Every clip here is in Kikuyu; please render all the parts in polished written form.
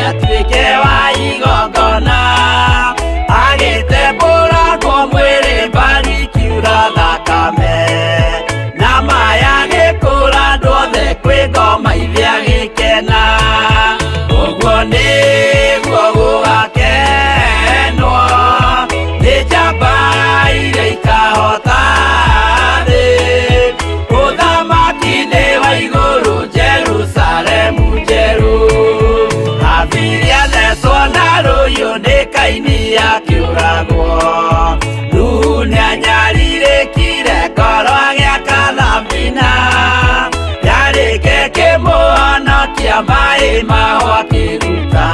Atuĩke wa igongona agĩtembũrangwo mwĩrĩ mbari kiura thakame na maya gĩkũra andũ othe kwĩ ngoma ithe agĩkena ũguo nĩguo gũgakenwo nĩ njamba iria ikahota thĩ ũthamaki-inĩ wa igũrũ Jerusalemu njerũ Habili athecwo na rũhiũ nĩ Kaini akĩũragwo Nuhu nĩanyarirĩkire ngoro agĩaka thabina yarĩke kĩmũhonokia maĩ maho akĩruta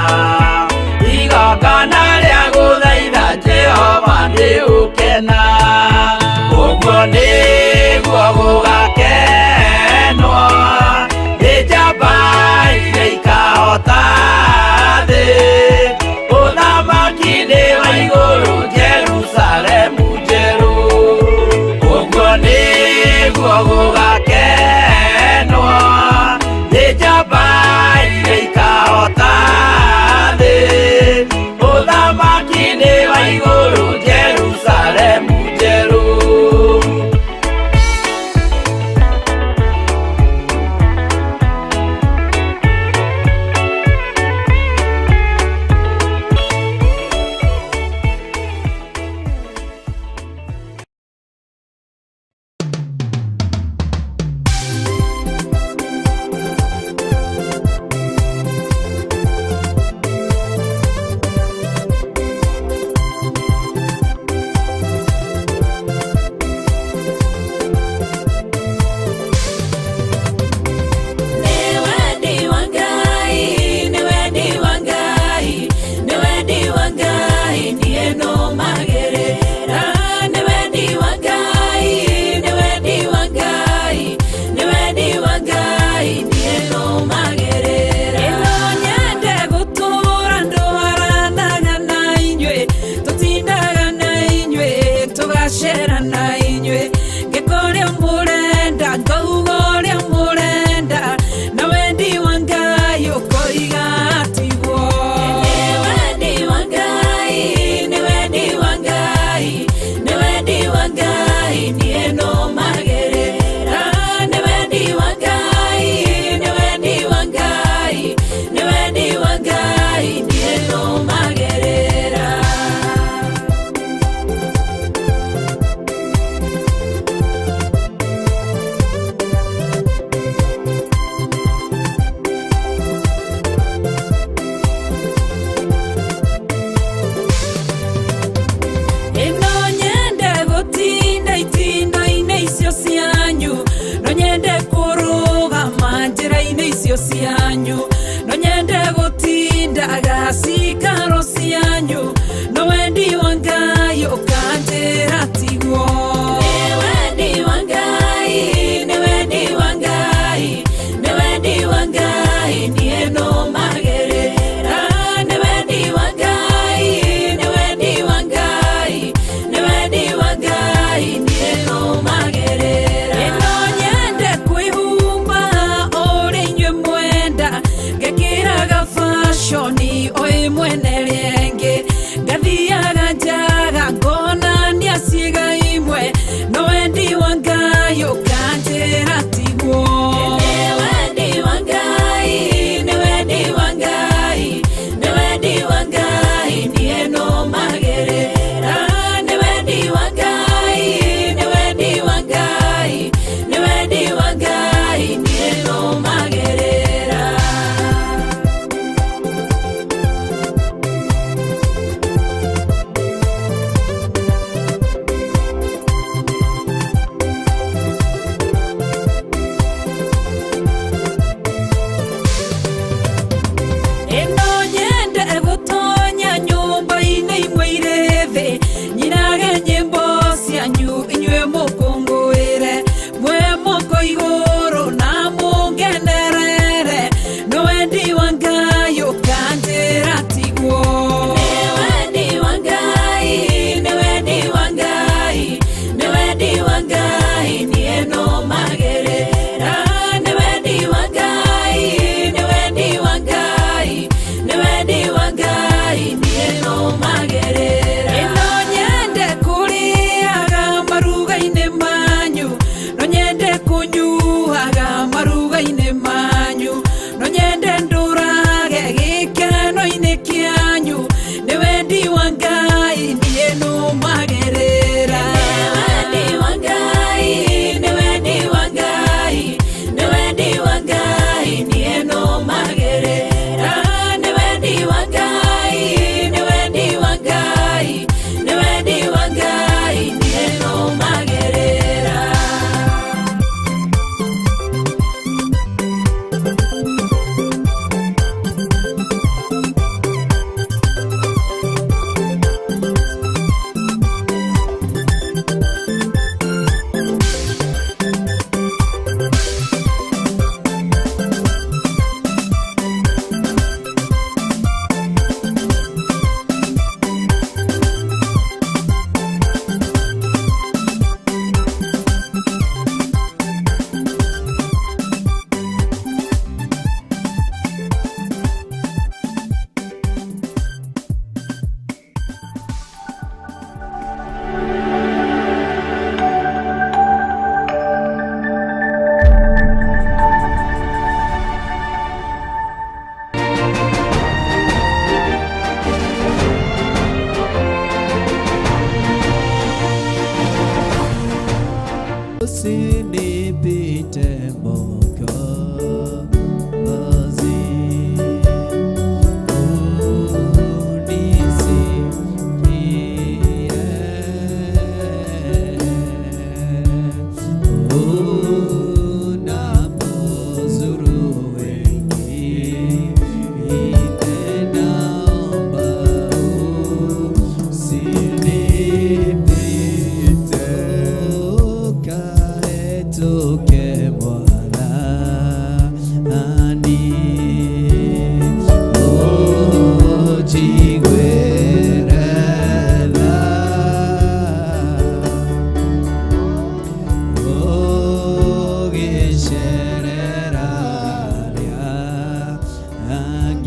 igongona rĩa gũthaitha Jehova nĩ ũkena ũguo nĩguo gũgakenwo nĩ njamba iria ikahota thĩ ũthamaki-inĩ wa igũrũ Jerusalemu njerũ ũguo nĩguo gũgakenwo nĩ njamba iria ikahota thĩ ũthamaki-inĩ wa igũrũ Jerusalemu njerũ. Nĩ wendi wa Ngai, nĩ wendi wa Ngai, nĩ wendi wa Ngai, niĩ nũmagĩrĩra. Nĩ wendi wa Ngai, nĩ wendi wa Ngai, nĩ wendi wa Ngai, niĩ nũmagĩrĩra. Ĩno nyende gũtũũra ndwaranaga na inyuĩ, tũtindaga na inyuĩ, tũgacera na inyuĩ, ngĩka ũrĩa mũrenda, ngauga ũrĩa mũrenda, na wendi wa Ngai ũkoiga tiguo. Nĩ wendi wa Ngai, nĩ wendi wa Ngai, nĩ wendi wa Ngai, niĩ nũmagĩrĩra. Nĩ wendi wa Ngai, nĩ wendi wa Ngai, nĩ wendi wa Ngai, niĩ nũmagĩrĩra. Ĩno nyende gũtinda itindo-inĩ icio cianyu, no nyende kũrũgama njĩra-inĩ icio cianyu, no nyende gũtindaga cikaro cianyu, no wendi wa Ngai ũkanjĩra tiguo. Nĩ wendi wa Ngai, nĩ wendi wa Ngai, nĩ wendi wa Ngai, niĩ nũmagĩrĩra. Nĩ wendi wa Ngai, nĩ wendi wa Ngai, nĩ wendi wa Ngai, niĩ nũmagĩrĩra. Ĩno nyende kwĩhumba ũrĩa inyuĩ mwenda, ngekĩraga fashion o ĩmwe na ĩrĩa ĩngĩ, ngathiaga njaga ngonania ciĩga imwe, no wendi wa Ngai ũkanjĩra tiguo. Nĩ wendi wa Ngai, nĩ wendi wa Ngai, nĩ wendi wa Ngai, niĩ nũmagĩrĩra. Nĩ wendi wa Ngai, nĩ wendi wa Ngai, nĩ wendi wa Ngai, niĩ nũmagĩrĩra.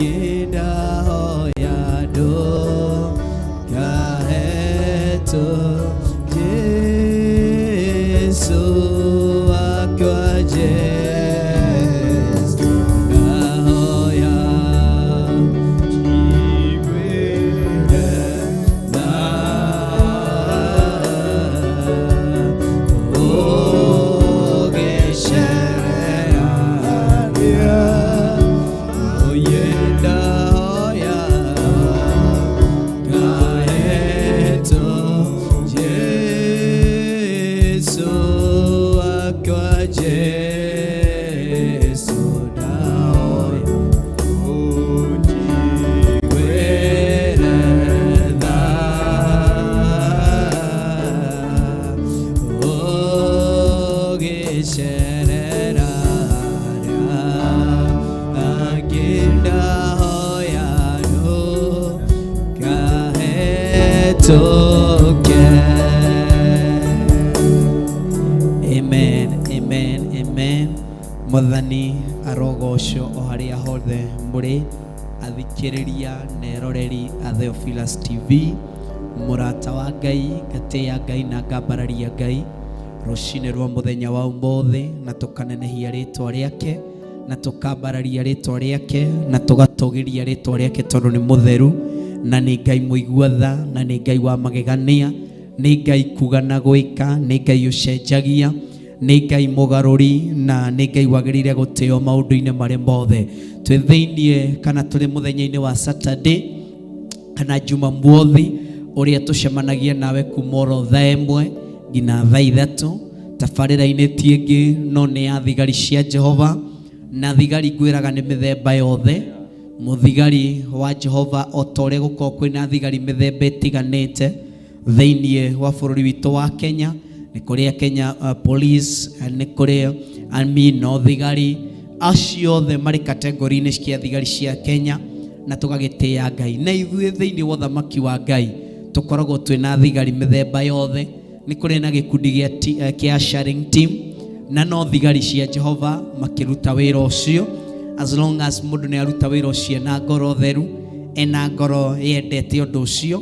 Ngindahoya ndũkahetwo Jesu wakwa, Jesu ndahoya njiguĩre tha, ũgĩcererania oye ndahoya kahetwo Jesu wakwa, Jesu ndahoya unjiguĩre tha, ũgĩcerera arĩa ndahoya ndũkahĩtũke. Amen, amen, amen. Mwathani arogocwo o harĩa hothe mũrĩ, athikĩrĩria na eroreri a Theophilus TV, mũrata wa Ngai, ngatĩĩa Ngai na ngambararia Ngai rũcinĩ rwa mũthenya wa ũmũthĩ, na tũkanenehia rĩtwa rĩake na tũkambararia rĩtwa rĩake na tũgatũgĩria rĩtwa rĩake, tondũ nĩ mũtheru na nĩ Ngai mũigua tha na nĩ Ngai wa magegania, nĩ Ngai kuga na gwĩka, nĩ Ngai ũcenjagia, nĩ Ngai mũgarũri na nĩ Ngai wagĩrĩire gũtĩo maũndũ-inĩ marĩ mothe. Twĩ thĩiniĩ kana tũrĩ mũthenya-inĩ wa Saturday kana Jumamothi ũrĩa tũcemanagia nawe kuma oro 1:00 nginya 3:00. Tabarĩra-inĩ ti ĩngĩ no nĩ ya thigari cia Jehova, na thigari ngwĩraga nĩ mĩthemba yothe. Mũthigari wa Jehova, o ta ũrĩa gũkoragwo kwĩna thigari mĩthemba ĩtiganĩte thĩiniĩ wa bũrũri witũ wa Kenya, nĩ kũrĩ Kenya Police, nĩ kũrĩ army, no thigari acio othe marĩ kategori-inĩ cia thigari cia Kenya, na tũgagĩtĩĩa Ngai. Na ithuĩ thĩiniĩ wa ũthamaki wa Ngai tũkoragwo twĩna thigari mĩthemba yothe. Nĩ kũrĩ na gĩkundi gĩa sharing team, na no thigari cia Jehova makĩruta wĩra ũcio. As long as mũndũ nĩ aruta wĩra ũcio na ngoro theru, ena ngoro yendete ũndũ ũcio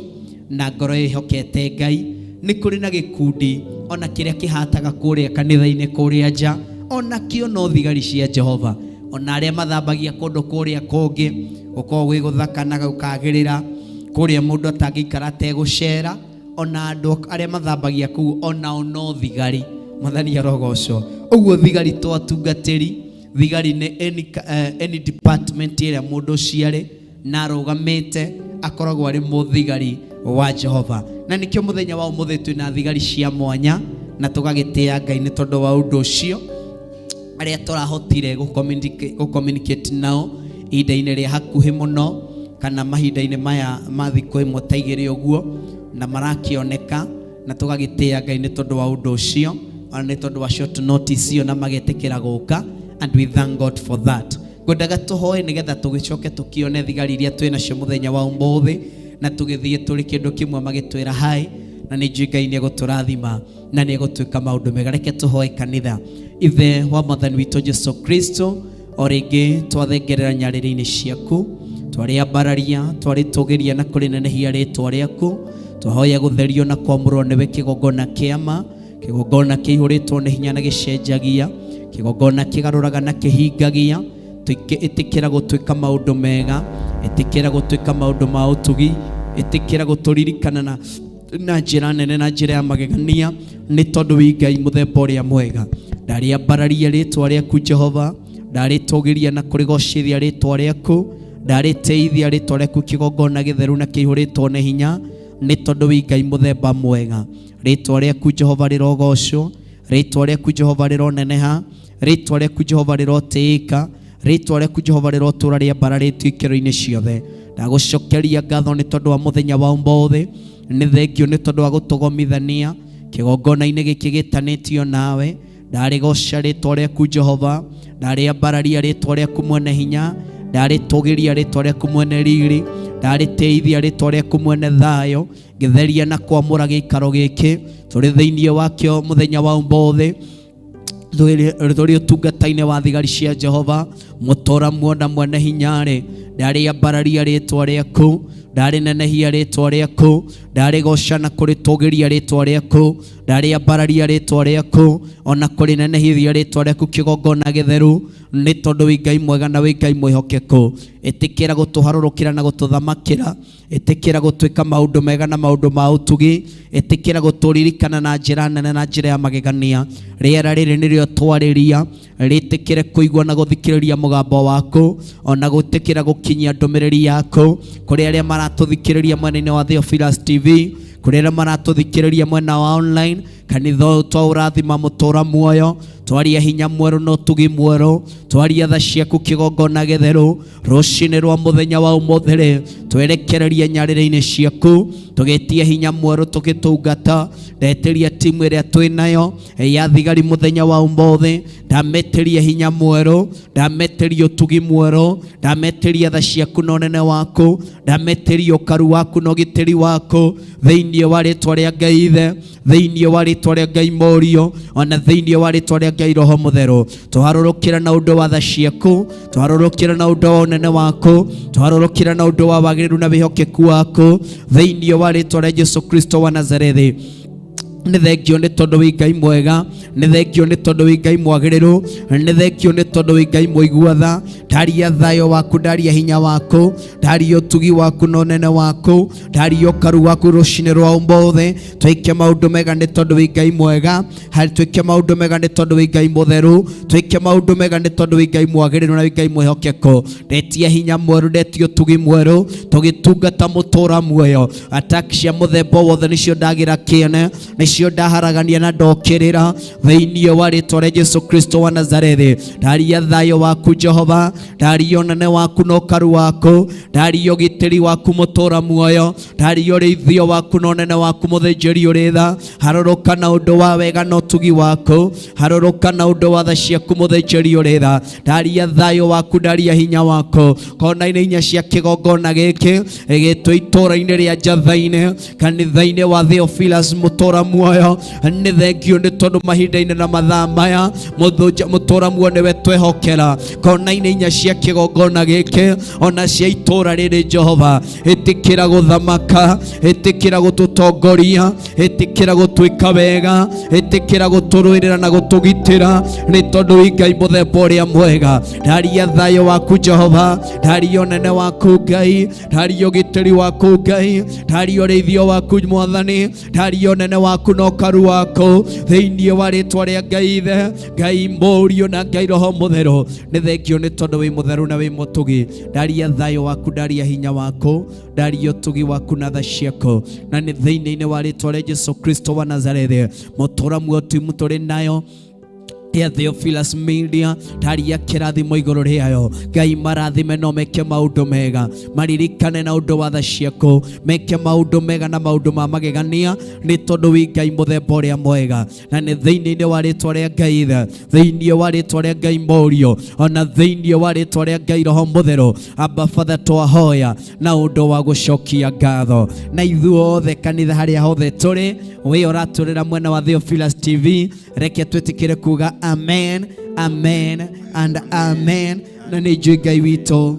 na ngoro ĩhokete Ngai. Nĩ kũrĩ na gĩkundi ona kĩrĩa kĩhataga kũrĩa kanitha-inĩ kũrĩa nja, ona kĩo no thigari cia Jehova. Ona arĩa mathambagia kũndũ kũrĩa kũngĩ gũkoragwo gwĩ gũthaka na gũkagĩrĩra, kũrĩa mũndũ atangĩikara ategũcera, ona andũ arĩa mathambagia kũu onao no thigari. Mwathani arogocwo. Ũguo thigari to atungatĩri, thigari nĩ any department ĩrĩa mũndũ ũcio arĩ na arũgamĩte, akoragwo arĩ mũthigari wa Jehova. Na nĩkĩo mũthenya wa ũmũthĩ twĩna thigari cia mwanya, na tũgagĩtĩĩa Ngai nĩ tondũ wa ũndũ ũcio, arĩa tũrahotire gũ-communicate nao ihinda-inĩ rĩa hakuhĩ mũno kana mahinda-inĩ maya ma thikũ ĩmwe ta igĩrĩ ũguo, na marakĩoneka, na tũgagĩtĩĩa Ngai nĩ tondũ wa ũndũ ũcio, ona nĩ tondũ wa short notice ĩyo na magetĩkĩra gũka, and we thank God for that. Ngwendaga tũhoe nĩgetha tũgĩcoke tũkĩone thigari iria twĩ nacio mũthenya wa ũmũthĩ, na tũgĩthiĩ tũrĩ kĩndũ kĩmwe magĩtwĩra hi, na nĩ njũĩ Ngai nĩ egũtũrathima na nĩ egũtwĩka maũndũ mega. Reke tũhoe kanitha. Ithe wa Mwathani witũ Jesu Kristo, o rĩngĩ twathengerera nyarĩrĩ-inĩ ciaku, twarĩambararia, twarĩtũgĩria na kũrĩnenehia rĩtwa rĩaku, twahoya gũtherio na kwamũrwo nĩwe kĩgongona kĩama, kĩgongona kĩihũrĩtwo nĩ hinya na gĩcenjagia, kĩgongona kĩgarũraga na kĩhingagia. Ĩtĩkĩra gũtuĩka maũndũ mega, ĩtĩkĩra gũtuĩka maũndũ ma ũtugi, ĩtĩkĩra gũtũririkana na njĩra nene na njĩra ya magegania, nĩ tondũ wĩ Ngai mũthemba ũrĩa mwega. Ndarĩambararia rĩtwa rĩaku Jehova, ndarĩtũgĩria na kũrĩgocithia rĩtwa rĩaku, ndarĩtĩithia rĩtwa rĩaku kĩgongona gĩtheru na kĩihũrĩtwo nĩ hinya, nĩ tondũ wĩ Ngai mũthemba mwega. Rĩtwa rĩaku Jehova rĩrogocwo, rĩtwa rĩaku Jehova rĩroneneha, rĩtwa rĩaku Jehova rĩrotĩĩka, rĩtwa rĩaku Jehova rĩrotũra rĩambararĩtio ikĩro-inĩ ciothe. Ndagũcokeria ngatho nĩ tondũ wa mũthenya wa ũmũthĩ, nĩ thengio nĩ tondũ wa gũtũgomithania kĩgongona-inĩ gĩkĩ gĩtanĩtio nawe. Ndarĩgoca rĩtwa rĩaku Jehova, ndarĩambararia rĩtwa rĩaku mwene hinya, ndarĩtũgĩria rĩtwa rĩaku mwene riri, ndarĩtĩithia rĩtwa rĩaku mwene thayũ, ngĩtheria na kwamũra gĩikaro gĩkĩ tũrĩ thĩinĩ wakĩo mũthenya wa ũmũthĩ. Tũrĩ ũtungata-inĩ wa thigari cia Jehova mũtũra muona mwene hinya-rĩ, ndarĩambararia rĩtwa rĩaku, ndarĩnenehia rĩtwa rĩaku, ndarĩgoca na kũrĩtũgĩria rĩtwa rĩaku, ndarĩambararia rĩtwa rĩaku ona kũrĩnenehithia rĩtwa rĩaku kĩgongona gĩtheru, nĩ tondũ wĩ Ngai mwega na wĩ Ngai mwĩhokeku. Ĩtĩkĩra gũtũharũrũkĩra na gũtũthamakĩra, ĩtĩkĩra gũtwĩka maũndũ mega na maũndũ ma ũtugi, ĩtĩkĩra gũtũririkana na njĩra nene na njĩra ya magegania. Rĩera rĩrĩ nĩrĩo twarĩria, rĩtĩkĩre kũigua na gũthikĩrĩria mũgambo waku, ona gũtĩkĩra gũkinyia ndũmĩrĩri yaku kũrĩ arĩa maratũthikĩrĩria mwena-inĩ wa Theophilus TV, kũrĩ arĩa maratũthikĩrĩria mwena wa online. Kanitha ũyũ twaũrathima mũtũra muoyo, twaria hinya mwerũ na ũtugi mwerũ, twaria tha ciaku kĩgongona gĩtheru. Rũcinĩ rwa mũthenya wa ũmũthĩ rĩ, twerekereria nyarĩrĩ-inĩ ciaku, tũgĩtie hinya mwerũ tũgĩtungata. Ndetĩria timu ĩrĩa twĩ nayo ya thigari mũthenya wa ũmũthĩ, ndametĩria hinya mwerũ, ndametĩria ũtugi mwerũ, ndametĩria tha ciaku na ũnene waku, ndametĩria ũkaru waku na ũgitĩri waku, thĩinĩ wa rĩtwa rĩa Ngai Ithe, thĩinĩ wa rĩtwa rĩa Ngai Mũriũ, ona thĩinĩ wa rĩtwa rĩa Ngai Roho Mũtheru. Tũharũrũkĩra na ũndũ wa tha ciaku, tũharũrũkĩra na ũndũ wa ũnene waku, tũharũrũkĩra na ũndũ wa wagĩrĩru na wĩhokeku waku, thĩinĩ wa rĩtwa rĩa Jesu Kristo wa Nazarethi. Nĩ thengio nĩ tondũ wĩ Ngai mwega, nĩ thengio nĩ tondũ wĩ Ngai mwagĩrĩru, nĩ thengio nĩ tondũ wĩ Ngai mũigua tha. Ndaria thayũ waku, ndaria hinya waku, ndaria ũtugi waku na ũnene waku, ndaria ũkaru waku rũcinĩ rwa ũmũthĩ. Twĩke maũndũ mega nĩ tondũ wĩ Ngai mwega, harĩ twĩke maũndũ mega nĩ tondũ wĩ Ngai mũtheru, twĩke maũndũ mega nĩ tondũ wĩ Ngai mwagĩrĩru na wĩ Ngai mwĩhokeku. Ndetia hinya mwerũ, ndetia ũtugi mwerũ, tũgĩtungata mũtũra muoyo. Attack cia mũthemba wothe nĩcio ndagĩra kĩene, nĩcio ndaharagania na ndokĩrĩra thĩinĩ wa rĩtwa rĩa Jesu Kristo wa Nazarethi. Ndaria thayũ waku Jehova, ndaria ũnene waku na ũkaru waku, ndaria ũgitĩri waku mũtũra muoyo, ndaria ũrĩithio waku na ũnene waku mũthĩnjĩri ũrĩ tha. Harũrũka na ũndũ wa wega na ũtugi waku, harũrũka na ũndũ wa tha ciaku mũthĩnjĩri ũrĩ tha. Ndaria thayũ waku, ndaria hinya waku kona-inĩ inya cia kĩgongona gĩkĩ gĩtũ itũra-inĩ rĩa Njatha-inĩ, kanitha-inĩ wa Theophilus mũtũra muoyo. Nĩ thengio nĩ tondũ mahinda-inĩ na mathaa maya mũtũra muoyo nĩwe twehokera kona-inĩ inya cia kĩgongona gĩkĩ ona cia itũra rĩrĩ. Jehova, ĩtĩkĩra gũthamaka, ĩtĩkĩra gũtũtongoria, ĩtĩkĩra gũtwĩka wega, ĩtĩkĩra gũtũrũĩrĩra na gũtũgitĩra, nĩ tondũ wĩ Ngai mũthemba ũrĩa mwega. Ndaria thayũ waku Jehova, ndaria ũnene waku Ngai, ndaria ũgitĩri waku Ngai, ndaria ũrĩithio waku Mwathani, ndaria ũnene waku na ũkaru waku, thĩinĩ wa rĩtwa rĩa Ngai Ithe, Ngai Mũriũ na Ngai Roho Mũtheru. Nĩ thengio nĩ tondũ wĩ mũtheru na wĩ mũtugi. Ndaria thayũ waku, ndaria hinya waku, ndaria ũtugi waku na tha ciaku, na nĩ thĩinĩ-inĩ wa rĩtwa rĩa Jesu Kristo wa Nazarethi. Mũtũra muoyo timu tũrĩ nayo ya Theophilus Media, ndaria kĩrathimo igũrũ rĩayo. Ngai marathime no meke maũndũ mega, maririkane na ũndũ wa tha ciaku, meke maũndũ mega na maũndũ ma magegania, nĩ tondũ wĩ Ngai mũthemba ũrĩa mwega. Na nĩ thĩinĩ-inĩ wa rĩtwa rĩa Ngai Ithe, thĩinĩ wa rĩtwa rĩa Ngai Mũriũ, ona thĩinĩ wa rĩtwa rĩa Ngai Roho Mũtheru, Abba Father, twahoya na ũndũ wa gũcokia ngatho. Na ithuothe kanitha harĩa hothe tũrĩ, wĩ ũratũrĩra mwena wa Theophilus TV, reke twĩtĩkĩre kuga amen, amen and amen. Na nĩ njũĩ Ngai witũ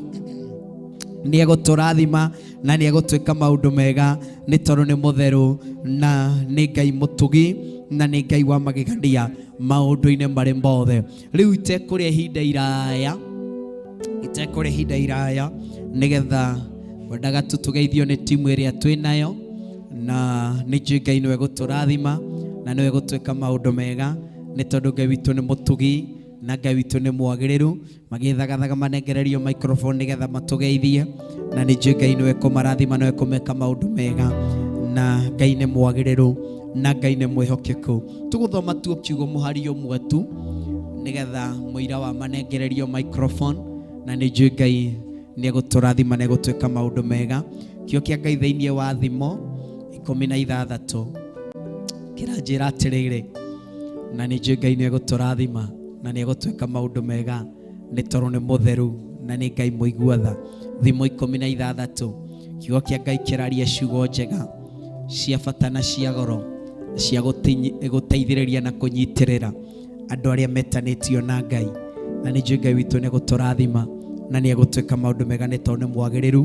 nĩ egũtũrathima na nĩ egũtwĩka maũndũ mega, nĩ tondũ nĩ mũtheru na nĩ Ngai mũtugi na nĩ Ngai wa magegania maũndũ-inĩ marĩ mothe. Rĩu itekũrĩa ihinda iraya, itekũrĩa ihinda iraya, nĩgetha wendaga tu tũgeithio nĩ timu ĩrĩa twĩ nayo, na nĩ njũĩ Ngai nĩwe gũtũrathima na nĩwe gũtwĩka maũndũ mega, nĩ tondũ Ngai witũ nĩ mũtugi na Ngai witũ nĩ mwagĩrĩru. Magĩthagathaga manengererio microphone nĩgetha matũgeithie, na nĩ njũĩ Ngai nĩwe kũmarathima, nĩwe kũmeka maũndũ mega, na Ngai nĩ mwagĩrĩru na Ngai nĩ mwĩhokeku. Tũgũthoma tu kiugo mũhari ũmwe tu nĩgetha mũira wa manengererio microphone, na nĩ njũĩ Ngai nĩ egũtũrathima na egũtwĩka maũndũ mega. Kĩo kĩa Ngai thĩinĩ wa Thimo 16 kĩranjĩra atĩrĩrĩ, na nĩ njũĩ Ngai nĩ egũtũrathima na nĩ egũtwĩka maũndũ mega, nĩ tondũ nĩ mũtheru na nĩ Ngai mũigua tha. Thimo 16 kiugo kĩa Ngai kĩraria ciugo njega cia bata na cia goro, cia gũteithĩrĩria na kũnyitĩrĩra. Andũ arĩa metanĩtio na Ngai, na nĩ njũĩ Ngai witũ nĩ egũtũrathima na nĩ egũtwĩka maũndũ mega, nĩ tondũ nĩ mwagĩrĩru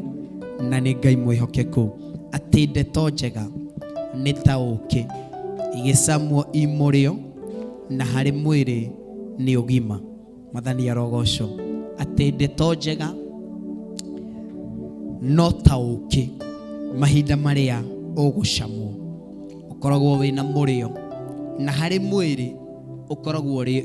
na nĩ Ngai mwĩhokeku. Atĩ ndeto njega nĩ ta ũkĩ igĩcamwo i mũrĩo, na harĩ mwĩrĩ nĩ ũgima. Mwathani arogocwo. Atĩ ndeto njega no ta ũkĩ, mahinda marĩa ũgũcamwo ũkoragwo wĩna mũrĩo, na harĩ mwĩrĩ ũkoragwo ũrĩ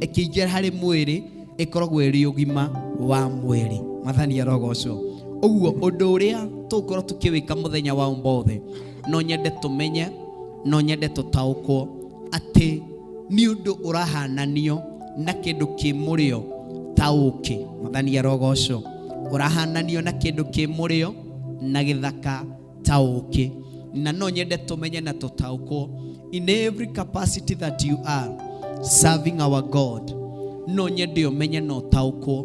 ĩkĩingĩra harĩ mwĩrĩ ĩkoragwo ĩrĩ ũgima wa mwĩrĩ. Mwathani arogocwo. Ũguo ũndũ ũrĩa tũgũkorwo tũkĩwĩka mũthenya wa ũmũthĩ, no nyende tũmenye, no nyende tũtaũkwo atĩ nĩ ũndũ ũrahananio na kĩndũ kĩ mũrĩo ta ũkĩ. Mwathani arogocwo. Ũrahananio na kĩndũ kĩ mũrĩo na gĩthaka ta ũkĩ. Na no nyende tũmenye na tũtaũkwo, in every capacity that you are serving our God, no nyende ũmenye na ũtaũkwo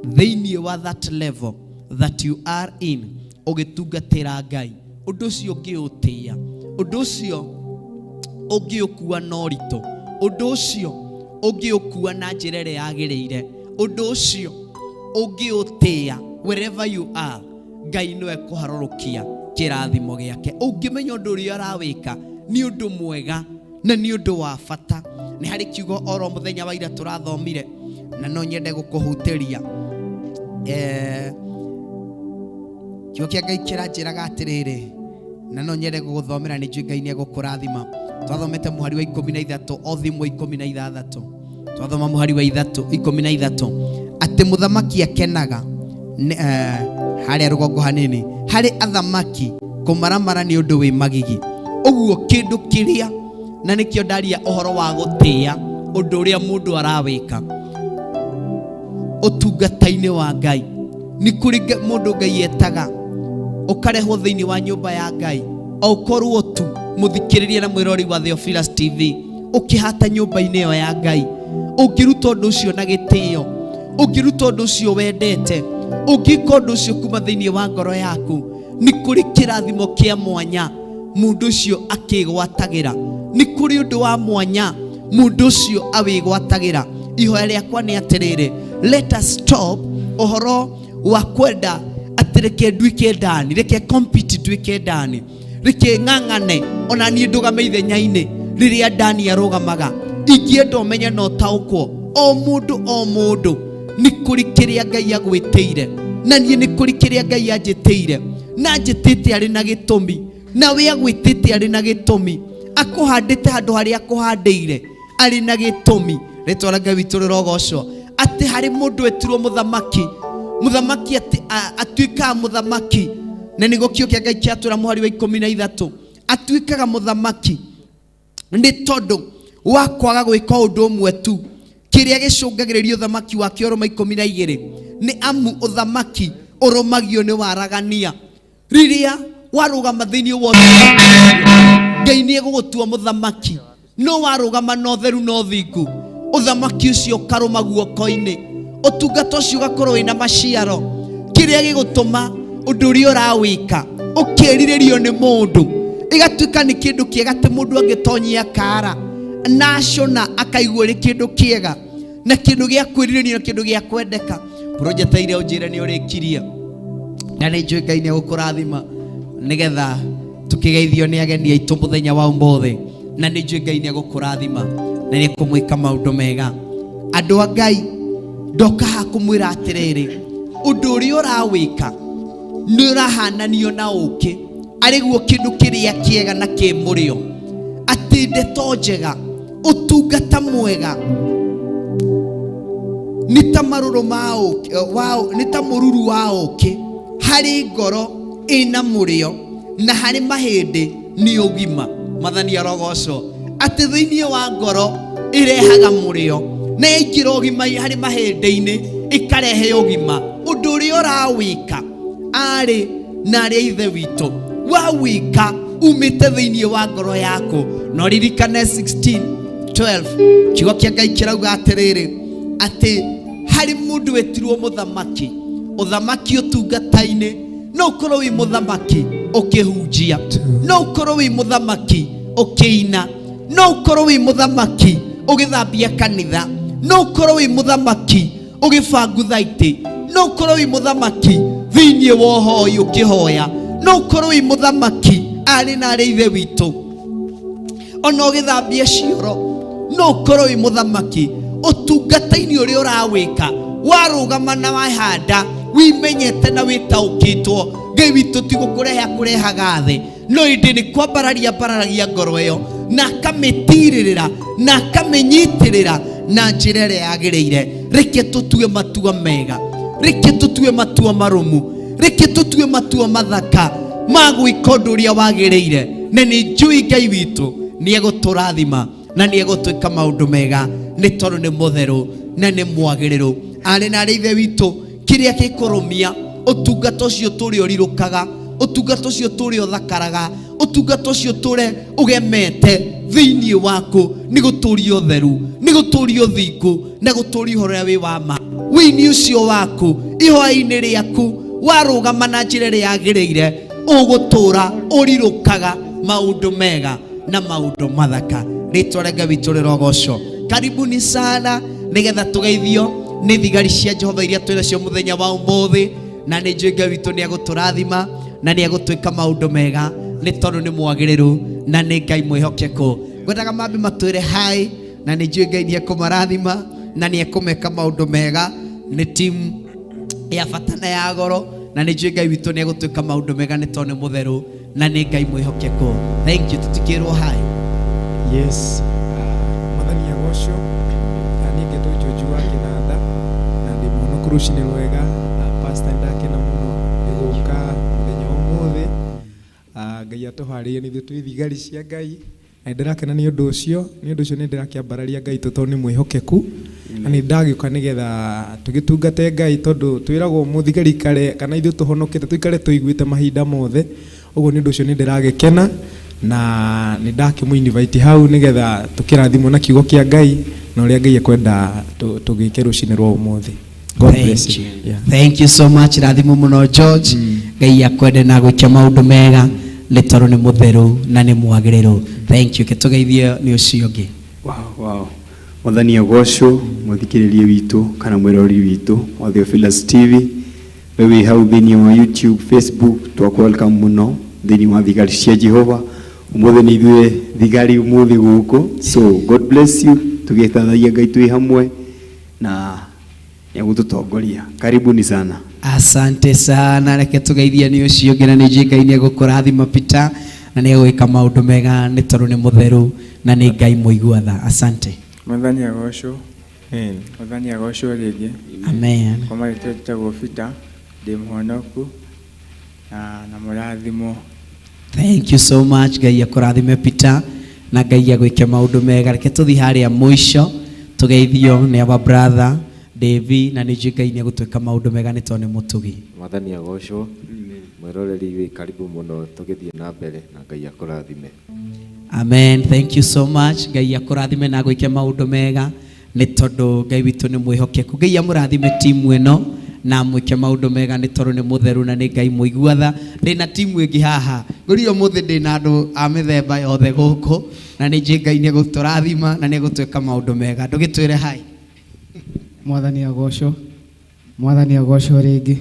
thĩinĩ wa that level that you are in ũgĩtungatĩra Ngai, ũndũ ũcio ũngĩũtĩĩa, ũndũ ũcio ũngĩũkua na ũritũ, ũndũ ũcio ũngĩũkua na njĩra ĩrĩa yagĩrĩire, ũndũ ũcio ũngĩũtĩĩa wherever you are, Ngai nĩwe kũharũrũkia kĩrathimo gĩake. Ũngĩmenya ũndũ ũrĩa ũrawĩka nĩ ũndũ mwega na nĩ ũndũ wa bata. Nĩ harĩ kiugo oro mũthenya wa ira tũrathomire, na no nyende gũkũhutĩria. Kiugo kĩa Ngai kĩranjĩraga atĩrĩrĩ, na no nyende gũgũthomera, nĩ njũĩ Ngai nĩ egũkũrathima. Twathomete mũhari wa 13, o thimũ 16. Twathoma mũhari wa 13, atĩ mũthamaki akenaga harĩa rũgongo hanini, harĩ athamaki kũmaramara nĩ ũndũ wĩ magigi. Ũguo kĩndũ kĩrĩa, na nĩkĩo ndaria ũhoro wa gũtĩĩa ũndũ ũrĩa mũndũ arawĩka ũtungata-inĩ wa Ngai. Nĩ kũrĩ mũndũ Ngai etaga ũkarehwo thĩinĩ wa nyũmba ya Ngai, o ũkorwo tu mũthikĩrĩria na mwĩrori wa Theophilus TV ũkĩhata nyũmba-inĩ ĩyo ya Ngai. Ũngĩruta ũndũ ũcio na gĩtĩo, ũngĩruta ũndũ ũcio wendete, ũngĩka ũndũ ũcio kuma thĩinĩ wa ngoro yaku, nĩ kũrĩ kĩrathimo kĩa mwanya mũndũ ũcio akĩgwatagĩra. Nĩ kũrĩ ũndũ wa mwanya mũndũ ũcio awĩgwatagĩra. Ihoya rĩakwa nĩ atĩrĩrĩ, let us stop ũhoro wa kwenda atĩ reke nduĩke ndani, reke compete nduĩke ndani, reke ng'ang'ane ona niĩ ndũgame ithenya-inĩ rĩrĩa ndani arũgamaga. Ingĩenda ũmenye na ũtaũkwo, o mũndũ o mũndũ nĩ kũrĩ kĩrĩa Ngai agwĩtĩire, na niĩ nĩ kũrĩ kĩrĩa Ngai anjĩtĩire, na anjĩtĩte arĩ na gĩtũmi, na we agwĩtĩte arĩ na gĩtũmi, akũhandĩte handũ harĩa akũhandĩire arĩ na gĩtũmi. Rĩtwa rĩa Ngai witũ rĩrogocwo. Atĩ harĩ mũndũ wetirwo mũthamaki, mũthamaki atĩ atuĩkaga mũthamaki, na nĩguo kiugo kĩa Ngai kĩatwĩra mũhari wa 13, atuĩkaga mũthamaki nĩ tondũ wa kwaga gwĩka ũndũ ũmwe tu. Kĩrĩa gĩcũngagĩrĩria ũthamaki wake ũrũma 12 nĩ amu ũthamaki ũrũmagio nĩ waragania. Rĩrĩa warũgama thĩinĩ wa ũthamaki, Ngai nĩ egũgũtua mũthamaki. No warũgama na ũtheru na ũthingu, ũthamaki ũcio ũkarũma guoko-inĩ, ũtungata ũcio ũgakorwo wĩna maciaro. Kĩrĩa gĩgũtũma ũndũ ũrĩa ũrawĩka ũkĩrirĩrio nĩ mũndũ, ĩgatuĩka nĩ kĩndũ kĩega atĩ mũndũ angĩtonyia kara na acũna akaigua ũrĩ kĩndũ kĩega na kĩndũ gĩa kwĩrirĩrio na kĩndũ gĩa kwendeka. Njeteire ũnjĩre nĩ ũrĩkirie, na nĩ njũĩ Ngai nĩ egũkũrathima nĩgetha tũkĩgeithio nĩ ageni aitũ mũthenya wa ũmũthĩ, na nĩ njũĩ Ngai nĩ egũkũrathima na nĩ ekũmwĩka maũndũ mega. Andũ a Ngai, ndoka haha kũmwĩra atĩrĩrĩ, ũndũ ũrĩa ũrawĩka nĩ ũrahananio na ũkĩ, arĩguo kĩndũ kĩrĩa kĩega na kĩ mũrĩo, atĩ ndeto njega, ũtungata mwega nĩ ta marũrũ ma ũkĩ, wa, nĩ ta mũruru wa ũkĩ harĩ ngoro ĩna mũrĩo na harĩ mahĩndĩ nĩ ũgima. Mwathani arogocwo. Atĩ thĩinĩ wa ngoro ĩrehaga mũrĩo na yaingĩra ũgima harĩ mahĩndĩ-inĩ ĩkarehe ũgima. Ũndũ ũrĩa ũrawĩka arĩ na arĩa ithe witũ wawĩka umĩte thĩinĩ wa ngoro yaku. No ririkane 16:12, kiugo kĩa Ngai kĩrauga atĩrĩrĩ, atĩ harĩ mũndũ wetirwo mũthamaki, ũthamaki ũtungata-inĩ. No ũkorwo wĩ mũthamaki ũkĩhunjia, no ũkorwo wĩ mũthamaki ũkĩina, no ũkorwo wĩ mũthamaki Ũgĩthambia kanitha, no ũkorwo wĩ mũthamaki ũgĩbangutha itĩ, no ũkorwo wĩ mũthamaki thĩinĩ wa ũhoi ũkĩhoya, no ũkorwo wĩ mũthamaki arĩ na arĩ ithe witũ ona ũgĩthambia cioro, no ũkorwo wĩ mũthamaki ũtungata-inĩ ũrĩa ũrawĩka, warũgama na wahanda wimenyete na wĩtaũkĩtwo. Ngai witũ ti gũkũrehe akũrehaga thĩ, no ĩndĩ nĩ kwambararia mbararagia ngoro ĩyo na akamĩtirĩrĩra na akamĩnyitĩrĩra na njĩra ĩrĩa yagĩrĩire. Reke tũtue matua mega, reke tũtue matua marũmu, reke tũtue matua mathaka ma gwĩka ũndũ ũrĩa wagĩrĩire, na nĩ njũĩ Ngai witũ nĩ egũtũrathima na nĩ egũtwĩka maũndũ mega, nĩ tondũ nĩ mũtheru na nĩ mwagĩrĩru. Arĩ na arĩ ithe witũ, kĩrĩa gĩkũrũmia ũtungata ũcio tũrĩa ũrirũkaga, ũtungata ũcio tũrĩa ũthakaraga, ũtungata ũcio tũre ũgemete thĩinĩ waku, nĩ gũtũria ũtheru, nĩ gũtũria ũthingu na gũtũria ũhoro ũrĩa wĩ wa ma. Wĩini ũcio waku ihoya-inĩ rĩaku warũgama na njĩra ĩrĩa yagĩrĩire, ũgũtũra ũrirũkaga maũndũ mega na maũndũ mathaka. Rĩtwa rĩa Ngai witũ rĩrogocwo. Karibuni sana nĩgetha tũgeithio nĩ thigari cia Jehova iria twĩ nacio mũthenya wa ũmũthĩ, na nĩ njũĩ Ngai witũ nĩ egũtũrathima na nĩ egũtwĩka maũndũ mega, nĩ tondũ nĩ mwagĩrĩru na nĩ Ngai mwĩhokeku. Ngwendaga mambe matwĩre hi, na nĩ njũĩ Ngai nĩ ekũmarathima na nĩ ekũmeka maũndũ mega. Nĩ timu ya bata na ya goro, na nĩ njũĩ Ngai witũ nĩ egũtwĩka maũndũ mega, nĩ tondũ nĩ mũtheru na nĩ Ngai mwĩhokeku. Thank you. Tũtikĩrwo hi. Yes, Mwathani agocwo. Niĩ ngetwo George wa Kĩnanda na ndĩ mũhonoku. Rũcinĩ rwega. Pastor, nĩndakena mũno nĩ gũka mũthenya wa ũmũthĩ. Ngai atũharĩrie nĩ ithuĩ twĩ thigari cia Ngai na nĩndĩrakena nĩ ũndũ ũcio. Nĩ ũndũ ũcio nĩndĩrakĩambararia Ngai tondũ nĩ mwĩhokeku, na nĩ ndagĩũka nĩgetha tũgĩtungate Ngai, tondũ twĩragwo mũthigari ikare kana ithuĩ tũhonokete tũikare tũiguĩte mahinda mothe. Ũguo nĩ ũndũ ũcio nĩ ndĩragĩkena na nĩ ndakĩmũ invite hau nĩgetha tũkĩrathimwo na kiugo kĩa Ngai na ũrĩa Ngai ekwenda tũgĩke rũcinĩ rwa ũmũthĩ. God bless Thank you. you. Yeah. Thank you so much. Rathimo mũno George. Ngai akwende na gwĩka maũndũ mega, nĩ tondũ nĩ mũtheru na nĩ mwagĩrĩru. Thank you. Kĩtũgeithio nĩ ũcio ũngĩ. Wow. Mwathani agocwo. Mũthikĩrĩria witũ kana mwĩrori witũ wa Theophilus TV, we wĩ hau thĩinĩ wa YouTube, Facebook, twakũ welcome mũno thĩinĩ wa thigari cia Jehova. Ũmũthĩ nĩ ithuĩ thigari ũmũthĩ gũkũ, so God bless you. Tũgĩtathaia Ngai twĩ hamwe na nĩegũtũtongoria. Karibuni sana. Asante sana. Reke tũgeithie nĩ ũcio ũngĩ, na nĩ njũĩ Ngai nĩ egũkũrathima Peter na nĩ egwĩka maũndũ mega, nĩ tondũ nĩ mũtheru na nĩ Ngai mũigua tha. Asante. Mwathani agocwo. Mwathani agocwo rĩngĩ. Amen. Kwa marĩtwa njĩtagwo Peter, ndĩ mũhonoku na mũrathimwo. Thank you so much. Ngai akũrathime Peter na Ngai agwĩke maũndũ mega. Reke tũthiĩ harĩa mũico tũgeithio nĩ our brother Davy, na nĩ njũĩ Ngai nĩ egũtwĩka maũndũ mega, nĩ tondũ nĩ mũtugi. Mwathani agocwo. Mwĩroreri wĩ karibu mũno, tũgĩthiĩ na mbere na Ngai akũrathime. Amen. Thank you so much. Ngai akũrathime na agwĩke maũndũ mega, nĩ tondũ Ngai witũ nĩ mwĩhokeku. Ngai amũrathime timu ĩno na amwĩke maũndũ mega, nĩ tondũ nĩ mũtheru na nĩ Ngai mũigua tha. Ndĩna timu ĩngĩ haha. Ngũria ũmũthĩ ndĩna andũ a mĩthemba yothe gũkũ, na nĩ njũĩ Ngai nĩ egũtũrathima na nĩ egũtwĩka maũndũ mega. Ndũgĩtwĩre hi. Mwathani agocwo. Mwathani agocwo rĩngĩ.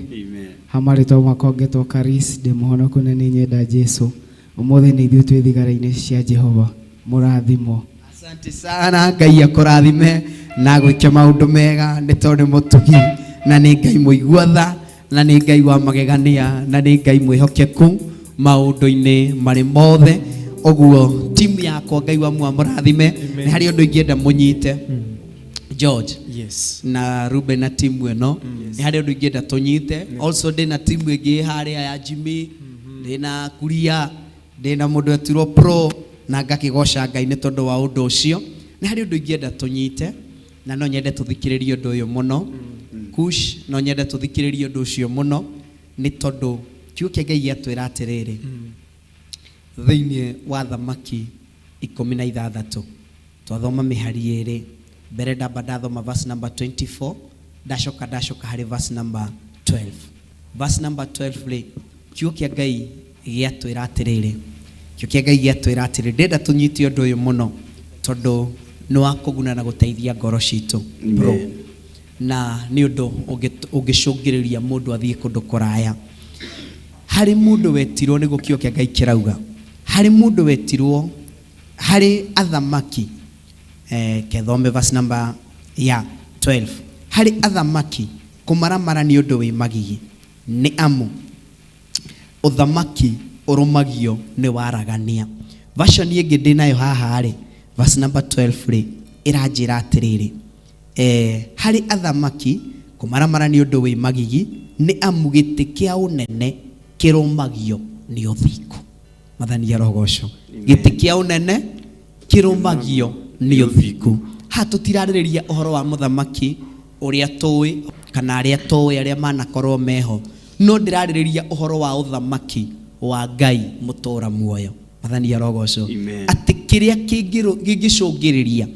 Ha marĩtwa makwa ngetwo Karis, ndĩ mũhonoku na nĩ nyenda Jesu. Ũmũthĩ nĩ ithuĩ twĩ thigara-inĩ cia Jehova. Mũrathimwo. Asante sana. Ngai akũrathime na agwĩke maũndũ mega, nĩ tondũ nĩ mũtugi na nĩ Ngai mũigua tha na nĩ Ngai wa magegania na nĩ Ngai mwĩhokeku maũndũ-inĩ marĩ mothe. Ũguo timu yakwa, Ngai wa mũrathime. Nĩ harĩ ũndũ ingĩenda mũnyite, George Yes. na Ruben na timu ĩno. Nĩ harĩ ũndũ ingĩenda tũnyite. Also ndĩna timu ĩngĩ harĩa ya Jimmy, ndĩna Kuria, ndĩna mũndũ etirwo Pro, na ngakĩgoca Ngai nĩ tondũ wa ũndũ ũcio. Nĩ harĩ ũndũ ingĩenda tũnyite, na no nyende tũthikĩrĩrie ũndũ ũyũ mũno. Kush, no nyende tũthikĩrĩrie ũndũ ũcio mũno, nĩ tondũ kiugo kĩa Ngai gĩatwĩra atĩrĩrĩ thĩinĩ wa Thamaki 16, twathoma mĩhari ĩrĩ mbere. Ndamba ndathoma verse number 24, ndacoka harĩ verse number 12. Verse number 12 rĩ, kiugo kĩa Ngai gĩatwĩra atĩrĩrĩ, kiugo kĩa Ngai gĩatwĩra atĩrĩrĩ, ndĩrenda tũnyite ũndũ ũyũ mũno tondũ Nĩ wa kũguna na gũteithia ngoro citũ bro. Amen. Na nĩ ũndũ ũngĩcũngĩrĩria mũndũ athiĩ kũndũ kũraya. Harĩ mũndũ wetirwo, nĩguo kiugo kĩa Ngai kĩrauga, harĩ mũndũ wetirwo harĩ athamaki, kethome verse number ya 12. Harĩ athamaki kũmaramara nĩ ũndũ wĩ magigi, nĩ amu ũthamaki ũrũmagio nĩ waragania. Version ĩngĩ ndĩnayo haha rĩ, verse number 12 rĩ, ĩranjĩra atĩrĩrĩ, harĩ athamaki kũmaramara nĩ ũndũ wĩ magigi, nĩ amu gĩtĩ kĩa ũnene kĩrũmagio nĩ ũthingu. Mwathani arogocwo. Gĩtĩ kĩa ũnene kĩrũmagio nĩ ũthingu. Haha tũtirarĩrĩria ũhoro wa mũthamaki ũrĩa tũĩ kana arĩa tũĩ arĩa manakorwo meho, no ndĩrarĩrĩria ũhoro wa ũthamaki wa Ngai mũtũra muoyo. Mwathani arogocwo. Amen. Atĩ kĩrĩa kĩngĩcũngĩrĩria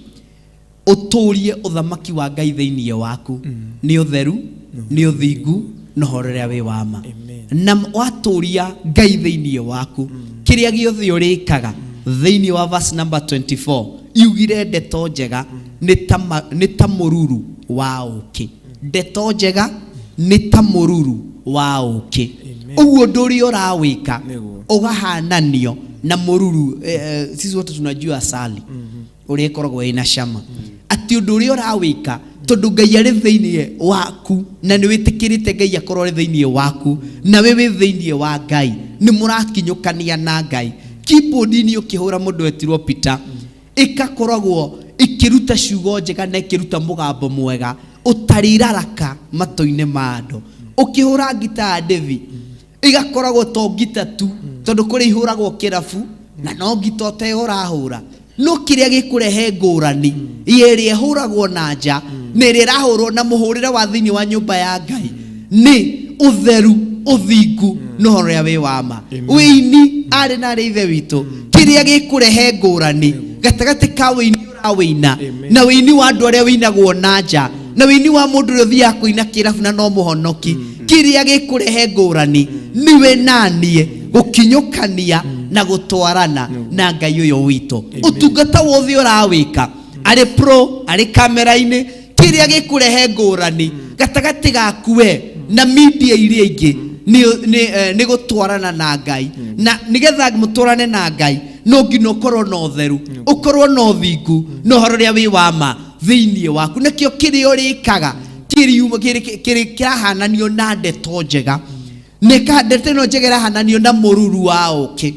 ũtũrie ũthamaki wa Ngai thĩinĩ waku nĩ ũtheru, nĩ ũthingu na ũhoro ũrĩa wĩ wa ma. Na watũria Ngai thĩinĩ waku, kĩrĩa gĩothe ũrĩkaga thĩinĩ wa verse number 24 yugire ndeto njega nĩ ta mũruru wa ũkĩ. Ndeto njega nĩ ta mũruru wa ũkĩ. Ũguo ũndũ ũrĩa ũrawĩka ũgahananio na mũruru. Sisi wote tunajua asali ũrĩa ĩkoragwo ĩna cama. Atĩ ũndũ ũrĩa ũrawĩka, tondũ Ngai arĩ thĩinĩ waku na nĩ wĩtĩkĩrĩte Ngai akorwo arĩ thĩinĩ waku na we wĩ thĩinĩ wa Ngai, nĩ mũrakinyũkania na Ngai. Keyboard-inĩ ũkĩhũra mũndũ wetirwo Peter, ĩgakoragwo ĩkĩruta ciugo njega na ĩkĩruta mũgambo mwega ũtarĩraraka matũ-inĩ ma andũ. Ũkĩhũra ngita ya Devi, ĩgakoragwo to ngita tu, tondũ kũrĩ ihũragwo kĩrabu na no ngita ũte ũrahũra, no kĩrĩa gĩkũrehe ngũrani ĩrĩa ĩhũragwo na nja na ĩrĩa ĩrahũrwo na mũhũrĩre wa thĩinĩ wa nyũmba ya Ngai nĩ ũtheru, ũthingu na ũhoro ũrĩa wĩ wa ma. Wĩini arĩ na arĩ ithe witũ, kĩrĩa gĩkũrehe ngũrani gatagatĩ ka wĩini ũrawĩina na wĩini wa andũ arĩa wĩinagwo na nja na wĩini wa mũndũ ũrĩa ũthiaga kũina kĩrabu na no mũhonoki, kĩrĩa gĩkũrehe ngũrani niwe naniĩ gũkinyũkania na gũtwarana na Ngai ũyũ witũ. Ũtungata wothe ũrawĩka, arĩ pro arĩ kamera-inĩ, kĩrĩa gĩkũrehe ngũrani gatagatĩ gaku we na media iria ingĩ nĩ gũtwarana na Ngai. Na nĩgetha mũtwarane na Ngai no nginya ũkorwo na ũtheru, ũkorwo na ũthingu na ũhoro ũrĩa wĩ wa ma thĩinĩ waku. Nakĩo kĩrĩa ũrĩkaga kĩrahananio na ndeto njega. Nĩ ndeto ĩno njega ĩrahananio na mũruru wa ũkĩ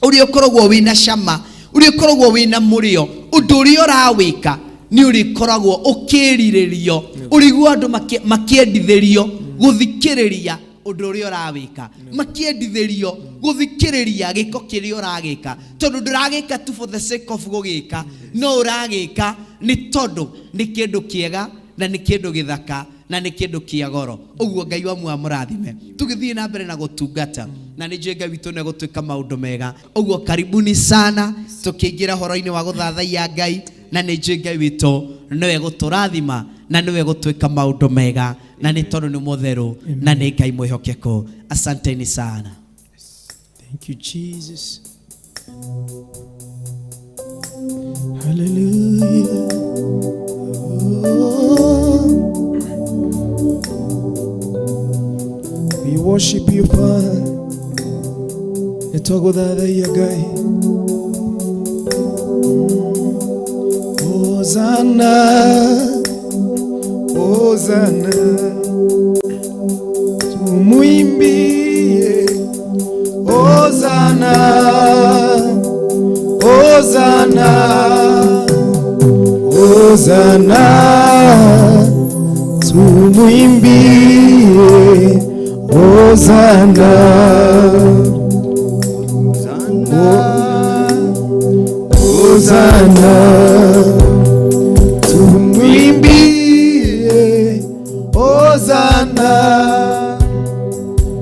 ũrĩa ũkoragwo wĩna cama, ũrĩa ũkoragwo wĩna mũrĩo. Ũndũ ũrĩa ũrawĩka nĩ ũrĩkoragwo ũkĩrirĩrio, ũrĩigua andũ makĩendithĩrio gũthikĩrĩria ũndũ ũrĩa ũrawĩka, makĩendithĩrio gũthikĩrĩria gĩko kĩrĩa ũragĩka, tondũ ndũragĩka tu for the sake of gũgĩka, no ũragĩka nĩ tondũ nĩ kĩndũ kĩega na nĩ kĩndũ gĩthaka na nĩ kĩndũ kĩa goro. Ũguo Ngai wa muoyo amũrathime. Tũgĩthiĩ na mbere na gũtungata, na nĩ njũĩ Ngai witũ nĩ egũtwĩka maũndũ mega. Ũguo karibuni sana tũkĩingĩra ũhoro-inĩ wa gũthathaiya Ngai, na nĩ njũĩ Ngai witũ nĩwe gũtũrathima na nĩwe gũtwĩka maũndũ mega, na nĩ tondũ nĩ mũtheru na nĩ Ngai mwĩhokeku. Asanteni sana. Thank you, Jesus. Hallelujah. Oh. We worship you, Father. Nĩtwagũthathaiya Ngai. Hosanna, Hosanna, tumuimbie Hosanna, Hosanna, Hosanna, tumuimbie Hosanna, Hosanna, tumuimbie Hosanna,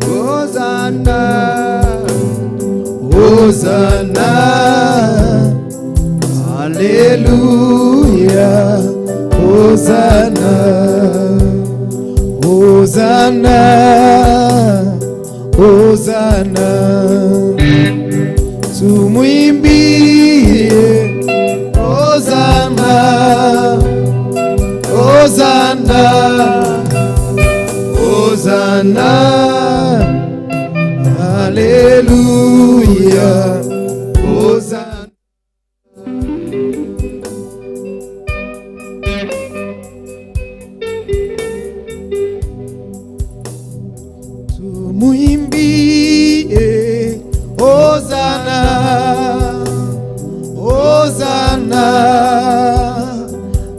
Hosanna, Hosanna, Hallelujah, Hosanna, Hosanna, Hosanna, tumuimbie Hosanna. Haleluya, Hosana. Tumuimbie Hosana, Hosana,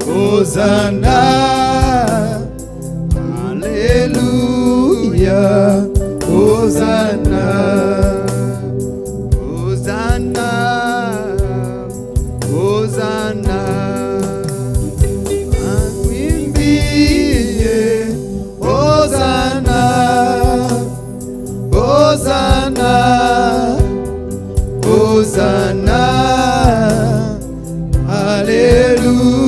Hosana, Haleluya, Hosana, Hosana, Hosana. Tumuimbie Hosana, Hosana, Hosana, Haleluya,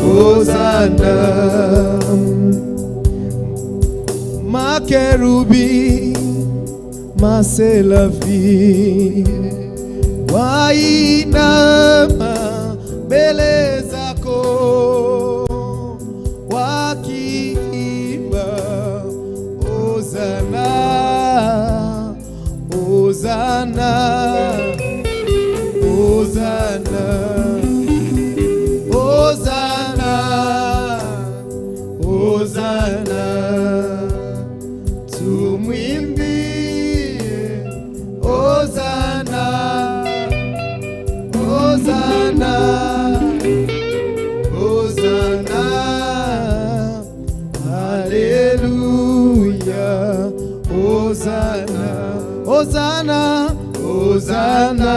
Hosana. Makerubi, maselafi, wainama mbele zako, wakiimba Hosana, Hosana, Hosana, Hosana, Hosana. Tumwimbie Hosana, Hosana, Hosana, Haleluya, Hosana, Hosana, Hosana,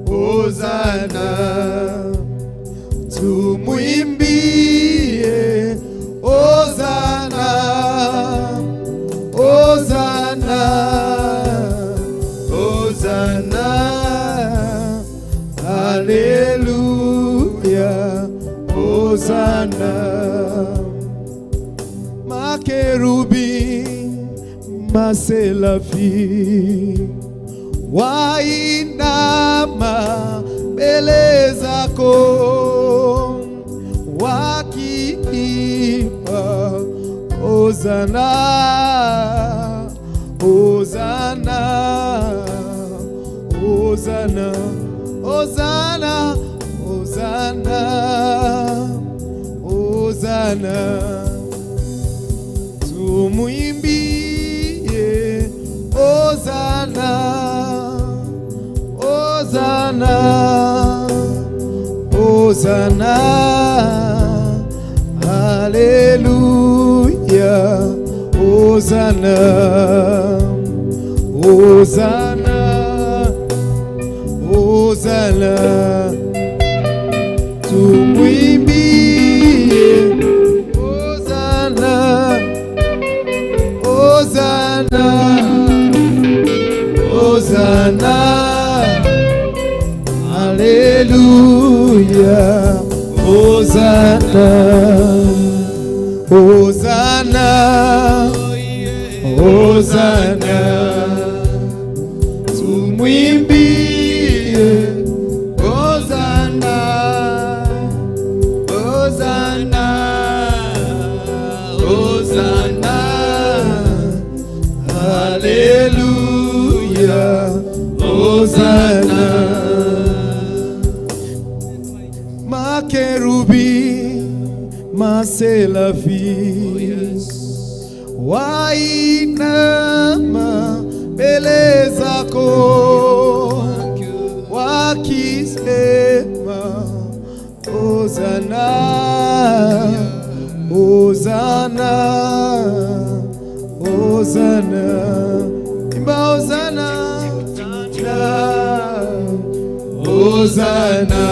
Hosana. Tumwimbie Hosana, Hosana, Hosana, Haleluya, Hosana. Makerubi, maselafi, wainama mbele zako, wakiimba Hosana, Hosana, Hosana, Hosana, Hosana, Hosana. Tumuimbie Hosana, Hosana, Hosana, Haleluya, Hosana, Hosana, Hosana. Tumuimbie Hosana, Hosana, Hosana, Haleluya, Hosana, Hosana, Hosana. Tumwimbie Hosana, Hosana, Hosana, Haleluya, Hosana. Makerubi, maselafi, wainama mbele zako, wakisema Hosana, Hosana, Hosana. Imba Hosana, Hosana.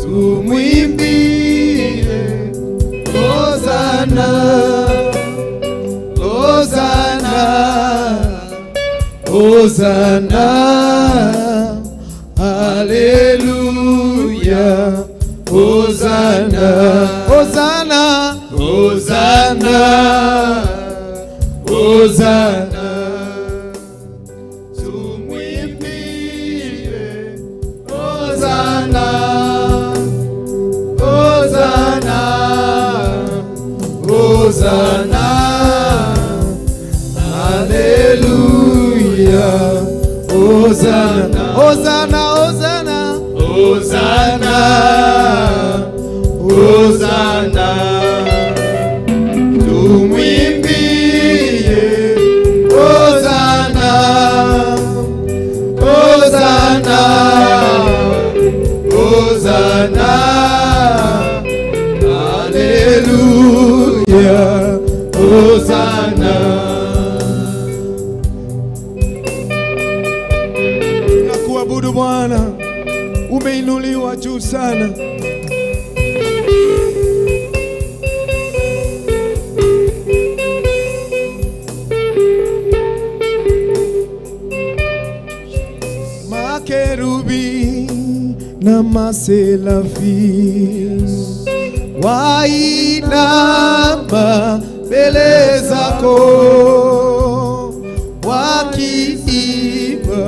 Tumwimbie Hosana, Hosana, Hosana, Haleluya, Hosana, Hosana, Hosana, Hosana. Tumwimbie Hosana, Hosana, Hosana. Hosanna, Haleluya, Hosanna, Hosanna, Hosanna, Hosanna, Hosanna, tumwimbie Hosanna, Hosanna, Hosanna, Haleluya, Hosanna. Tunakuabudu Bwana, umeinuliwa juu sana. Makerubi na maselafi wainama mbele zako wakiimba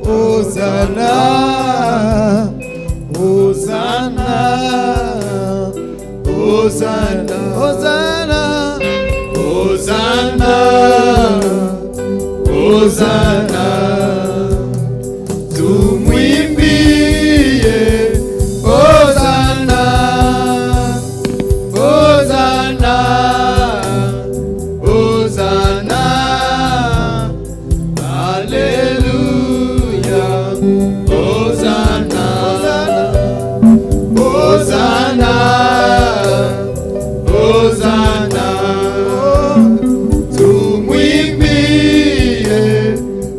Hosanna, Hosanna, Hosanna, Hosanna, Hosanna, Hosanna, tumwimbie Hosanna, Hosanna, Hosanna, Haleluya, Hosanna, Hosanna, Hosanna, tumwimbie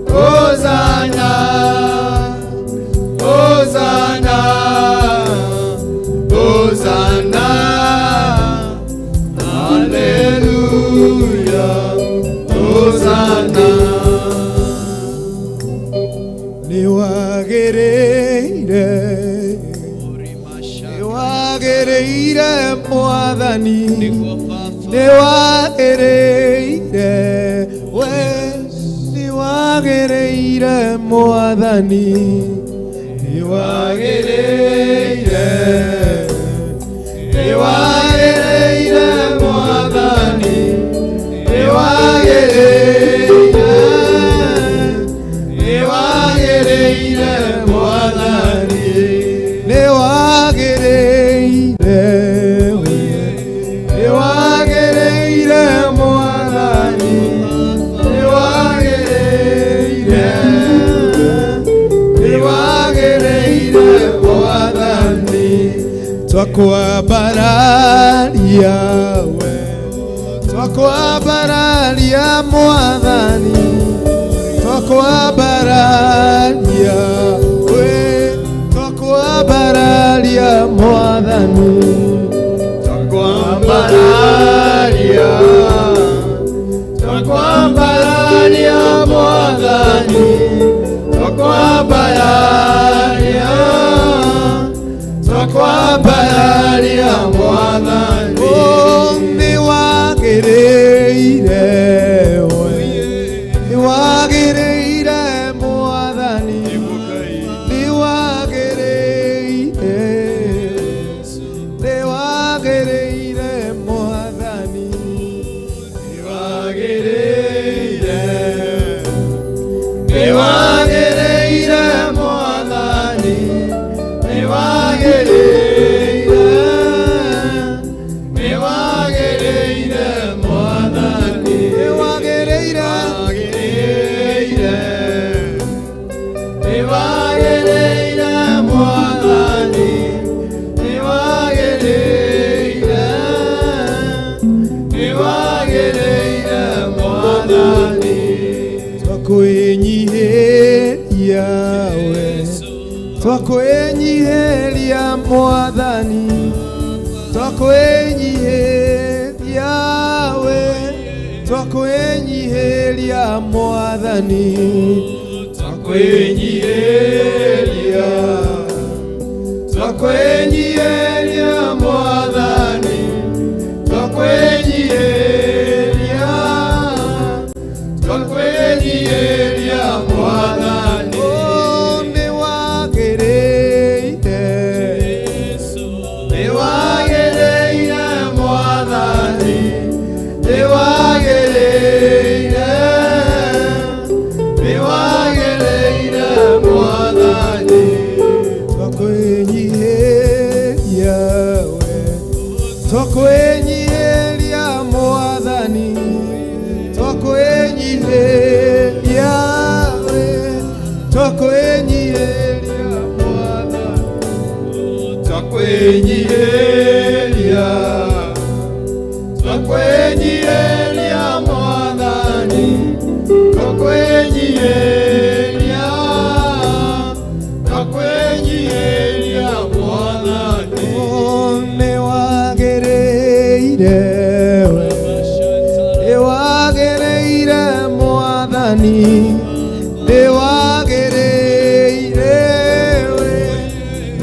Hosanna, Hosanna, Hosanna, Haleluya, Hosanna. Niwagĩrĩire, niwagĩrĩire Mwathani, niwagĩrĩire we, niwagĩrĩire Mwathani, niwagĩrĩire, niwagĩrĩire Mwathani, niwagĩrĩire, niwagĩrĩire Mwathani, niwagĩrĩire we, niwagĩrĩire Mwathani, niwagĩrĩire, niwagĩrĩire Mwathani, twakwambararia we, twakwambararia Mwathani, twakwambararia we, twakwambararia Mwathani, Twakwambararia, twakwambararia Mwathani, twakwambararia, twakwambararia Mwathani. Oh, nĩwagĩrĩire we, nĩwagĩrĩire Mwathani, nĩwagĩrĩire, nĩwagĩrĩire Mwathani, Nĩwagĩrĩire, nĩwagĩrĩire Mwathani, nĩwagĩrĩire, nĩwagĩrĩire Mwathani, nĩwagĩrĩire, nĩwagĩrĩire, nĩwagĩrĩire Mwathani, nĩwagĩrĩire, nĩwagĩrĩire Mwathani. Twakwĩnyihĩria we, twakwĩnyihĩria Mwathani, twakwĩnyihĩria we, twakwĩnyihĩria Mwathani, Twakwĩnyihĩria, twakwĩnyihĩria Mwathani, twakwĩnyihĩria, twakwĩnyihĩria Mwathani. Oh, nĩwagĩrĩire, Nĩwagĩrĩire Mwathani, Twakwenyiheria, twakwenyiheria Mwathani, twakwenyiheria, twakwenyiheria Mwathani. Nĩwagĩrĩire we, nĩwagĩrĩire Mwathani, nĩwagĩrĩire we,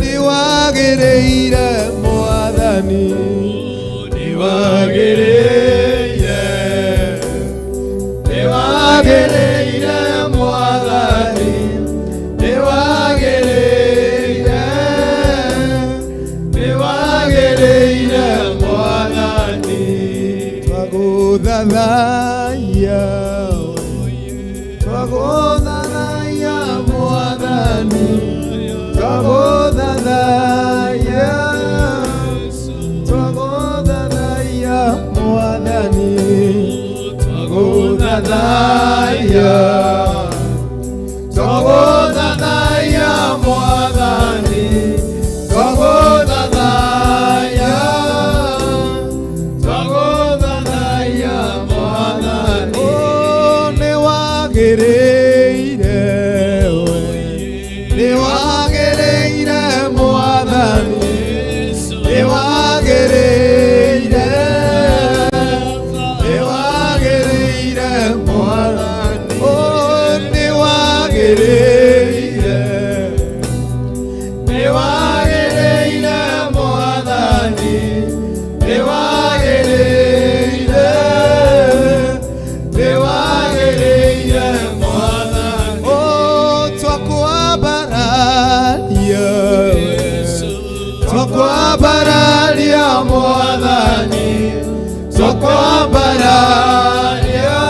nĩwagĩrĩire Mwathani, Nĩwagĩrĩire, nĩwagĩrĩire Mwathani, nĩwagĩrĩire, nĩwagĩrĩire Mwathani. Twagũthathaiya, twagũthathaiya Mwathani, twagũthathaiya, twagũthathaiya Mwathani, Twagũthathaiya, twagũthathaiya Mwathani, twagũthathaiya, twagũthathaiya Mwathani. Oh, nĩwagĩrĩire we, nĩwagĩrĩire Mwathani, nĩwagĩrĩire, nĩwagĩrĩire Mwathani. Oh, nĩwagĩrĩire, Nĩwagĩrĩire Mwathani, nĩwagĩrĩire, nĩwagĩrĩire Mwathani. Oh, twakwambararia Twakwambararia Mwathani, twakwambararia,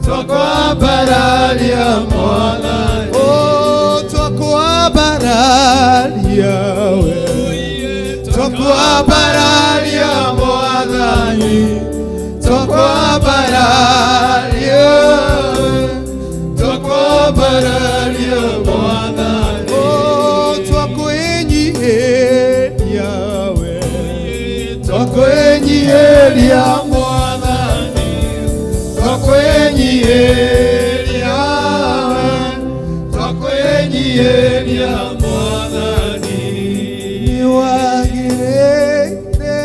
twakwambararia Mwathani. Oh, twakwambararia we, Twakwambararia Mwathani, twakwambararia, twakwambararia Mwathani. Oh, twakwenyiheria we, Twakwenyiheria Mwathani, twakwenyiheria, twakwenyiheria Mwathani. Nĩwagĩrĩire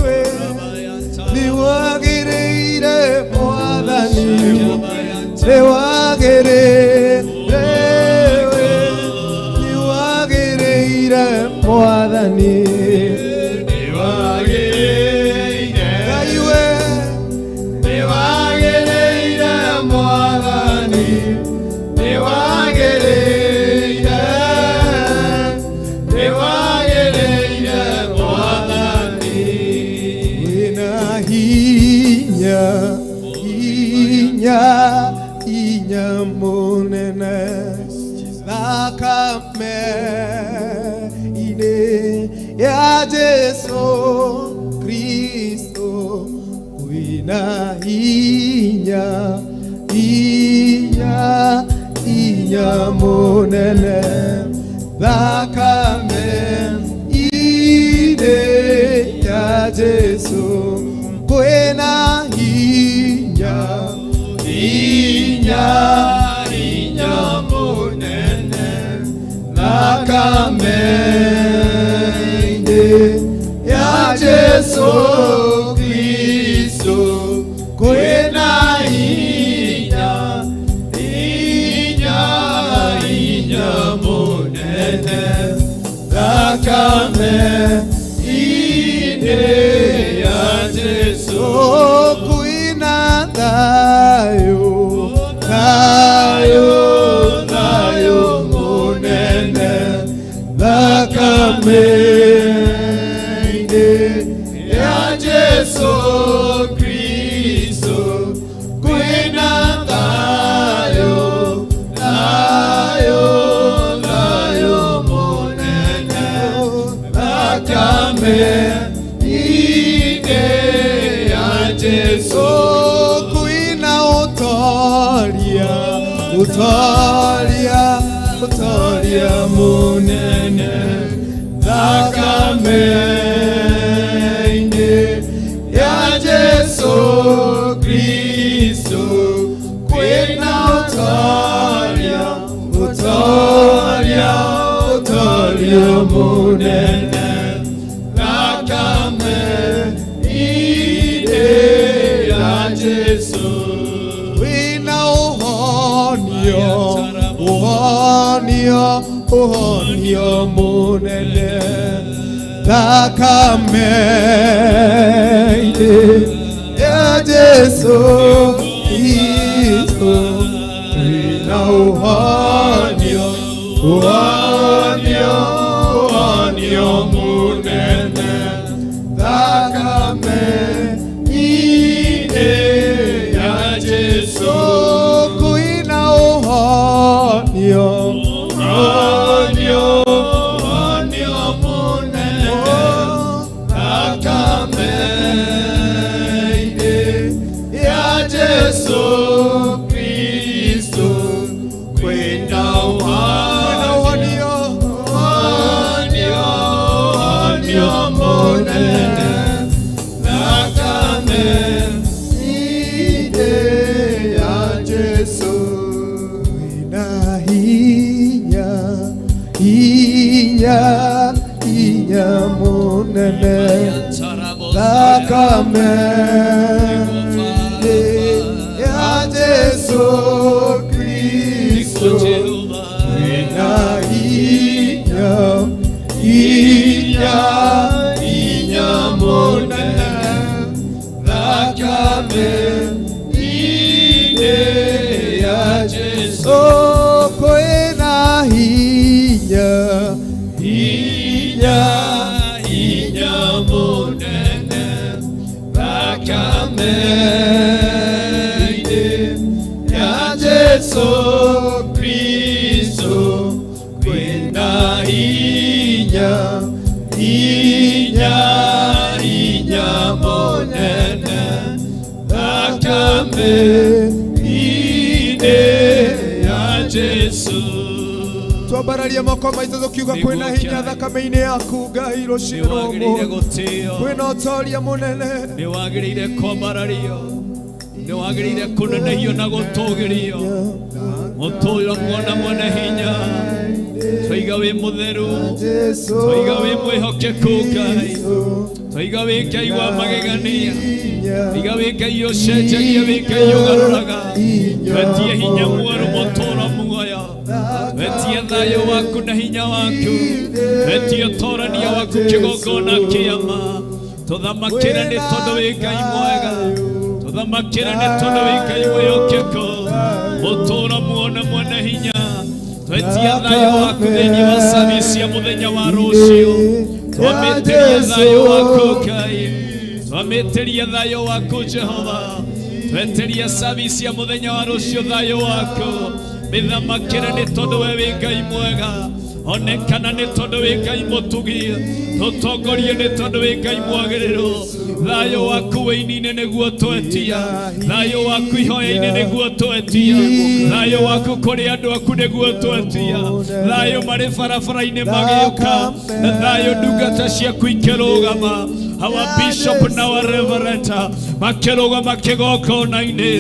we, nĩwagĩrĩire Mwathani, nĩwagĩrĩire we, nĩwagĩrĩire Mwathani. Nĩwagĩrĩire, Ngai we, nĩwagĩrĩire Mwathani, nĩwagĩrĩire, nĩwagĩrĩire Mwathani. Wĩna hinya, hinya, hinya mũnene thakame-inĩ ya Jesu Kristo, wĩna hinya, hinya, hinya mũnene thakame-inĩ ya Jesu, kwĩna hinya, Hinya, hinya mũnene thakame-inĩ ya Jesu Kristo, kwĩna hinya, hinya, hinya mũnene thakame-inĩ ya Jesu. Kwĩna thayũ, Thayũ, thayũ mũnene thakame-inĩ ya Jesu Kristo, kwĩna thayũ, thayũ, thayũ mũnene thakame-inĩ ya Jesu. Kwĩna ũtoria, ũtoria, ũtoria mũnene. Thakame-inĩ ya Jesu Kristo kwĩna ũtoria, ũtoria, ũtoria mũnene. Thakame-inĩ ya Jesu Wĩna ũhonio, ũhonio, ũhonio mũnene. Thakame-inĩ ya Jesu Kristo wĩna ũhonio, ũhonio, ũhonio mũnene. Thakame-inĩ ya Jesu kwĩna ũhonio, ũhonio, ũhonio mũnene. Thakame-inĩ ya Jesu Kristo kwĩna ũhonio, ũhonio, ũhonio mũnene. Thakame-inĩ ya Jesu Kwĩna hinya, hinya, hinya mũnene. Thakame-inĩ ya Jesu Kristo kwĩna hinya, hinya, hinya mũnene. Thakame-inĩ ya Jesu Oh, kwĩna hinya, hinya, hinya mũnene. Thakame-inĩ ya Jesu Kristo kwĩna hinya, hinya, hinya mũnene. Thakame-inĩ ya Jesu Twambararie moko maitũ tũkiuga kwĩna hinya thakame-inĩ yaku Ngai rũcinĩ Nĩ rwa wagĩrĩire ũmũthĩ. gũtĩo, Kwĩna ũtoria mũnene. nĩ wagĩrĩire kwambarario, nĩ wagĩrĩire kũnenehio na gũtũgĩrio. Mũtũũra muona mwene hinya, twaiga wĩ mũtheru, twaiga wĩ mwĩhokeku Ngai, twaiga wĩ Ngai wa magegania, twaiga wĩ Ngai ũcenjagia, wĩ Ngai ũgarũraga. Twetie hinya mwerũ mũtũũra muoyo, twetie thayũ waku na hinya waku, twetie ũtorania waku kĩgongona kĩama. Tũthamakĩre nĩ tondũ wĩ Ngai mwega, tũthamakĩre nĩ tondũ wĩ Ngai mwĩhokeku, mũtũũra muona mwene hinya. Twetia thayũ waku thĩinĩ wa service ya mũthenya wa rũciũ, twamĩtĩria thayũ waku Ngai, twamĩtĩria thayũ waku Jehova, tweteria service ya mũthenya wa rũciũ thayũ waku. Mĩthamakĩre nĩ tondũ we wĩ Ngai mwega, onekana nĩ tondũ wĩ Ngai mũtugi, tũtongorie nĩ tondũ wĩ Ngai mwagĩrĩru. Thayũ waku wĩini-inĩ nĩguo twetia, thayũ waku ihoya-inĩ nĩguo twetia, thayũ waku kũrĩ andũ aku nĩguo twetia, thayũ marĩ barabara-inĩ magĩũka, na thayũ ndungata ciaku ikĩrũgama, our bishop na our reverend makĩrũgama kĩgongona-inĩ,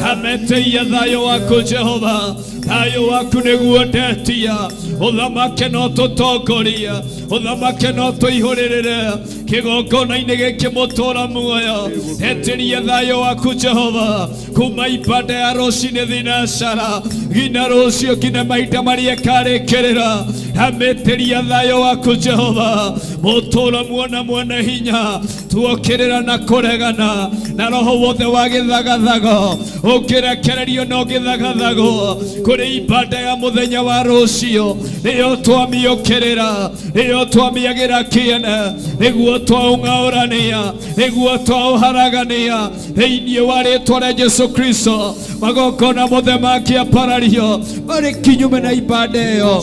hameteia thayũ waku Jehova, thayũ waku nĩguo ndetia, ũthamake no tũtongoria, ũthamake no tũihũrĩrĩre kĩgongona-inĩ gĩkĩ mũtũũra muoyo. Etĩria thayũ waku Jehova kuma ibada ya rũcinĩ thinacara nginya rũciũ nginya mahinda marĩa ĩkarĩkĩrĩra. Amĩtĩria thayũ waku Jehova mũtũũra muona mwene hinya, tuokĩrĩra na kũregana na roho wothe wa gĩthagathago ũngĩrekererio no gĩthagathago kũrĩ ibada ya mũthenya wa rũciũ, nĩyo twamĩũkĩrĩra, nĩyo twamĩagĩra kĩene, nĩguo twaũng'aũrania, nĩguo twaũharagania thĩinĩ wa rĩtwa rĩa Jesu Kristo. Magongona mothe makĩaparario marĩ kinyume na ibada ĩyo,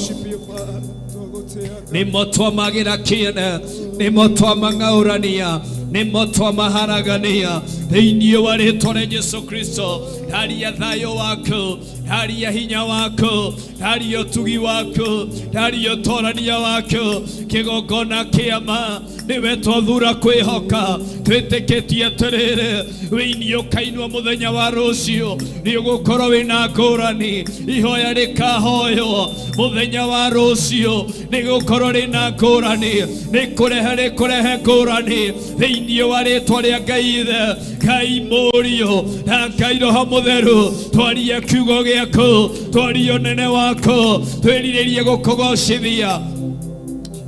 nĩmo twamagĩra kĩene, nĩmo twamang'aũrania. Nĩmo twamaharagania thĩinĩ wa rĩtwa rĩa Jesu Kristo. Ndaria thayũ waku, ndaria hinya waku, ndaria ũtugi waku, ndaria ũtorania waku, kĩgongona kĩama nĩwe twathura kwĩhoka. Twĩtĩkĩtie atĩrĩrĩ, wĩini ũkainwo mũthenya wa rũciũ nĩ ũgũkorwo wĩna ngũrani. Ihoya rĩkahoywo mũthenya wa rũciũ nĩ gũkorwo rĩna ngũrani, nĩ kũrehe rĩkũrehe ngũrani thĩinĩ wa rĩtwa rĩa Ngai Ithe, Ngai Mũriũ na Ngai Roho Mũtheru. Twarie kiugo gĩaku, twarie ũnene waku, twĩrirĩrie gũkũgocithia.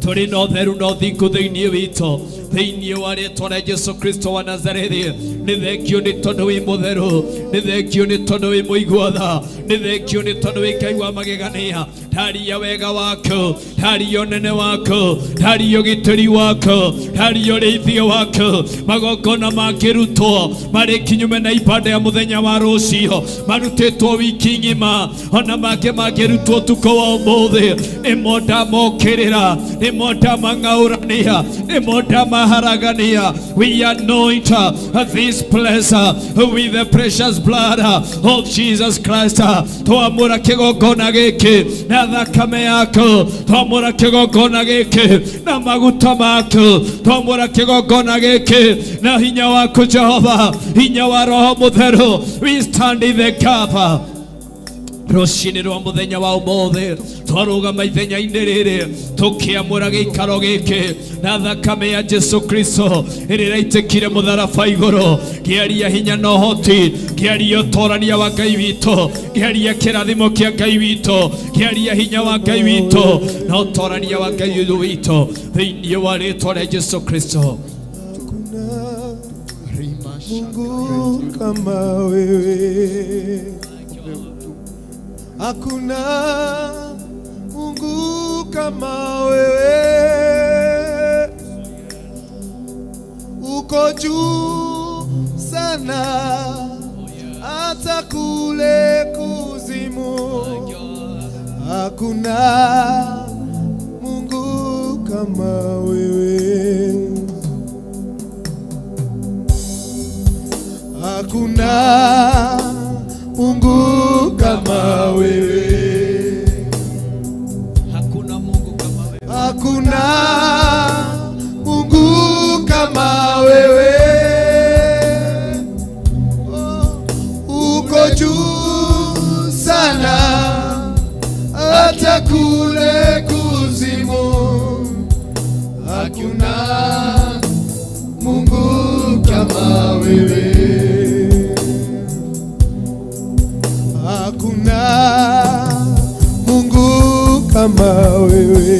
Tũrĩ na ũtheru na ũthingu thĩinĩ witũ, thĩinĩ wa rĩtwa rĩa Jesu Kristo wa Nazarethi. Nĩ thengio nĩ tondũ wĩ mũtheru, nĩ thengio nĩ tondũ wĩ mũigua tha, nĩ thengio nĩ tondũ wĩ Ngai wa magegania. Ndaria wega waku, ndaria ũnene waku, ndaria ũgitĩri waku, ndaria ũrĩithio waku. Magongona mangĩrutwo marĩ kinyume na ibada ya mũthenya wa rũciũ, marutĩtwo wiki ng'ima, ona mangĩ mangĩrutwo ũtukũ wa ũmũthĩ, nĩmo ndamokĩrĩra, nĩmo ndamang'aũrania, nĩmo ndamaharagania. We anoint this place with the precious blood of Jesus Christ. Twamũra kĩgongona gĩkĩ na thakame yaku, twamũra kĩgongona gĩkĩ na maguta maku, twamũra kĩgongona gĩkĩ na hinya waku Jehova, hinya wa Roho Mũtheru. We stand in the gap. Rũcinĩ rwa mũthenya wa ũmũthĩ twarũgama ithenya-inĩ rĩrĩ tũkĩamũra gĩikaro gĩkĩ na thakame ya Jesu Kristo ĩrĩa ĩraitĩkire mũtharaba igũrũ. Kĩaria hinya na ũhoti, kĩaria ũtorania wa Ngai witũ, kĩaria kĩrathimo kĩa Ngai witũ, kĩaria hinya wa Ngai witũ na ũtorania wa Ngai ũyũ witũ thĩinĩ wa rĩtwa rĩa Jesu Kristo. Mungu kama wewe, hakuna Mungu kama wewe, uko juu sana hata kule kuzimu, hakuna Mungu kama wewe. Hakuna Mungu kama wewe, Hakuna Mungu kama wewe, hakuna Mungu kama wewe, uko juu sana hata kule kuzimu, hakuna Mungu kama wewe. Hakuna Mungu kama wewe,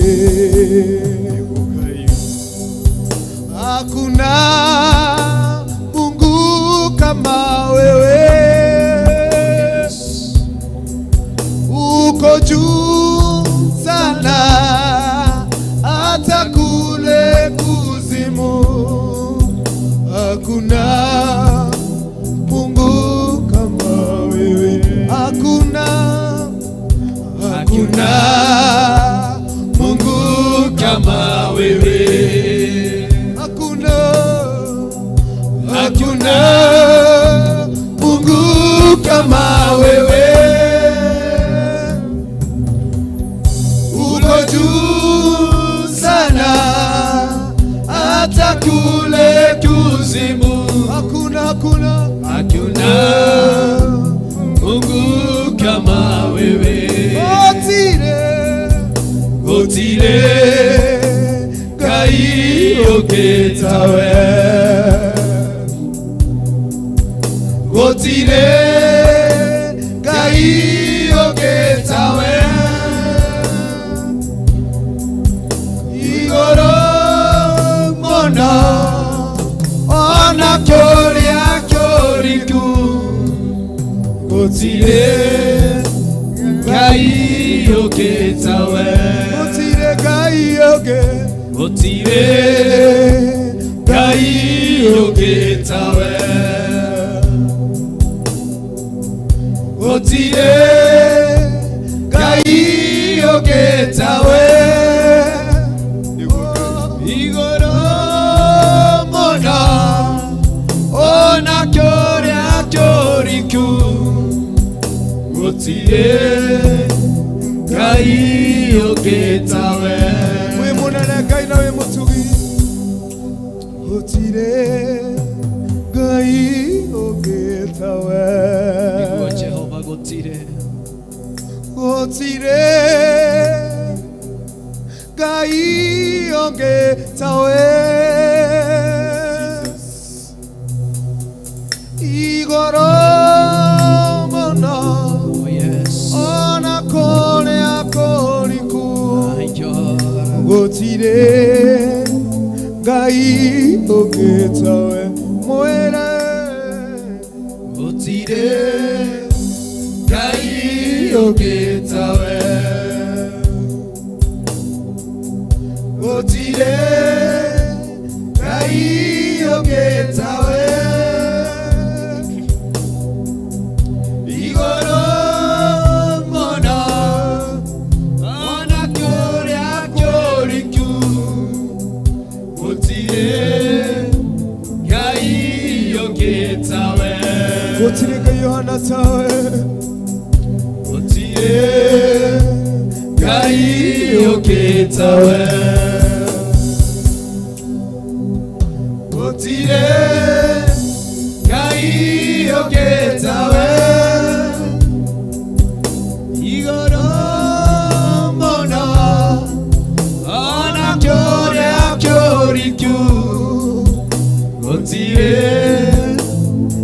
hakuna Mungu kama wewe, uko juu sana hata kule kuzimu, hakuna Mungu kama wewe, hakuna, hakuna Mungu kama wewe, hakuna, hakuna Mungu kama wewe, uko juu sana hata kule kuzimu, hakuna, hakuna, hakuna Mungu kama wewe, Gũtirĩ, gũtirĩ Ngai ũngĩ tawe, gũtirĩ Ngai ũngĩ tawe, igũrũ mũno ona kũrĩa kũriku, gũtirĩ Ngai ũngĩ tawe, gũtirĩ Ngai ũngĩ, gũtirĩ Ngai ũngĩ tawe, gũtirĩ Ngai ũngĩ tawe, igũrũ mũno Gũtirĩ Ngai ũngĩ tawe. Wĩ mũnene Ngai na wĩ mũtugi. Gũtirĩ Ngai ũngĩ tawe. Nĩguo Jehova gũtirĩ. Gũtirĩ Ngai ũngĩ tawe. Igũrũ mũno Oh yes. ona kũrĩa kũriku My God. gũtirĩ Ngai ũngĩ tawe. Mwĩre Gũtirĩ Ngai ũngĩ tawe. Gũtirĩ Ngai ũngĩ tawe. Igũrũ mũno ona kũrĩa kũriku gũtirĩ Ngai ũngĩ tawe. Gũtirĩ Ngai ũhana tawe. Gũtirĩ Ngai ũngĩ tawe. Gũtirĩ Ngai ũngĩ tawe. Igũrũ mũno ona kũrĩa kũriku gũtirĩ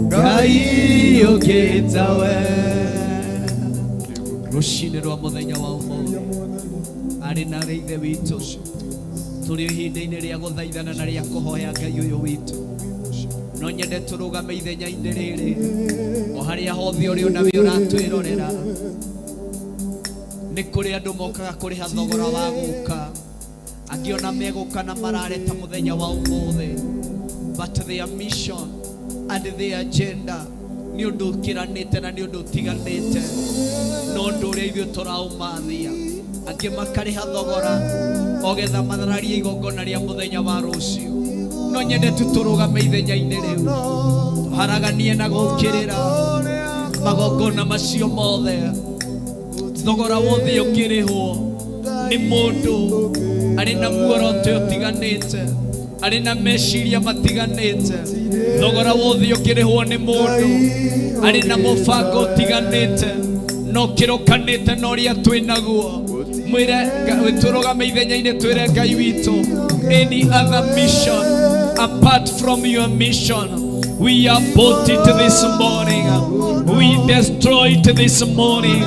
Ngai ũngĩ tawe. Rũcinĩ rwa mũthenya wa ũmũthĩ arĩ na ithe witũ tũrĩ ihinda-inĩ rĩa gũthaithana na rĩa kũhoya Ngai ũyũ witũ. No nyende tũrũgame ithenya-inĩ rĩrĩ o harĩa hothe ũrĩ ona wĩ ũratwĩrorera. Nĩ kũrĩ andũ mokaga kũrĩha thogora wa gũka, angĩ ona megũka na marareta mũthenya wa ũmũthĩ, but their mission and their agenda nĩ ũndũ ũkĩranĩte na nĩ ũndũ ũtiganĩte no ũndũ ũrĩa ithuĩ tũraũmathia. Angĩ makarĩha thogora ogetha mathararie igongona rĩa mũthenya wa rũciũ. No nyende tu tũrũgame ithenya-inĩ rĩu tũharaganie na gũkĩrĩra magongona macio mothe. Thogora wothe ũkĩrĩhwo nĩ mũndũ arĩ na muoroto ũtiganĩte, arĩ na meciria matiganĩte. Thogora wothe ũkĩrĩhwo nĩ mũndũ arĩ na mũbango ũtiganĩte no kĩrũkanĩte na ũrĩa twĩ naguo. Mwĩre tũrũgame ithenya-inĩ twĩre Ngai witũ, any other mission apart from your mission, we abort it this morning, we destroy it this morning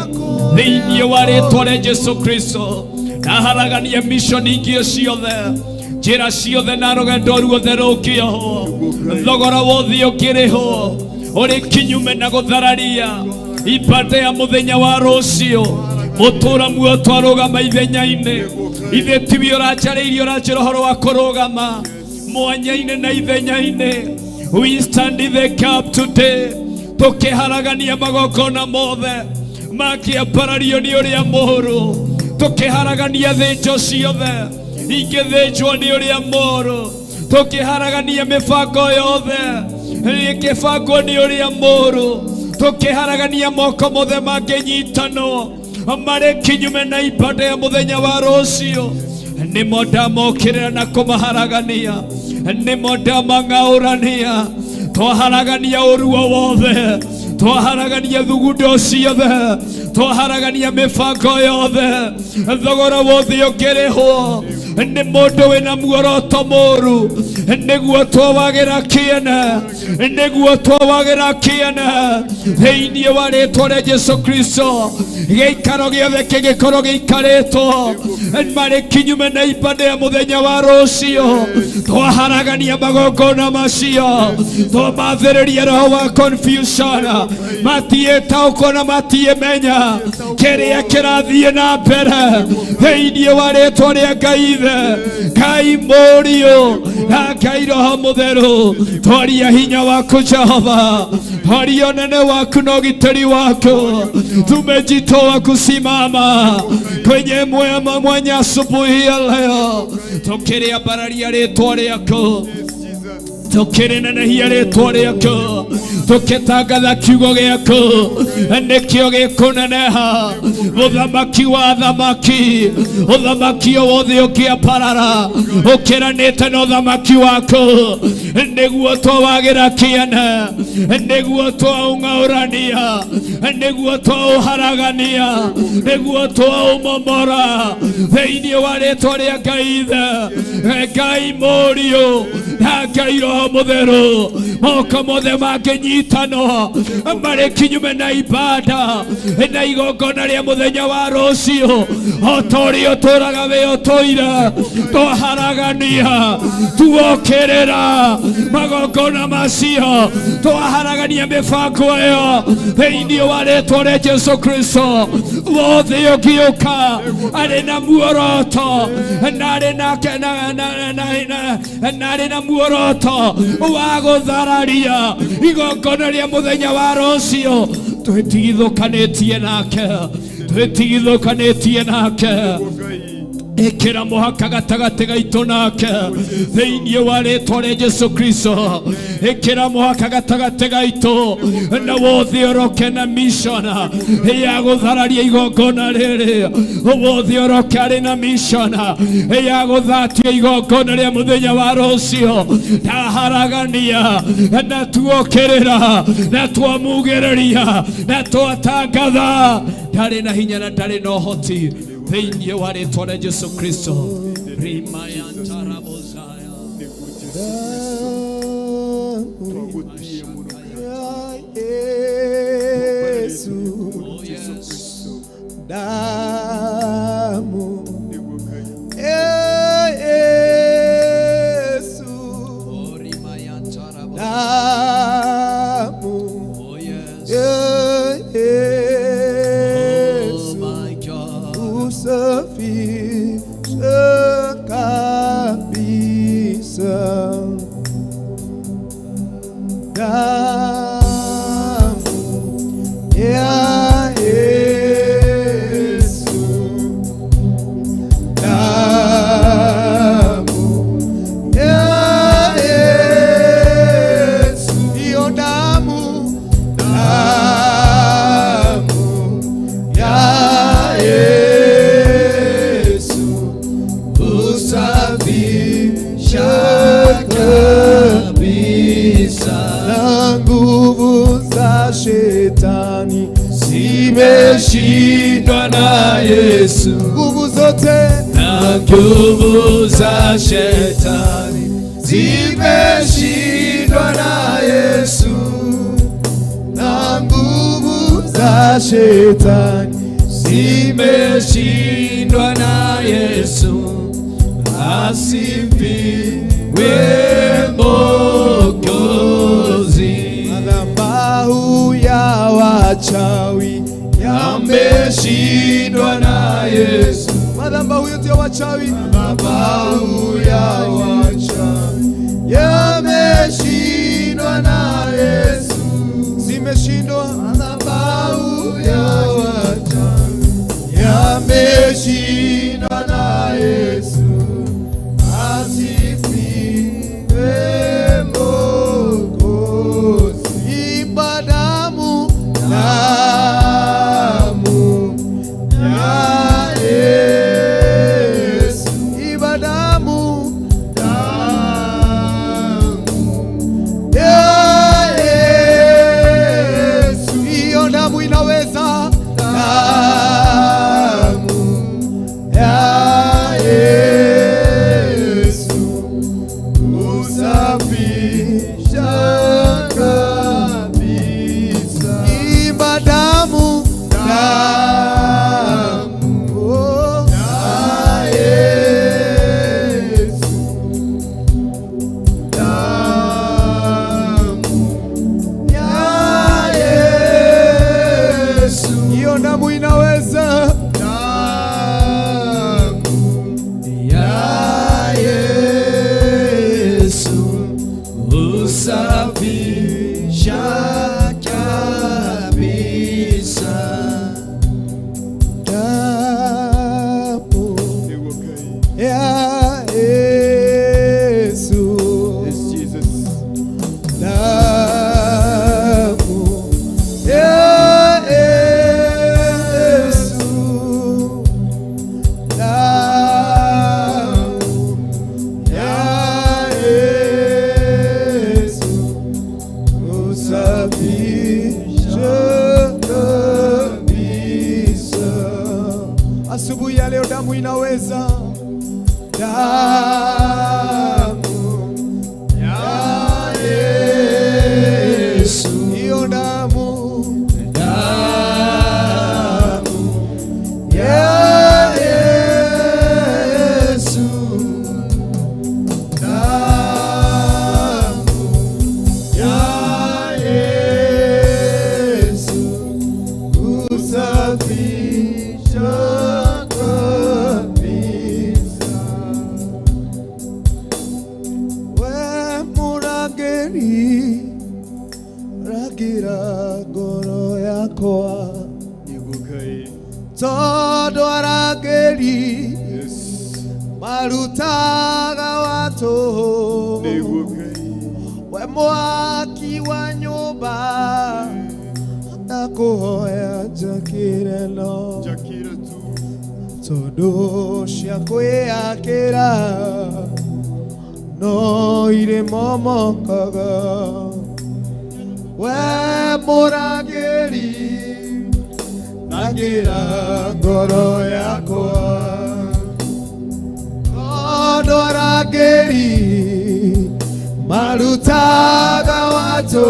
thĩinĩ wa rĩtwa rĩa Jesu Kristo. Naharagania mission ingĩ ciothe, njĩra ciothe na rũgendo ruothe rũkĩohwo, thogora wothe ũkĩrĩhwo ũrĩ kinyume na gũthararia ibada ya mũthenya wa rũciũ. Mũtũra muoyo twarũgama ithenya-inĩ, ithe tiwe ũranjarĩirie, ũranjĩra ũhoro wa kũrũgama mwanya-inĩ na ithenya-inĩ. We stand in the gap today tũkĩharagania magongona mothe makĩambarario nĩ ũrĩa mũũru, tũkĩharagania thĩnjo ciothe ingĩthĩnjwo nĩ ũrĩa mũũru, tũkĩharagania mĩbango yothe ĩngĩbangwo nĩ ũrĩa mũũru, tũkĩharagania moko mothe mangĩnyitanwo marĩ kinyume na ibada ya mũthenya wa rũciũ. Nĩmo ndamokĩrĩra na kũmaharagania, nĩmo ndamang'aũrania. Twaharagania ũru o wothe, twaharagania thugundo ciothe, twaharagania mĩbango yothe, thogora wothe ũkĩrĩhwo nĩ mũndũ wĩna muoroto mũru, nĩguo twawagĩra kĩene, nĩguo twawagĩra kĩene thĩinĩ wa rĩtwa rĩa Jesu Kristo. Gĩikaro gĩothe kĩngĩkorwo gĩikarĩtwo marĩ kinyume na ibada ya mũthenya wa rũciũ, twaharagania magongona macio, twamathĩrĩria roho wa confusion, matiĩtaũkwo na matiĩmenya kĩrĩa kĩrathiĩ na mbere thĩinĩ wa rĩtwa rĩa Ngai Ithe, Ngai Mũriũ na Ngai Roho Mũtheru. Twaria hinya waku Jehova, twaria ũnene waku na ũgitĩri waku. Tumejitoa kusimama kwenye mwema mwanya asubuhi ya leo, tukĩrĩambararia rĩtwa rĩaku. Tukirinenehia rĩtwa rĩaku, tukitangatha kiugo gĩaku nĩkĩo gĩkũneneha. Mũthamaki wa athamaki, ũthamaki o wothe ũkĩambarara ũkĩranĩte na ũthamaki waku, nĩguo twawagĩra kĩene, nĩguo twaũng'aũrania, nĩguo twaũharagania, nĩguo twaũmomora thĩinĩ wa rĩtwa rĩa Ngai Ithe, Ngai Mũriũ na Ngai Roho Mũtheru. Moko mothe mangĩnyitano marĩ kinyume na ibada na igongona rĩa mũthenya wa rũciũ, o ta ũrĩa ũtũũraga wĩ ũtũire, twaharagania, tuokĩrĩra magongona macio, twaharagania mĩbango ĩyo thĩinĩ wa rĩtwa rĩa Jesu Kristo. Wothe ũngĩũka arĩ na muoroto na arĩ na na na na na arĩ na muoroto wa gũthararia igongona rĩa mũthenya wa rũciũ, twĩtigithũkanĩtie nake, twĩtigithũkanĩtie nake. Ĩkĩra mũhaka gatagatĩ gaitũ nake thĩinĩ wa rĩtwa rĩa Jesu Kristo. Ĩkĩra mũhaka gatagatĩ gaitũ na wothe ũroke na mission ya gũthararia igongona rĩrĩ, wothe ũroke arĩ na mission ya gũthatia igongona rĩa mũthenya wa rũciũ. Ndaharagania na tuokĩrĩra na twamugĩrĩria na twatangatha ndarĩ na hinya na ndarĩ na ũhoti thĩinĩ wa rĩtwa rĩa Jesu Kristo. Rimayantarabozaya. Yesu, damu ya Yesu, damu ya Yesu, usafishe kabisa. Damu ya Yesu, damu ya Yesu, hiyo damu, damu ya Yesu, usafisha kabisa. Na nguvu za shetani zimeshindwa na Yesu, nguvu zote na nguvu za shetani zimeshindwa na Yesu, na nguvu za shetani zimeshindwa na Yesu. Asifiwe Mwokozi. Madhabahu ya wachawi yameshindwa na Yesu, madhabahu yote ya wachawi, madhabahu ya wachawi yameshindwa na Yesu, zimeshindwa. Madhabahu ya wachawi yameshindwa na Yesu. Asifiwe Mwokozi. Imba damu, damu ya Yesu, imba damu, damu ya Yesu, hiyo damu inaweza, damu ya Yesu, usafisha kabisa. Imba damu, ya leo damu inaweza. Damu ya Yesu, hiyo damu, damu ya Yesu, damu ya Yesu kusafisha kabisa. We murangĩri, rangĩra ngoro yakwa, tondũ arangĩri marutaga watũ. We mwaki wa nyũmba, ndakũhoya njakĩre no tondũ cia kwĩyakĩra no irĩ momokaga. We mũrangĩri, rangĩra ngoro yakwa, tondũ arangĩri marutaga watũ.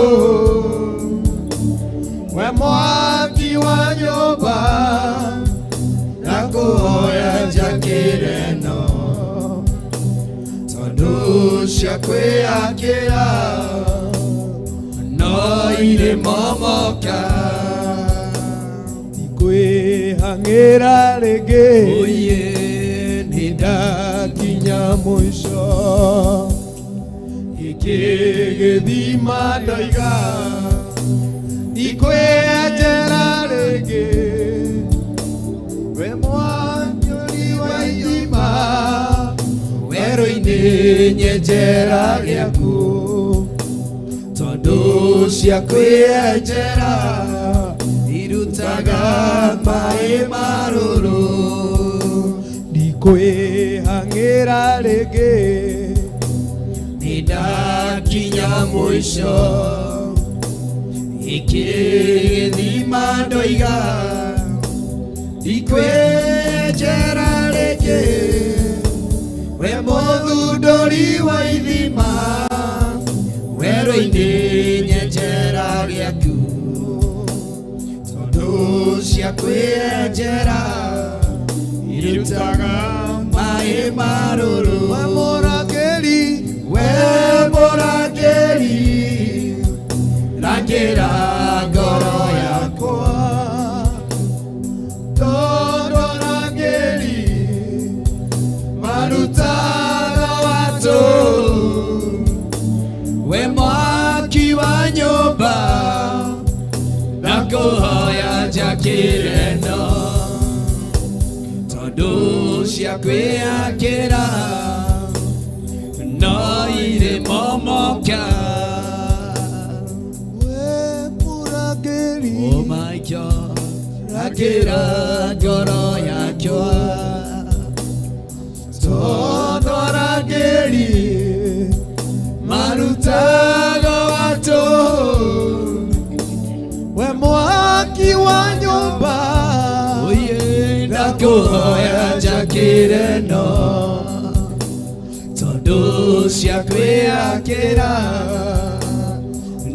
We mwaki wa nyũmba, ndakũhoya njakĩre no tondũ cia kwĩyakĩra no irĩ momoka. Ndikwĩhang'ĩra rĩngĩ, nĩ ndakinya mũico. Gĩkĩ gĩthima ndoiga, ndikwĩenjera rĩngĩ. We mwanyũri wa ithima, werũ-inĩ nyenjera gĩaku, tondũ cia kwĩenjera irutaga maĩ marũrũ. Ndikwĩhang'ĩra rĩngĩ, nĩ ndakinya mũico. Gĩkĩ gĩthima ndoiga, ndikwĩenjera rĩngĩ. We mũthundũri wa ithima, werũ-inĩ nyenjera gĩaku, tondũ cia kwĩenjera irutaga maĩ marũrũ. We mũrangĩri, we mũrangĩri, rangĩra ngoro yakwa, tondũ arangĩri marutaga watũ. We mwaki wa nyũmba, ndakũhoya njakĩre no tondũ cia kwĩyakĩra no irĩ momoka. We mũrangĩri, Oh my God, rangĩra ngoro yakwa, tondũ arangĩri marutaga watũ. We mwaki wa nyũmba, ndakũhoya njakĩre no tondũ cia kwĩyakĩra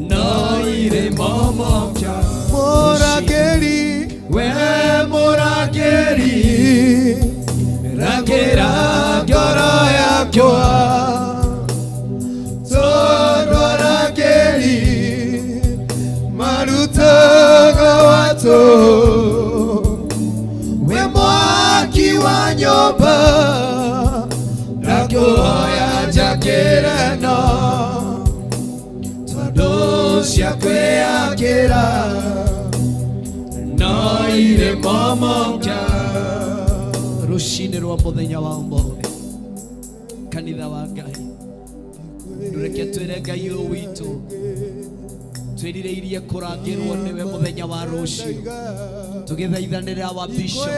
no irĩ momoka. Mũrangĩri, we mũrangĩri, rangĩra ngoro yakwa, tondũ arangĩri marutaga watũ. We mwaki wa nyũmba, ndakũhoya njakĩre no tondũ cia kwĩyakĩra no irĩ momoka. Rũcinĩ rwa mũthenya wa ũmũthĩ, kanitha wa Ngai, ndũreke twĩre Ngai ũyũ witũ twĩrirĩirie kũrangĩrwo nĩwe mũthenya wa rũciũ, tũgĩthaithanĩrĩra wa bishop,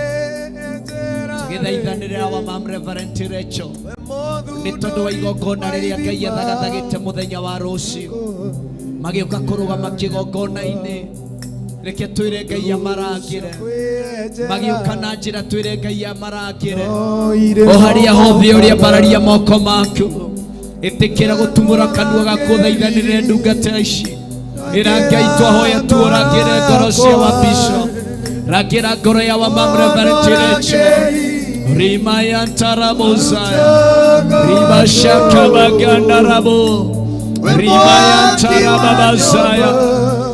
tũgĩthaithanĩrĩra wa mam Reverend Rachel, nĩ tondũ wa igongona rĩrĩa Ngai athagathagĩte mũthenya wa rũciũ, magĩũka kũrũgama kĩgongona-inĩ. Reke twĩre Ngai amarangĩre. Magĩũka na njĩra twĩre Ngai amarangĩre. O harĩa hothe ũrĩa mbararia moko maku, ĩtĩkĩra gũtumũra kanua gaku ũthaithanĩrĩre ndungata ici. Ĩra Ngai twahoya tuũrangĩre ngoro cia wa bishop, rangĩra ngoro ya wa mam Reverend Rachel. Rima ya ntarabozaya, rima shakabaganda rabo, rima ya ntarababazaya.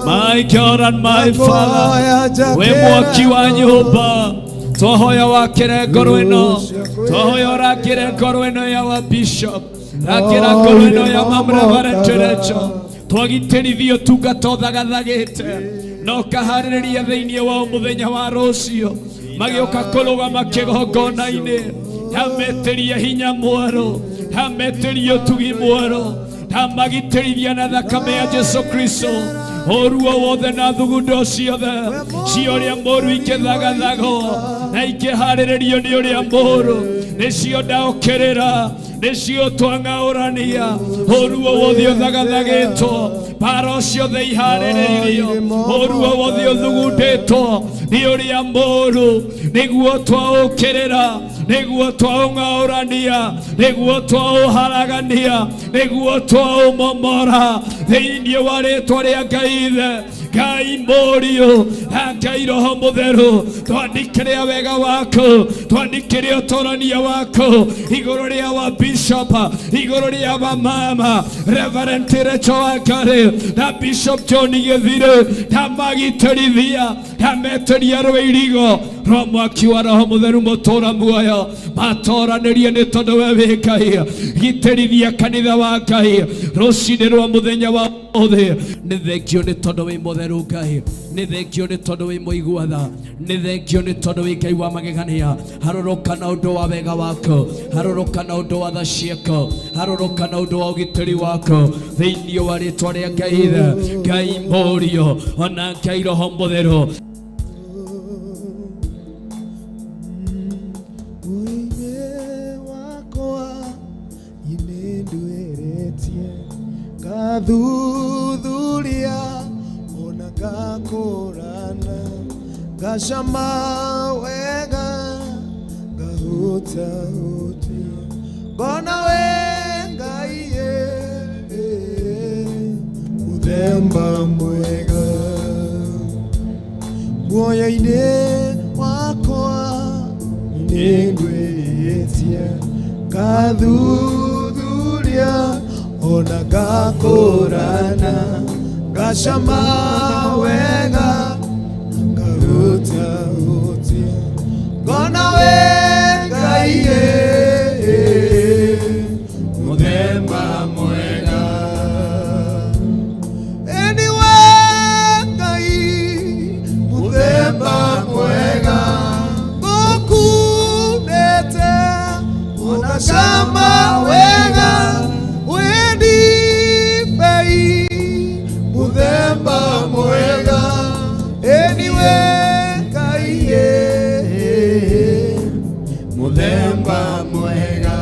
My God and my Father, we mwaki wa nyũmba, twahoya wakĩre ngoro ĩno, twahoya ũrangĩre ngoro ĩno ya wa bishop, rangĩra ngoro ĩno ya mam Reverend Rachel. Twagitĩrithio tungata ũthagathagĩte na ũkaharĩrĩria thĩinĩ wa mũthenya wa rũciũ, magĩũka kũrũgama kĩgongona-inĩ, ndametĩria hinya mwerũ, ndametĩria ũtugi mwerũ, ndamagitĩrithia na thakame ya Jesu Kristo. Ũru o wothe na thugundo ciothe cia ũrĩa mũũru ikĩthagathagwo na ikĩharĩrĩrio nĩ ũrĩa mũũru, nĩcio ndaũkĩrĩra, nĩcio twang'aũrania. Ũru o wothe ũthagathagĩtwo, mbara ciothe iharĩrĩirio, ũru o wothe ũthugundĩtwo nĩ ũrĩa mũũru, nĩguo twaũkĩrĩra, nĩguo twaũng'aũrania, nĩguo twaũharagania, nĩguo twaũmomora thĩinĩ wa rĩtwa rĩa Ngai Ithe, Ngai Mũriũ na Ngai Roho Mũtheru. Twandĩkĩre wega waku, twandĩkĩre ũtorania waku igũrũ rĩa wa bishop, igũrũ rĩa wa mama Reverend Rachel Wangari na Bishop John Gĩthire, ndamagitĩrithia, ndametĩria rũirigo rwa mwaki wa Roho Mũtheru mũtũra muoyo, matoranĩrie nĩ tondũ we wĩ Ngai. Gitĩrithia kanitha wa Ngai rũcinĩ rwa mũthenya wa ũmũthĩ. Nĩ thengio nĩ tondũ wĩ mũtheru Ngai, nĩ thengio nĩ tondũ wĩ mũigua tha, nĩ thengio nĩ tondũ wĩ Ngai wa magegania. Harũrũka na ũndũ wa wega waku, harũrũka na ũndũ wa tha ciaku, harũrũka na ũndũ wa ũgitĩri waku thĩinĩ wa rĩtwa rĩa Ngai Ithe, Ngai Mũriũ ona Ngai Roho Mũtheru. Ngathuthuria ona ngakũrana, ngacama wega, ngahutahutia, ngona we Ngai mũthemba mwega. Muoyo-inĩ wakwa nĩngwĩtie, ngathuthuria ona ngakũrana, ngacama wega, ngahutahutia, ngona we Ngai mũthemba mwega. Anyway, Ngai mũthemba mwega, ngũkundĩte ũgacama wega, wendibei mũthemba mwega. Anyway, Ngai mũthemba mwega.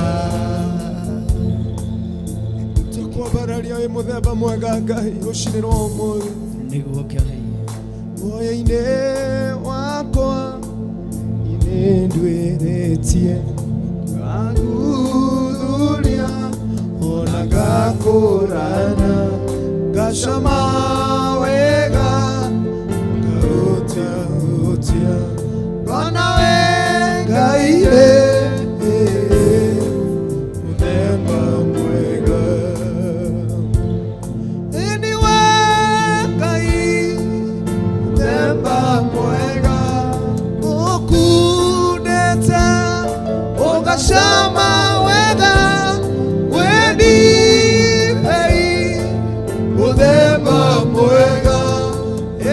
Tũkwambararia wĩ mũthemba mwega Ngai rũcinĩ rwa ũmũthĩ. Nĩguo Ngai. Muoyo-inĩ wakwa nĩndwĩrĩtie, ngathuthuria ona ngakũrana, ngacama wega, ngahutahutia, ngona we Ngai mũthemba mwega. Anyway, Ngai mũthemba mwega, ũkundĩte ũgacama wega, wendibei mũthemba mwega.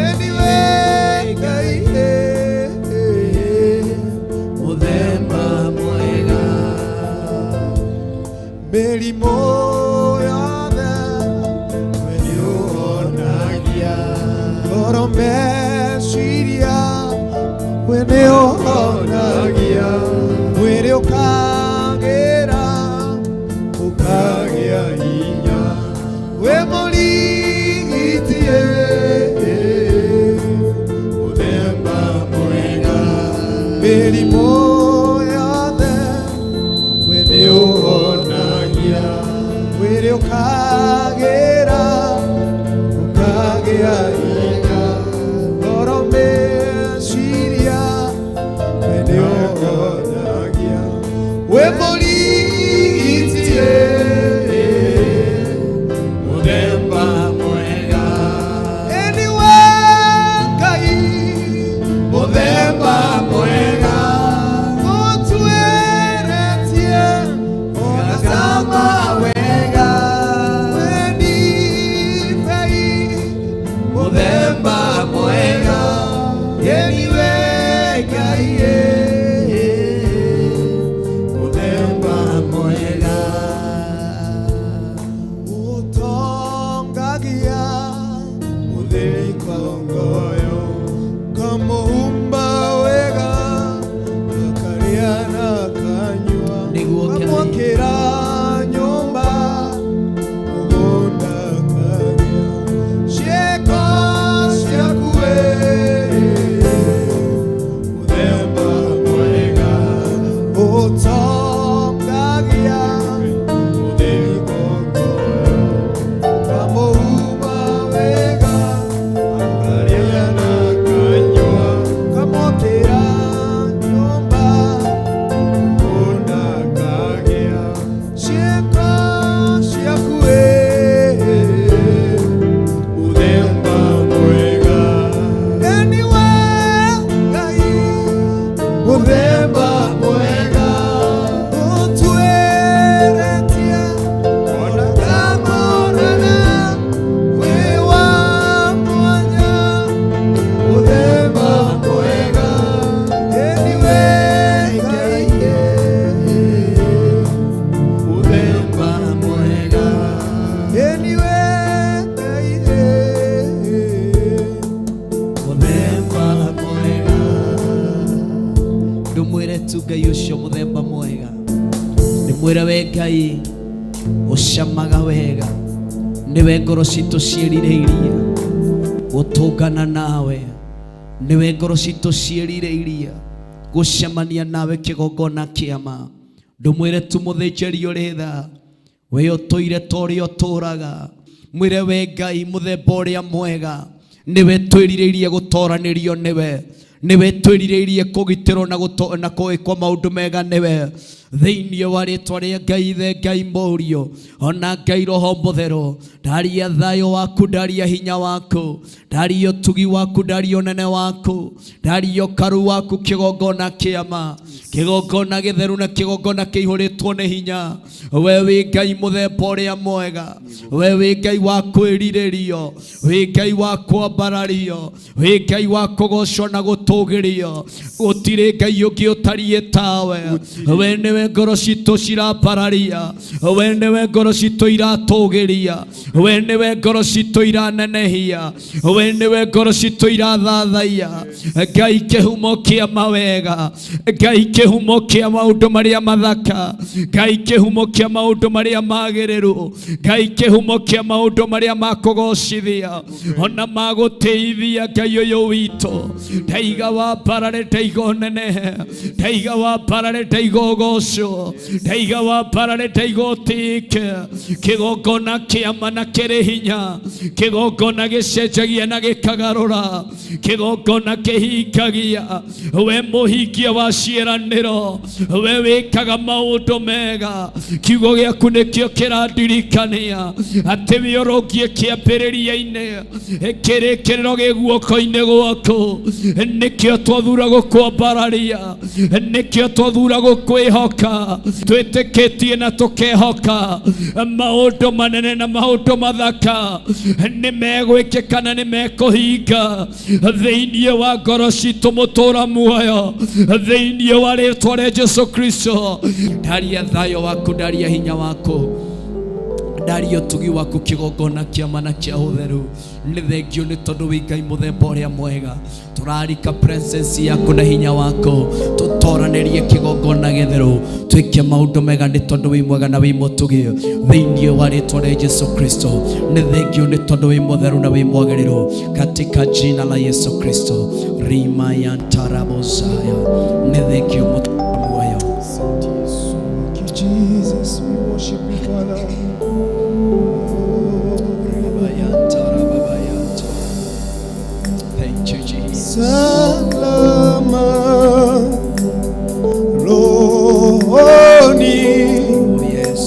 Anyway, Ngai mũthemba mwega. Mĩrimũ yothe we nĩũhonagia, ngoro meciria we nĩũhonagia, mwĩrĩ ũkagĩra ũkagĩa hinya, wĩ mũrigiti mũthemba mwega. tu Ngai ũcio mũthemba mwega. Ndĩmwĩre we Ngai ũcamaga wega, nĩwe ngoro citũ ciĩrirĩirie gũtũngana nawe, nĩwe ngoro citũ ciĩrirĩirie gũcemania nawe kĩgongona kĩama. Ndũmwĩre tu mũthĩnjĩri ũrĩ tha, we ũtũire ta ũrĩa ũtũraga. Mwĩre we Ngai mũthemba ũrĩa mwega, nĩwe twĩrirĩirie gũtoranĩrio nĩwe, nĩwe twĩrirĩirie kũgitĩrwo na na kwĩkwo maũndũ mega nĩwe. Thĩinĩ wa rĩtwa rĩa Ngai Ithe, Ngai Mũriũ, ona Ngai Roho Mũtheru, ndaria thayũ waku, ndaria hinya waku, ndaria ũtugi waku, ndaria ũnene waku, ndaria ũkaru waku, kĩgongona kĩama, kĩgongona gĩtheru na kĩgongona kĩihũrĩtwo nĩ hinya. We wĩ Ngai mũthemba ũrĩa mwega, we wĩ Ngai wa kwĩrirĩrio, wĩ Ngai wa kwambarario, wĩ Ngai wa kũgocwo na gũtũgĩrio. Gũtirĩ Ngai ũngĩ ũtariĩ tawe. We nĩwe ngoro citũ cirambararia, we nĩwe ngoro citũ iratũgĩria, we nĩwe ngoro citũ iranenehia, we nĩwe ngoro citũ irathathaiya. Ngai kĩhumo kĩa mawega, Ngai kĩhumo kĩa maũndũ marĩa mathaka, Ngai kĩhumo kĩa maũndũ marĩa magĩrĩru, Ngai kĩhumo kĩa maũndũ marĩa makũgocithia ona magũtĩithia. Ngai ũyũ witũ, ndaiga wambarare, ndaiga ũnenehe, ndaiga wambarare, ndaiga ũgocwo, ndaiga wambarare, ndaiga ũtĩĩke. Kĩgongona kĩama na kĩrĩ hinya, kĩgongona gĩcenjagia na gĩkagarũra, kĩgongona kĩhingagia. We mũhingia wa ciĩranĩro, we wĩkaga maũndũ mega. Kiugo gĩaku nĩkĩo kĩrandirikania atĩ wĩ ũrũngiĩ kĩambĩrĩria-inĩ, kĩrĩkĩrĩro gĩ guoko-inĩ gwaku. Nĩkĩo twathura gũkwambararia, nĩkĩo twathura gũkwĩhoka. Twĩtĩkĩtie na tũkehoka maũndũ manene na maũndũ mathaka nĩ megwĩkĩka na nĩ mekũhinga thĩinĩ wa ngoro citũ mũtũra muoyo, thĩinĩ wa rĩtwa rĩa Jesu Kristo. Ndaria thayũ waku, ndaria hinya waku, ndaria ũtugi waku, kĩgongona kĩama na kĩa ũtheru. Nĩ thengio nĩ tondũ wĩ Ngai mũthemba ũrĩa mwega. Tũrarika presence yaku na hinya waku, tũtoranĩrie kĩgongona gĩtheru, twĩke maũndũ mega nĩ tondũ wĩ mwega na wĩ mũtugi, thĩinĩ wa rĩtwa rĩa Jesu Kristo. Nĩ thengio nĩ tondũ wĩ mũtheru na wĩ mwagĩrĩru, katika jina la Yesu Kristo. Rima ya ntarabozaya. Nĩ thengio muoyo. Thank you, Jesus. We worship you, Father. Thank you, Jesus. Salama rohoni, yes.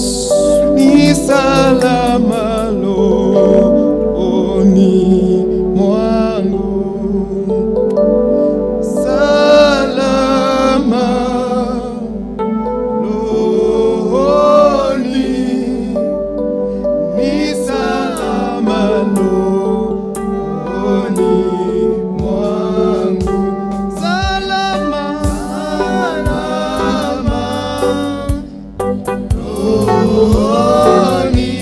Ni salama rohoni mwangu. Salama rohoni, ni salama rohoni mwangu. Salama, salama rohoni,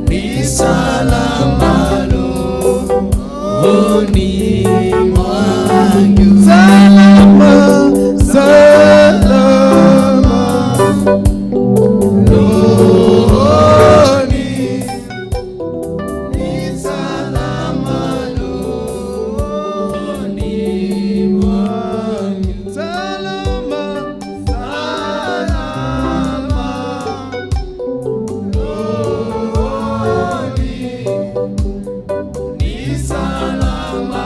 ni salama rohoni mwangu. Salama, salama rohoni, ni salama rohoni mwangu. Salama, salama rohoni, ni salama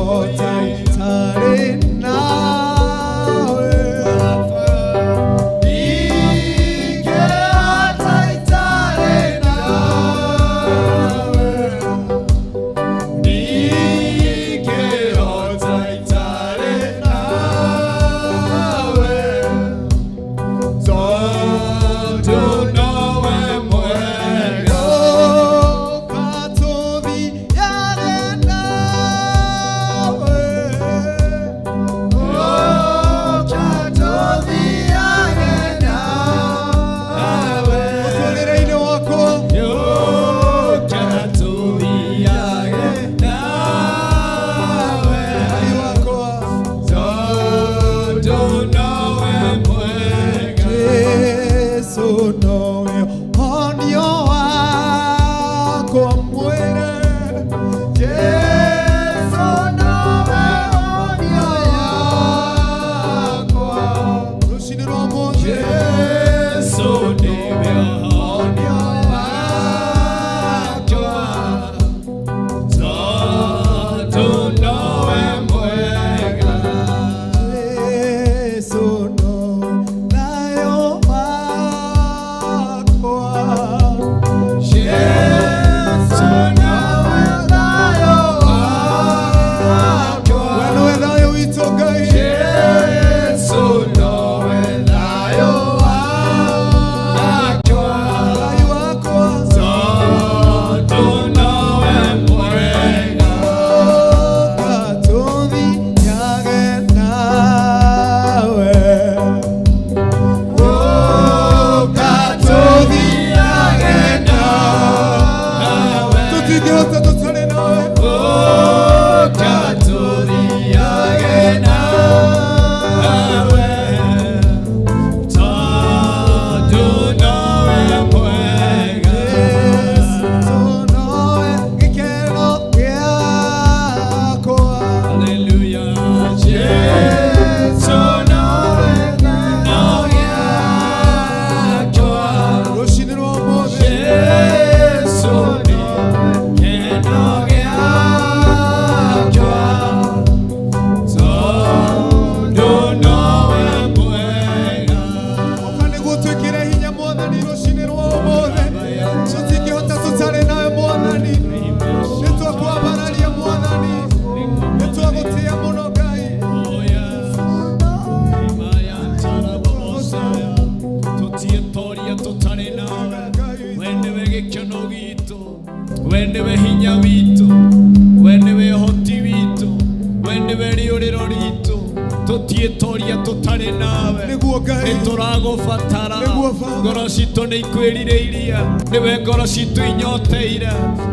Ndingĩhota itarĩ nawe. Ndingĩhota itarĩ nawe. Ndingĩhota itarĩ nawe. Tondũ nowe mwega. Ũka tũthiage nawe. Ũka tũthiage nawe. Mũtũrĩre-inĩ wakwa. Ũka tũthiage nawe. Ngai wakwa. Tondũ nowe mwega. Jesu nowe honio wakwa mwĩrĩ. Jesu nowe honio yakwa. Rũcinĩ rwa ũmũthĩ. Jesu nĩwe ũhonio wakwa. Tondũ nowe mwega. Jesu nowe thayũ wakwa. Jesu nowe thayũ wakwa. We nĩwe thayũ witũ Ngai. Jesu nowe thayũ wakwa. Thayũ wakwa. Tondũ nowe mwega. Ũka tũthiage nawe. Ũka tũthiage nawe. Tũtingĩhota tũtarĩ nawe. Ũka tũthiage nawe. Tondũ nowe mwega. Jesu nowe gĩkeno gĩakwa. Hallelujah. Jesu nowe gĩkeno gĩakwa. Rũcinĩ rwa ũmũthĩ. Jesu nĩwe gĩkeno gĩakwa. Tondũ nowe mwega. Ũka nĩguo twĩkĩre hinya Mwathani rũcinĩ rwa ũmũthĩ. Tũtingĩhota tũtarĩ nawe Mwathani. Nĩtwakwambararia Mwathani. Nĩtwagũtĩĩa mũno Ngai. Tũtiĩtoria tũtarĩ nawe. We nĩwe gĩkeno gitũ, we nĩwe hinya witũ, we nĩwe ũhoti witũ, we nĩwe rĩũrĩro ritũ. Tũtiĩtoria tũtarĩ nawe. Nĩguo Ngai. Nĩtũragũbatara. Nĩguo Baba. Ngoro citũ nĩ ikwĩrirĩirie, nĩwe ngoro citũ inyoteire.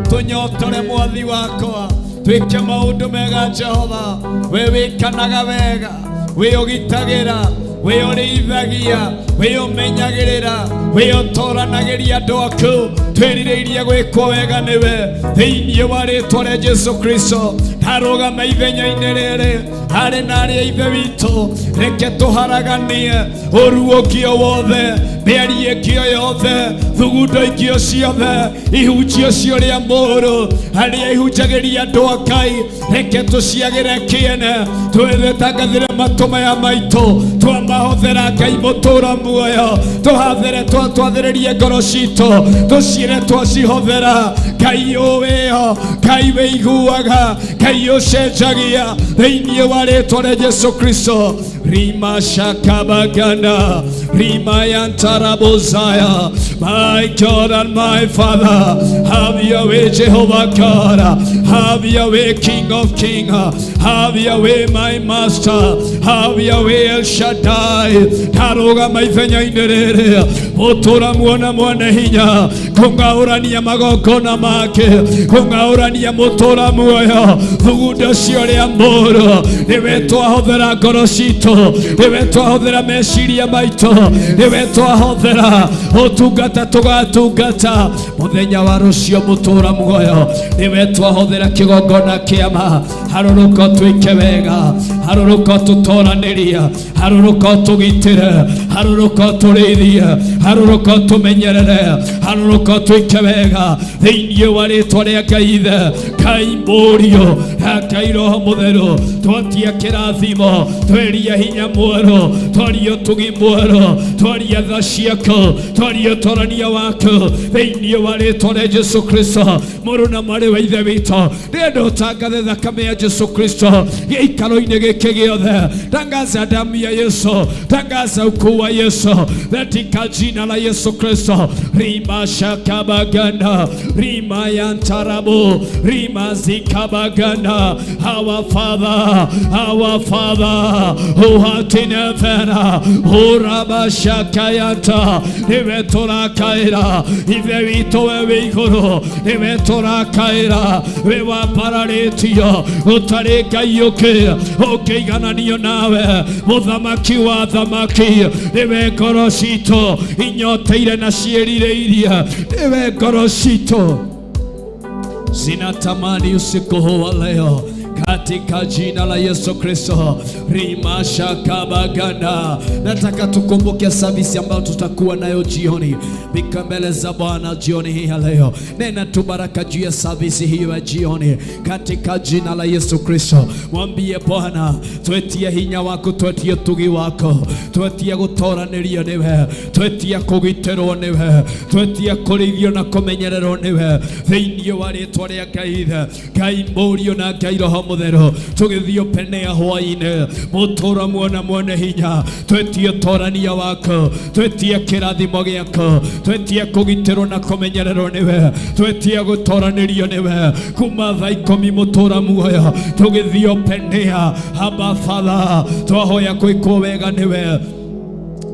Tũnyotore Mwathi wakwa, twĩke maũndũ mega Jehova. We wĩkanaga wega, wĩ ũgitagĩra, wĩ ũrĩithagia, wĩ ũmenyagĩrĩra, wĩ ũtoranagĩria andũ aku. Twĩrirĩirie gwĩkwo wega nĩwe thĩinĩ wa rĩtwa rĩa Jesu Kristo. Ndarũgama ithenya-inĩ rĩrĩ harĩ na arĩa ithe witũ, reke tũharaganie ũruũkio wothe, mĩario ĩngĩ yothe, thugundo ingĩ ciothe, ihunjio cia ũrĩa mũũru, arĩa ihunjagĩria andũ a Ngai, reke tũciagĩre kĩene, twĩtangathĩre matũ maya maitũ, twamahũthĩra Ngai mũtũũra muoyo, tũhathĩre twathĩrĩrie ngoro citũ, tũciĩre twacihũthĩra. Ngai ũwĩho, Ngai wĩiguaga, Ngai ũcenjagia, thĩinĩ wa rĩtwa rĩa Jesu Kristo. Rima shakabagana, Rima yantarabozaya. My God and my Father, have your way, Jehovah God. Have your way, King of Kings. Have your way, my Master. Have your way, El Shaddai. Ndarũgama ithenya-inĩ rĩrĩ, mũtũra muona mwene hinya, kũng'aũrania magongona make, kũng'aũrania mũtũra muoyo, thugundo cia ũrĩa mũũru. Nĩwe twahũthĩra ngoro citũ, nĩwe twahũthĩra meciria maitũ, nĩwe twahũthĩra ũtungata tũgatungata mũthenya wa rũciũ mũtũra muoyo, nĩwe twahũthĩra kĩgongona kĩama. Harũrũka twĩke wega, harũrũka tũtoranĩrie, harũrũka tũgitĩre, harũrũka tũrĩithie, harũrũka tũmenyerere, harũrũka twĩke wega thĩinĩ wa rĩtwa rĩa Ngai Ithe, Ngai Mũriũ Na Ngai Roho Mũtheru, twatia kĩrathimo, tweria hinya mwerũ, twaria ũtugi mwerũ, twaria tha ciaku, twaria ũtorania waku thĩinĩ wa rĩtwa rĩa Jesu Kristo, mũrũ na mwarĩ wa Ithe witũ. Ndĩrenda ũtangathe thakame ya Jesu Kristo gĩikaro-inĩ gĩkĩ gĩothe. Tangaza damu ya Yesu, tangaza ukuu wa Yesu katika jina la Yesu Kristo. Rima shakabaganda, rima yantarabu, rima zikabaganda. Our Father, our Father who art in heaven, urabashakayanta, niwe tũrakaĩra Ithe witũ we wĩ igũrũ, niwe tũrakaĩra, we wambararĩtio, gũtarĩ Ngai ũngĩ ũngĩigananio nawe, mũthamaki wa thamaki, niwe ngoro citũ inyoteire na ciĩrirĩirie, niwe ngoro citũ zinatamani usiku huu wa leo katika jina la Yesu Kristo. Rimasha kabaganda. Nataka tukumbuke service ambayo tutakuwa nayo jioni, bika mbele za Bwana jioni hii ya leo. Nena tu baraka juu ya service hiyo ya jioni katika jina la Yesu Kristo. Mwambie Bwana, twetie hinya wako, twetie utugi wako, twetie gũtoranĩrio nĩwe, twetie kũgitĩrwo nĩwe, twetie kũrĩithio na kũmenyererwo nĩwe thĩinĩ wa rĩtwa rĩa Ngai Ithe, Ngai Mũriũ na Ngai Roho Mũtheru. Tũgĩthiĩ penea hwaĩ-inĩ, mũtũra muona mwene hinya, twetie ũtorania waku, twetie kĩrathimo gĩaku, twetie kũgitĩrwo na kũmenyererwo nĩwe, twetie gũtoranĩrio nĩwe kuma thaa ikũmi mũtũra muoyo. Tũgĩthiĩ penea, Abba Father, twahoya kwĩkwo wega nĩwe,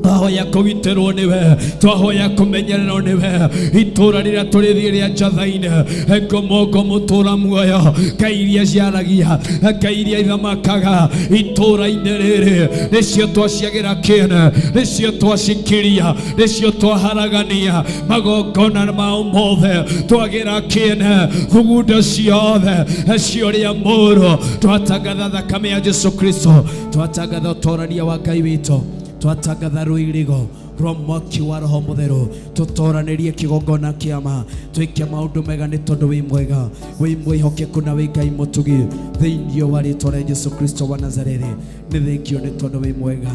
twahoya kũgitĩrwo nĩwe, twahoya kũmenyererwo nĩwe. Itũra rĩrĩa tũrĩthiĩ rĩa Njatha-inĩ, ngomongo mũtũra muoyo, ngai iria ciaragia, ngai iria ithamakaga itũra-inĩ rĩrĩ, nĩcio twaciagĩra kĩene, nĩcio twacikiria, nĩcio twaharagania magongona ma ũmũthĩ, twagĩra kĩene thugunda ciothe cia ũrĩa mũũru. Twatangatha thakame ya Jesu Kristo, twatangatha ũtorania wa Ngai witũ, twatangatha rũirigo rwa mwaki wa Roho Mũtheru, tũtoranĩrie kĩgongona kĩama, twĩke maũndũ mega nĩ tondũ wĩ mwega, wĩ mwĩhokeku na wĩ Ngai mũtugi thĩinĩ wa rĩtwa rĩa Jesu Kristo wa Nazarethi. Nĩ thengio nĩ tondũ wĩ mwega.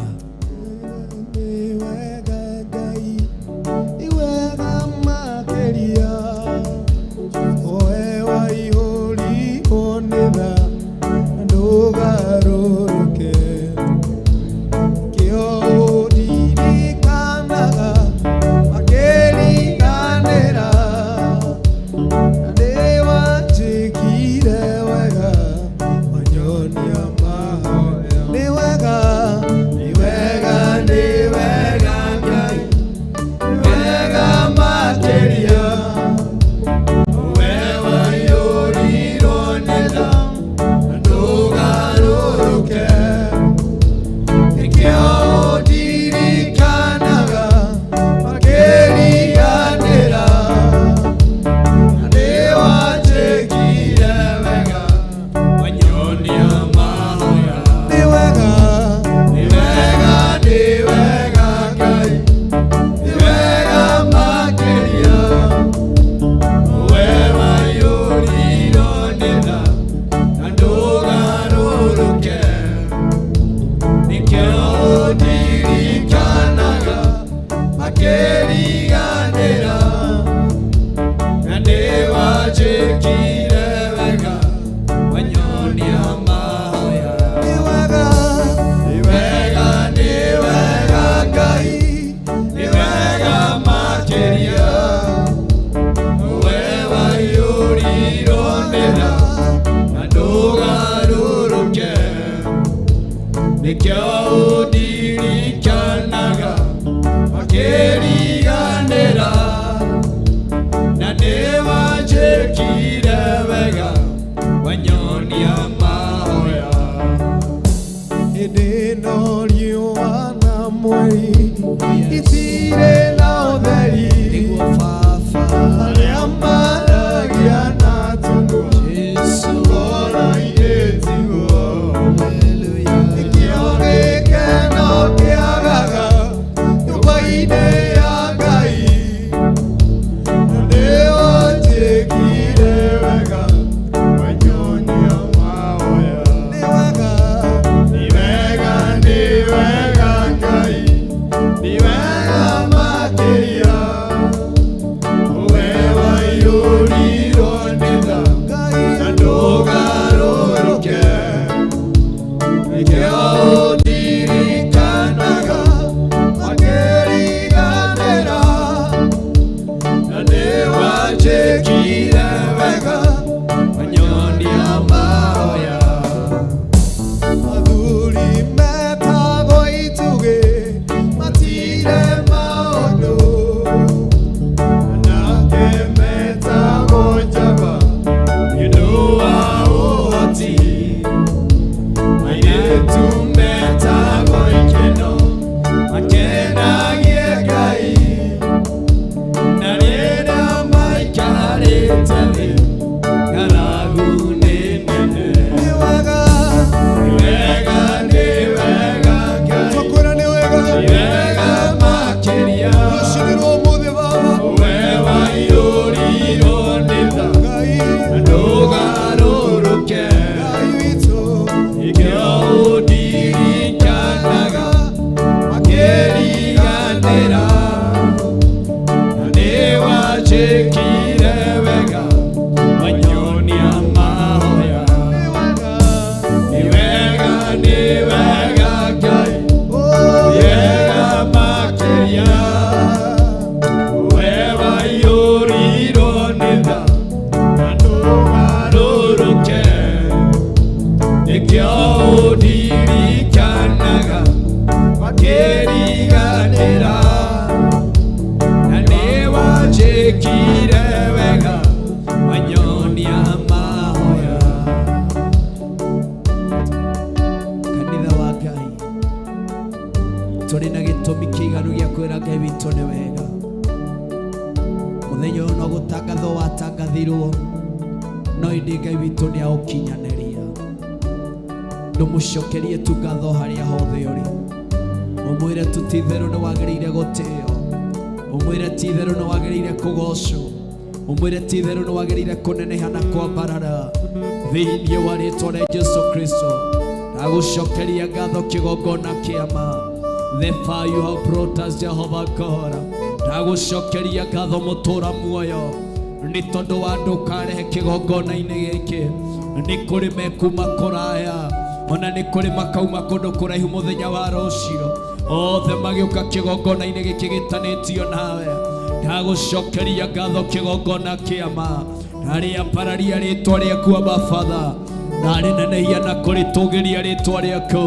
Kĩo gĩkeno kĩagaga nyũmba-inĩ ya Nĩkĩo ũndirikanaga makĩriganĩra, na nĩwanjĩkire wega wanyonia mahoya. Kanitha wa Ngai, tũrĩ na gĩtũmi kĩiganu gĩa kwĩra Ngai witũ nĩ wega. Mũthenya ũyũ no gũtangathwo watangathirwo, no ĩndĩ Ngai witũ nĩ aũkinyanĩria. Ndũmũcokerie tu ngatho harĩa hothe ũrĩ, ũmwĩre tu ti itherũ nĩ wagĩrĩire gũtĩo, ũmwĩre ti itherũ nĩ wagĩrĩire kũgocwo, ũmwĩre ti itherũ nĩ wagĩrĩire kũneneha na kwambarara thĩinĩ wa rĩtwa rĩa Jesu Kristo. Ndagũcokeria ngatho kĩgongona kĩama, the fire you have brought us, Jehovah God. Ndagũcokeria ngatho mũtũra muoyo, nĩ tondũ wa ndũkarehe kĩgongona-inĩ gĩkĩ. Nĩ kũrĩ mekuma kũraya, ona nĩ kũrĩ makauma kũndũ kũraihu mũthenya wa rũciũ, othe magĩũka kĩgongona-inĩ gĩkĩ gĩtanĩtio nawe. Ndagũcokeria ngatho kĩgongona kĩama, ndarĩambararia rĩtwa rĩaku Abba Father, ndarĩnenehia na kũrĩtũgĩria rĩtwa rĩaku.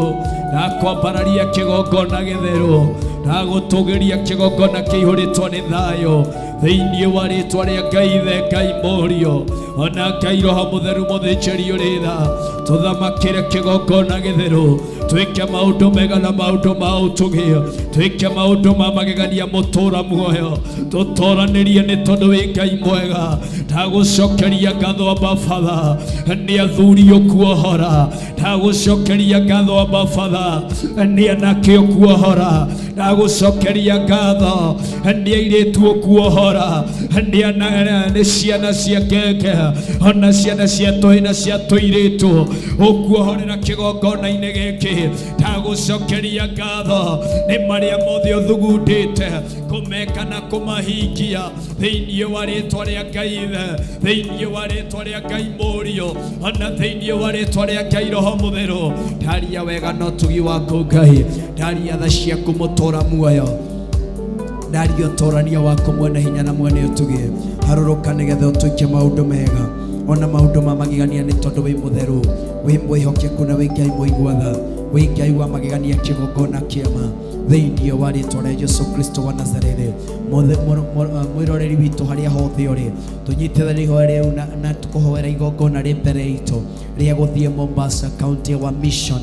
Ndakwambararia kĩgongona gĩtheru, ndagũtũgĩria kĩgongona kĩihũrĩtwo nĩ thayũ thĩinĩ wa rĩtwa rĩa Ngai Ithe, Ngai Mũriũ, ona Ngai Roho Mũtheru. Mũthĩnjĩri ũrĩ tha, tũthamakĩre kĩgongona gĩtheru, twĩke maũndũ mega na maũndũ ma ũtugi, twĩke maũndũ ma magegania mũtũra muoyo, tũtoranĩrie nĩ tondũ wĩ Ngai mwega. Ndagũcokeria ngatho Abba Father, nĩ athuri ũkuohora. Ndagũcokeria ngatho Abba Father, nĩ anake ũkuohora. Ndagũcokeria ngatho nĩ airĩtu ũkuohora, nĩ ciana cia ngenge, ona ciana cia tũhĩ na cia tũirĩtu ũkuohorera kĩgongona-inĩ gĩkĩ. Ndagũcokeria ngatho nĩ marĩa mothe ũthugundĩte kũmeka na kũmahingia thĩinĩ wa rĩtwa rĩa Ngai Ithe, thĩinĩ wa rĩtwa rĩa Ngai Mũriũ, ona thĩinĩ wa rĩtwa rĩa Ngai Roho Mũtheru. Ndaria wega na ũtugi waku Ngai, ndaria tha ciaku mũtũra muoyo, ndaria ũtũrania waku mwene hinya na mwene ũtugi. Harũrũka nĩgetha ũtwĩke maũndũ mega ona maũndũ ma magegania, nĩ tondũ wĩ mũtheru, wĩ mwĩhokeku, na wĩ Ngai mũigua tha, wĩ Ngai wa magegania. Kĩgongona kĩama thĩinĩ wa rĩtwa rĩa Jesu Kristo wa Nazarethi. Mwĩroreri witũ harĩa hothe ũrĩ, tũnyitithanie ihoya rĩu na tũkũhoera igongona rĩ mbere itũ rĩa gũthiĩ Mombasa county wa mission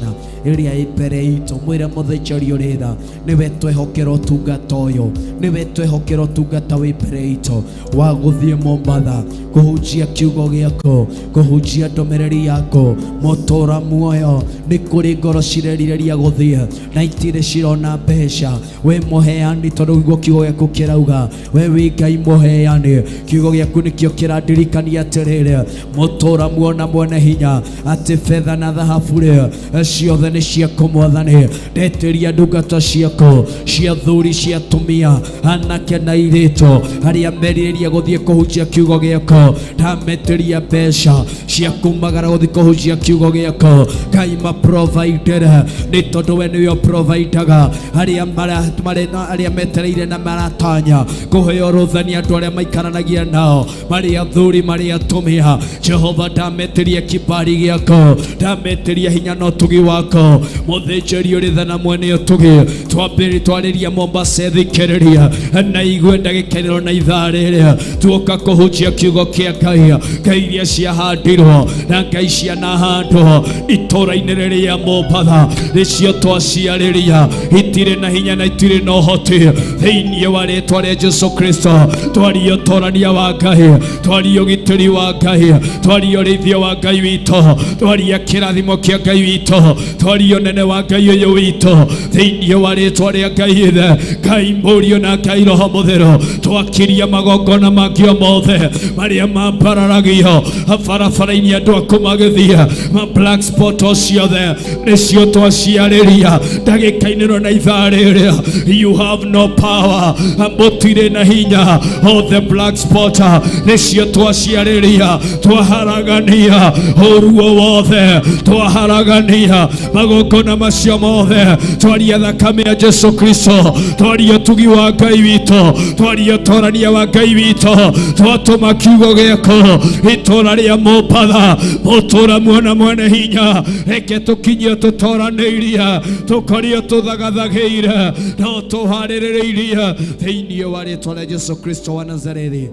ĩrĩa ĩ mbere itũ. Mwĩre mũthĩnjĩri ũrĩ tha, nĩwe twehokera ũtungata ũyũ, nĩwe twehokera ũtungata wĩ mbere itũ wa gũthiĩ Mombatha kũhunjia kiugo gĩaku, kũhunjia ndũmĩrĩri yaku mũtũra muoyo. Nĩ kũrĩ ngoro cirerirĩria gũthiĩ na itirĩ cirona mbeca. We mũheani, tondũ guo kiugo gĩaku kĩrauga we wĩ Ngai mũheani. Kiugo gĩaku nĩkĩo kĩrandirikania atĩrĩrĩ, mũtũra muona mwene hinya, atĩ betha na thahabu rĩ ciothe nĩ ciaku Mwathani. Ndetĩria ndungata ciaku cia thuri, cia atumia, anake na airĩtu arĩa merirĩria gũthiĩ kũhunjia kiugo gĩaku. Ndametĩria mbeca cia kumagara gũthiĩ kũhunjia kiugo gĩaku. Ngai, maprovidere, nĩ tondũ we nĩwe ũprovidaga. Arĩa arĩa metereire na maratanya kũheo rũtha nĩ andũ arĩa maikaranagia nao, marĩ athuri, marĩ atumia, Jehova, ndametĩria kibari gĩaku, ndametĩria hinya na ũtugi waku. Mũthĩnjĩri ũrĩ tha na mwene ũtugi, twambĩrĩ twarĩria Mombasa thikĩrĩria na igue ndagĩka ĩno na ithaa rĩrĩ tuoka kũhunjia kiugo kĩa Ngai. Ngai iria ciahandirwo na Ngai cianahandwo itũra-inĩ rĩrĩa Mombatha nĩcio twaciarĩria, itirĩ na hinya na itirĩ na ũhoti. Thĩinĩ wa rĩtwa rĩa Jesu Kristo, twaria ũtorania wa Ngai, twaria ũgitĩri wa Ngai, twaria ũrĩithio wa Ngai witũ, twaria kĩrathimo kĩa Ngai witũ, twaria ũnene wa Ngai ũyũ witũ thĩinĩ wa rĩtwa rĩa Ngai Ithe, Ngai Mũriũ na Ngai Roho Mũtheru. Twakiria magongona mangĩ o mothe marĩa mambararagio barabara-inĩ andũ aku magĩthiĩ, ma black spot o ciothe nĩcio twaciarĩria ndagĩka-inĩ ĩno na ithaa rĩrĩa. You have no power. power, mbũtũ irĩ na hinya, all the black spot nĩcio twaciarĩria, twaharagania ũruo wothe, twaharagania magongona macio mothe, twaria thakame ya Jesu Kristo, twaria ũtugi wa Ngai witũ, twaria ũtorania wa Ngai witũ, twatũma kiugo gĩaku itũra rĩa Mombatha, mũtũra muona mwene hinya, reke tũkinyio tũtoranĩirie, tũkorio tũthagathagĩire, no tũharĩrĩirie thĩinĩ wa rĩtwa rĩa Jesu Kristo wa Nazarethi.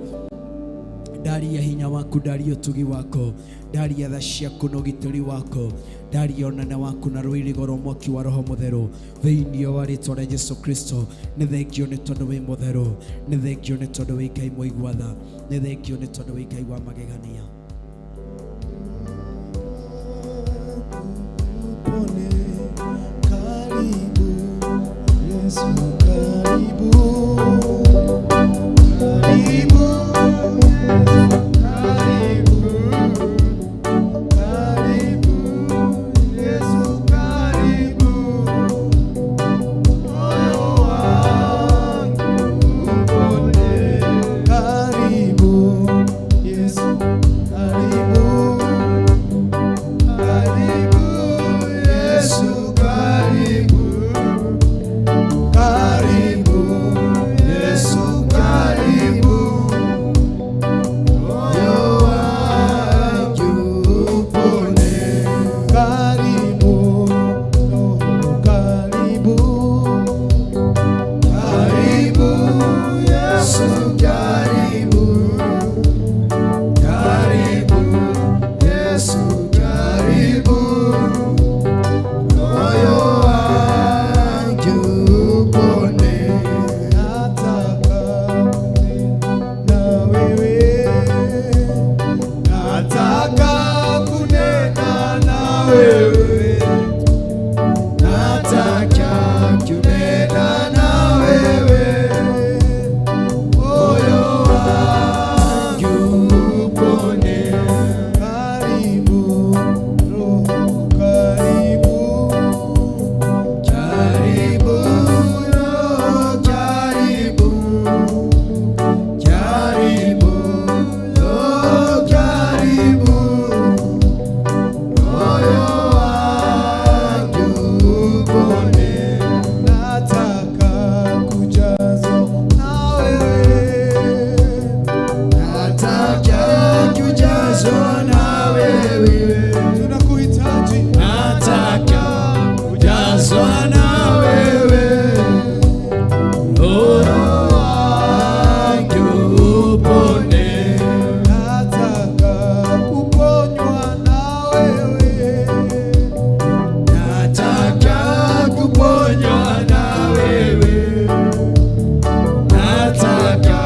Ndaria hinya waku, ndaria ũtugi waku, ndaria tha ciaku na ũgitĩri waku, ndaria ũnene waku na rũirigo rwa mwaki wa Roho Mũtheru thĩinĩ wa rĩtwa rĩa Jesu Kristo. Nĩ thengio nĩ tondũ wĩ mũtheru, nĩ thengio nĩ tondũ wĩ Ngai mũigua tha, nĩ thengio nĩ tondũ wĩ Ngai wa magegania. Karibu Yesu, karibu, karibu, karibu, karibu Yesu, karibu, moyo wangu upone. Karibu Yesu, karibu, karibu Yesu, karibu, karibu Yesu, karibu, moyo wangu upone. Karibu, karibu, karibu Yesu, karibu, karibu Yesu, karibu, moyo wangu upone. Nataka na wewe, nataka kunena na wewe, nataka kunena na wewe, moyo wangu upone. Karibu Roho, karibu, karibu Roho, karibu, karibu Roho, karibu, moyo wangu upone. Nataka kujazwa na wewe, nataka kujazwa na wewe, tunakuhitaji, nataka kujazwa na wewe, Roho wangu upone. Nataka kuponywa na wewe, nataka kuponywa na wewe, nataka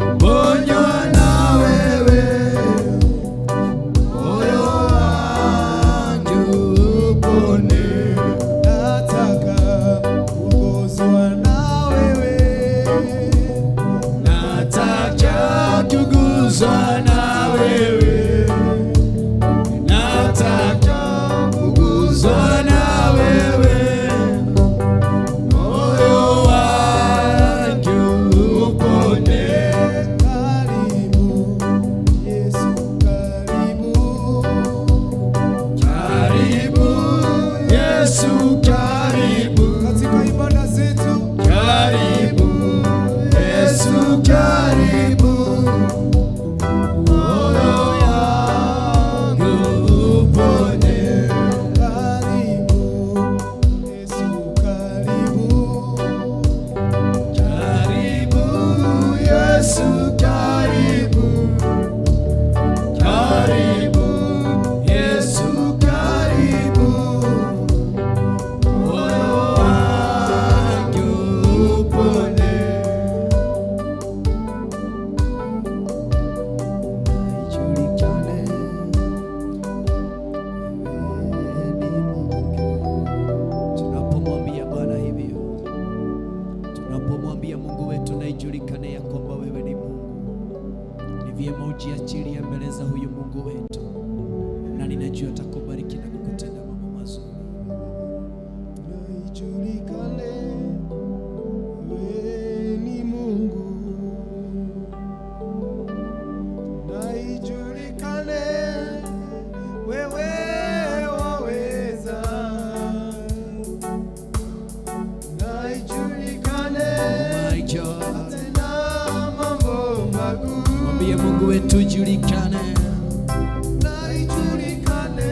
kuponywa na wewe, moyo wangu upone. Nataka kuguswa na wewe, nataka kuguswa na wewe, nataka kuguswa na wewe, moyo wangu upone. Karibu Yesu, karibu, karibu Yesu, karibu katika ibada zetu, karibu Yesu, karibu, moyo wangu upone. Karibu Mungu wetu ijulikane. Na ijulikane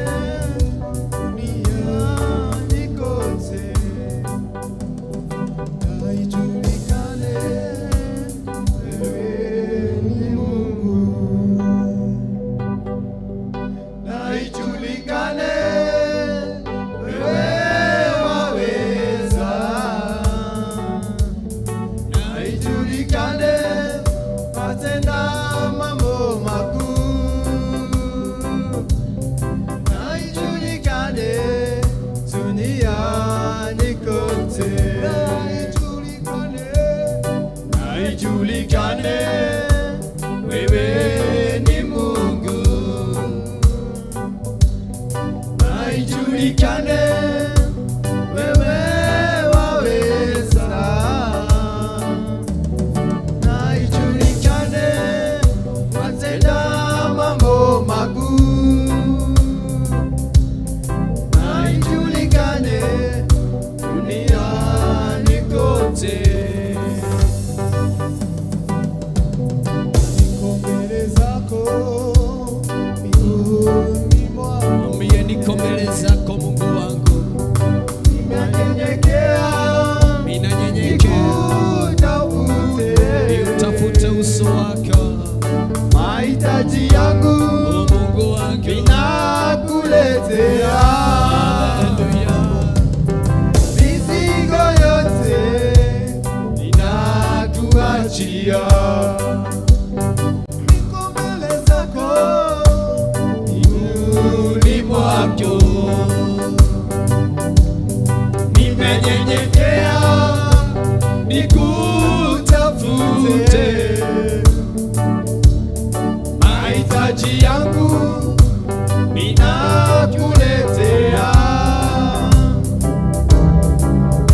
duniani kote. Na ijulikane wewe ni Mungu. Na ijulikane wewe waweza. Na ijulikane watenda mambo makuu. Na ijulikane duniani kote. Na ijulikane, na ijulikane wewe ni Mungu. Na ijulikane wewe waweza. Na ijulikane watenda mambo makuu. Na ijulikane duniani kote. Niko mbele zako miguuni mwako. Mwambie niko mbele zako Mungu wangu. Ninanyenyekea, Ninanyenyekea. Nikutafute. Niutafute uso wako. Mahitaji yangu O Mungu wangu. ninakuletea. Haleluya. Mizigo yote ninakuachia. Niko mbele zako miguuni mwako. Nimenyenyekea nikutafute. Mahitaji yangu ninakuletea.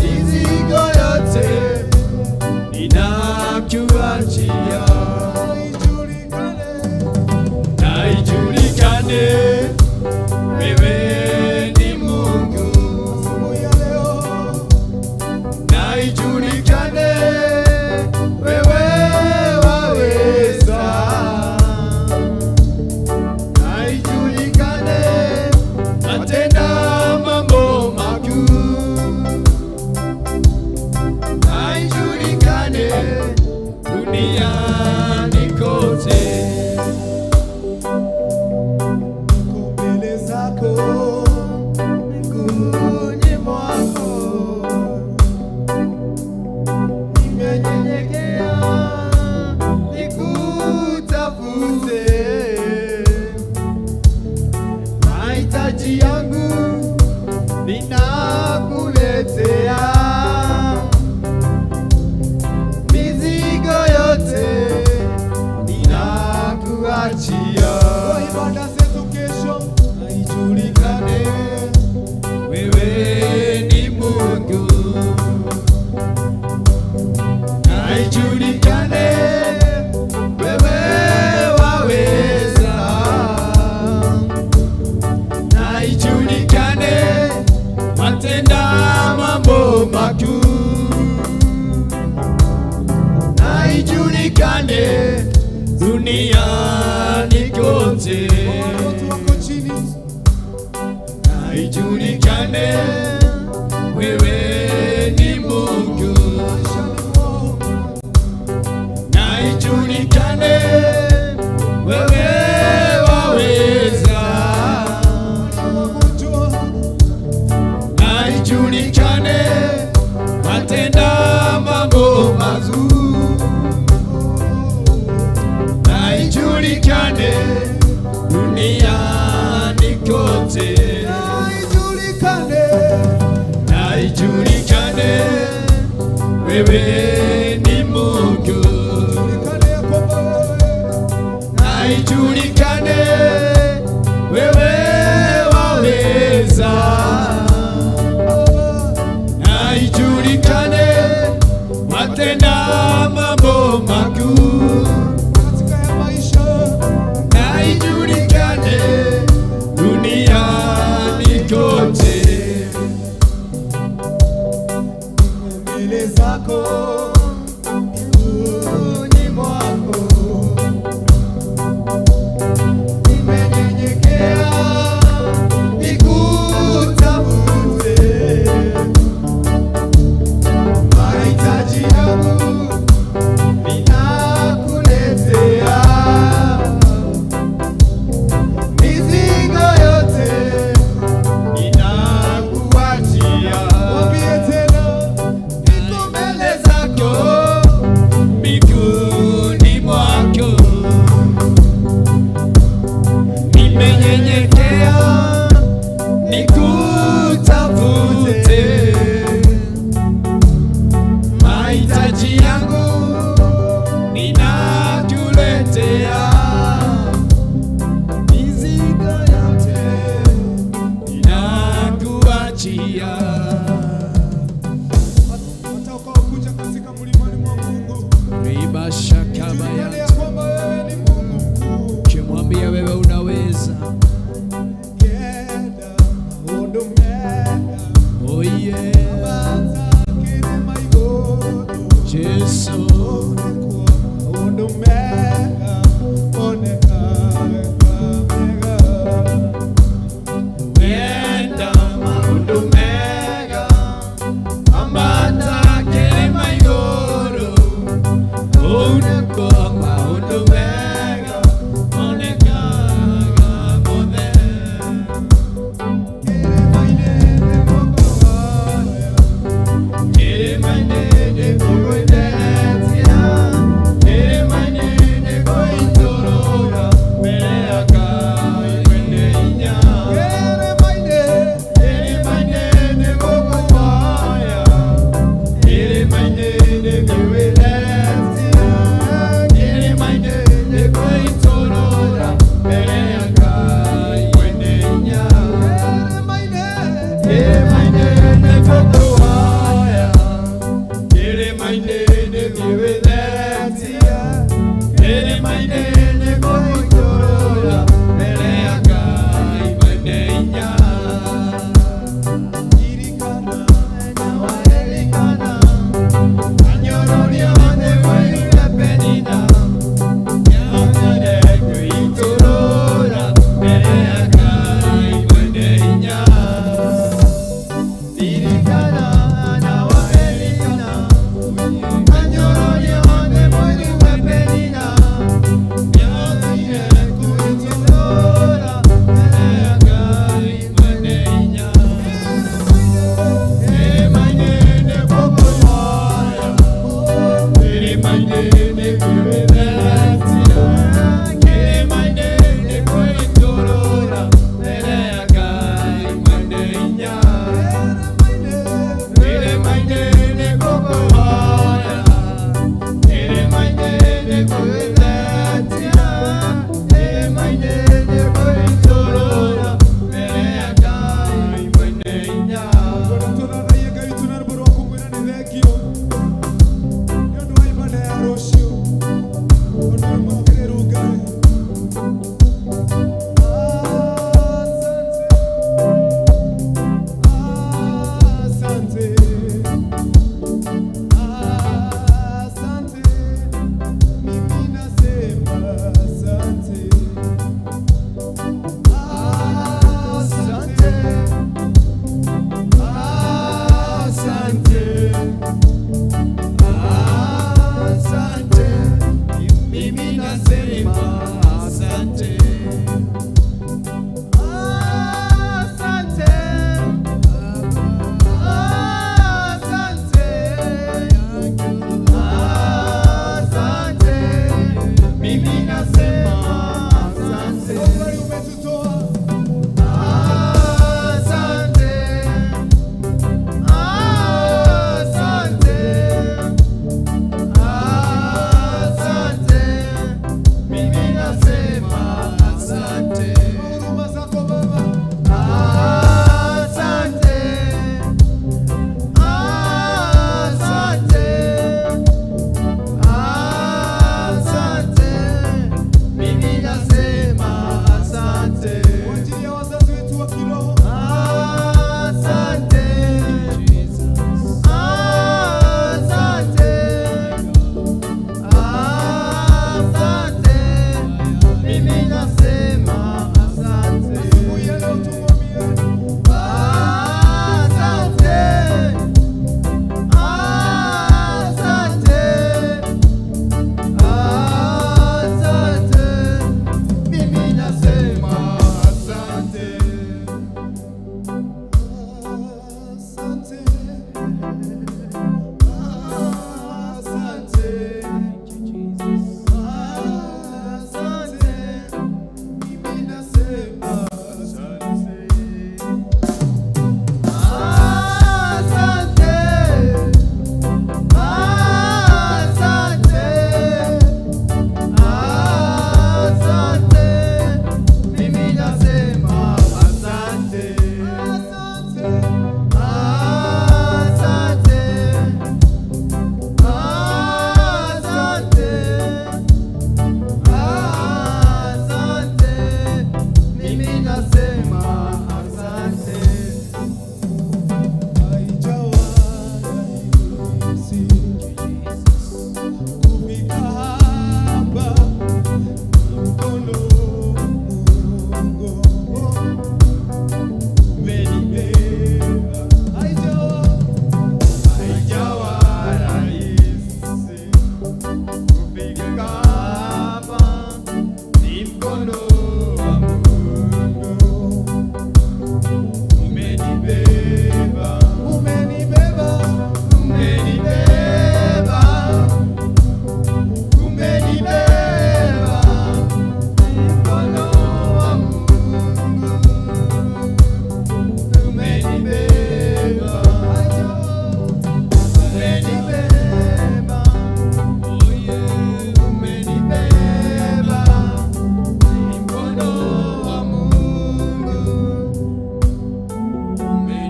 Mizigo yote ninakuachia. Na ijulikane wewe ni Mungu. Na ijulikane wewe waweza. Na ijulikane watenda mambo makuu. Na ijulikane duniani kote. Niko mbele zako miguuni mwako. Nimenyenyekea nikutafute. Mahitaji yangu ninakuletea. Mizigo yote ninakuachia. Kwa ibada zetu kesho na ijulikane Wewe ni Mungu. Na ijulikane wewe waweza. Na ijulikane Watenda mambo makuu. Na ijulikane duniani kote. Watoto wako chini. Na ijulikane wewe ni Mungu. Na ijulikane wewe waweza. Na ijulikane watenda mambo mazuri. Na ijulikane duniani kote. Na ijulikane, Na ijulikane wewe ni Mungu. ijulikane ya kwamba wewe Na ijulikane wewe waweza. Na ijulikane watenda mambo makuu. Katika ya maisha. Na ijulikane duniani kote. Mbele zako miguuni mwako. Haleluya. Watakaokuja katika mlimani mwa Mungu, Riba julikane shakabaya. ya kwamba wewe ni Mungu mkuu. Ukimwambia wewe unaweza. Kenda maũndũ mega, Oh yeah. ambata kĩrĩma igũrũ. Jesu. Kũu nĩkuo maũndũ mega monekaga mega. Wenda maũndũ mega, ambata kĩrĩma igũrũ. Kũu nĩkuo maũndũ mega monekaga mothe. Kĩrĩma-inĩ nĩkuo kũhoya,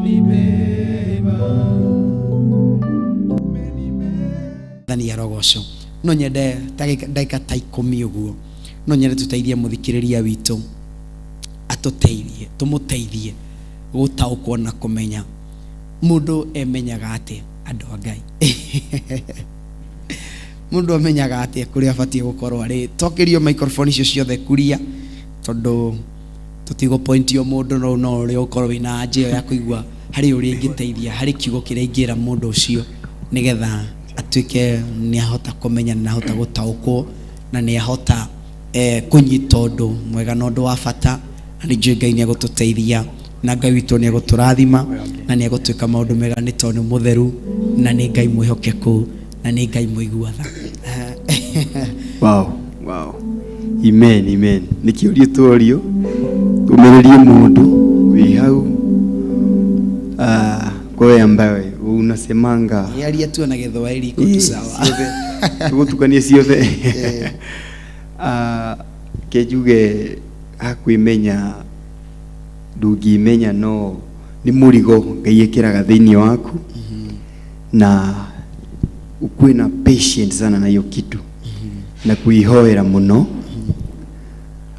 Umenibeba. Mwathani arogocwo. No nyende ndagĩka ta 10 ũguo, no nyende tũteithie mũthikĩrĩria witũ, atũteithie, tũmũteithie gũtaũkwo na kũmenya mũndũ emenyaga atĩa andũ a Ngai. Mũndũ amenyaga atĩa kũrĩa abatiĩ gũkorwo arĩ. Tokĩrio microphone icio ciothe kuria, tondũ tũtigũpointio mũndũ, no no ũrĩa ũkorwo wĩna anja ĩyo ya kũigua harĩ ũrĩa ingĩteithia, harĩ kiugo kĩrĩa ingĩra mũndũ ũcio nĩgetha atuĩke nĩ ahota kũmenya, nĩ ahota gũtaũkwo, na nĩ ahota kũnyita ũndũ mwega na ũndũ wa bata. Na nĩ njũĩ Ngai nĩ egũtũteithia, na Ngai witũ nĩ egũtũrathima, na nĩ egũtwĩka maũndũ mega, nĩ tondũ nĩ mũtheru, na nĩ Ngai mwĩhokeku, na nĩ Ngai mũigua tha. Wow, wow. Amen, amen. Nĩ kĩũria tworio, ũmĩrĩrie mũndũ wĩ hau. Kwa wewe ambaye unasemanga Yaria tu na Gĩthwaĩri iko tu sawa. Tũgũtukania ciothe. Ke njuge hakwĩmenya ndũngĩmenya, no nĩ mũrigo Ngai ekĩraga thĩinĩ waku, na ukuwe na patient sana na hiyo kitu na kuihoera mũno.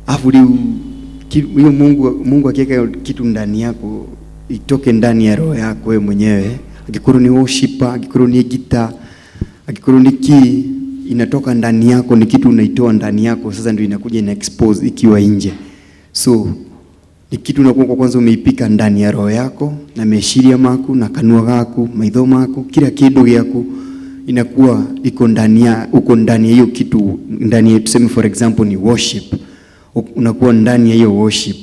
Afu rĩu hiyo Mungu akiweka kitu ndani yako itoke ndani ya roho yako wewe mwenyewe. Angĩkorwo ni worshiper, angĩkorwo ni guitar, angĩkorwo ni key, inatoka ndani yako, ni kitu unaitoa ndani yako, sasa ndio inakuja ina expose ikiwa nje. So ni kitu unakuwa kwa kwanza umeipika ndani ya roho yako na meciria maku na kanua gaku, maitho maku, kila kindu gyaku inakuwa iko ndani ya, uko ndani ya hiyo kitu, ndani ya, tuseme for example ni worship, unakuwa ndani ya hiyo worship.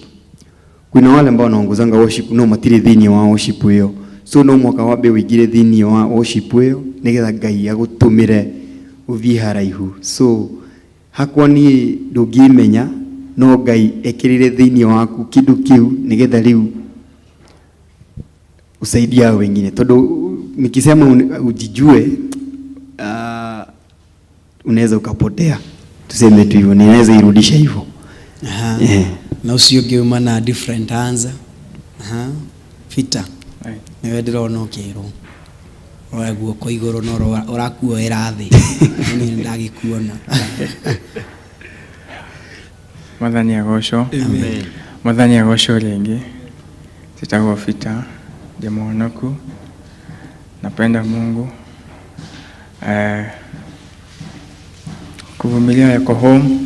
Kuna wale ambao wanaongozanga worship no matiri thini wa worship hiyo, so no mwaka wabe uingire thini wa worship hiyo nigetha Ngai agutumire uthie haraihu. So hakwa ni ndũngĩmenya, no Ngai ekĩrire thĩinĩ waku kĩndũ kĩu nigetha rĩu usaidie hao wengine, tondũ nikisema ujijue, unaweza ukapotea, tuseme tu hivyo, ninaweza irudisha hivyo. Na ũcio ũngĩ uma na different answer. Peter, nĩwe ndĩrona ũkĩrwo oya guoko igũrũ no ũrakuoera thĩ. Niĩ nĩndagĩkuona. Mwathani agocwo. Mwathani agocwo rĩngĩ. Njĩtagwo Peter, ndĩ mũhonoku, napenda Mungu. Kuvumilia yako home.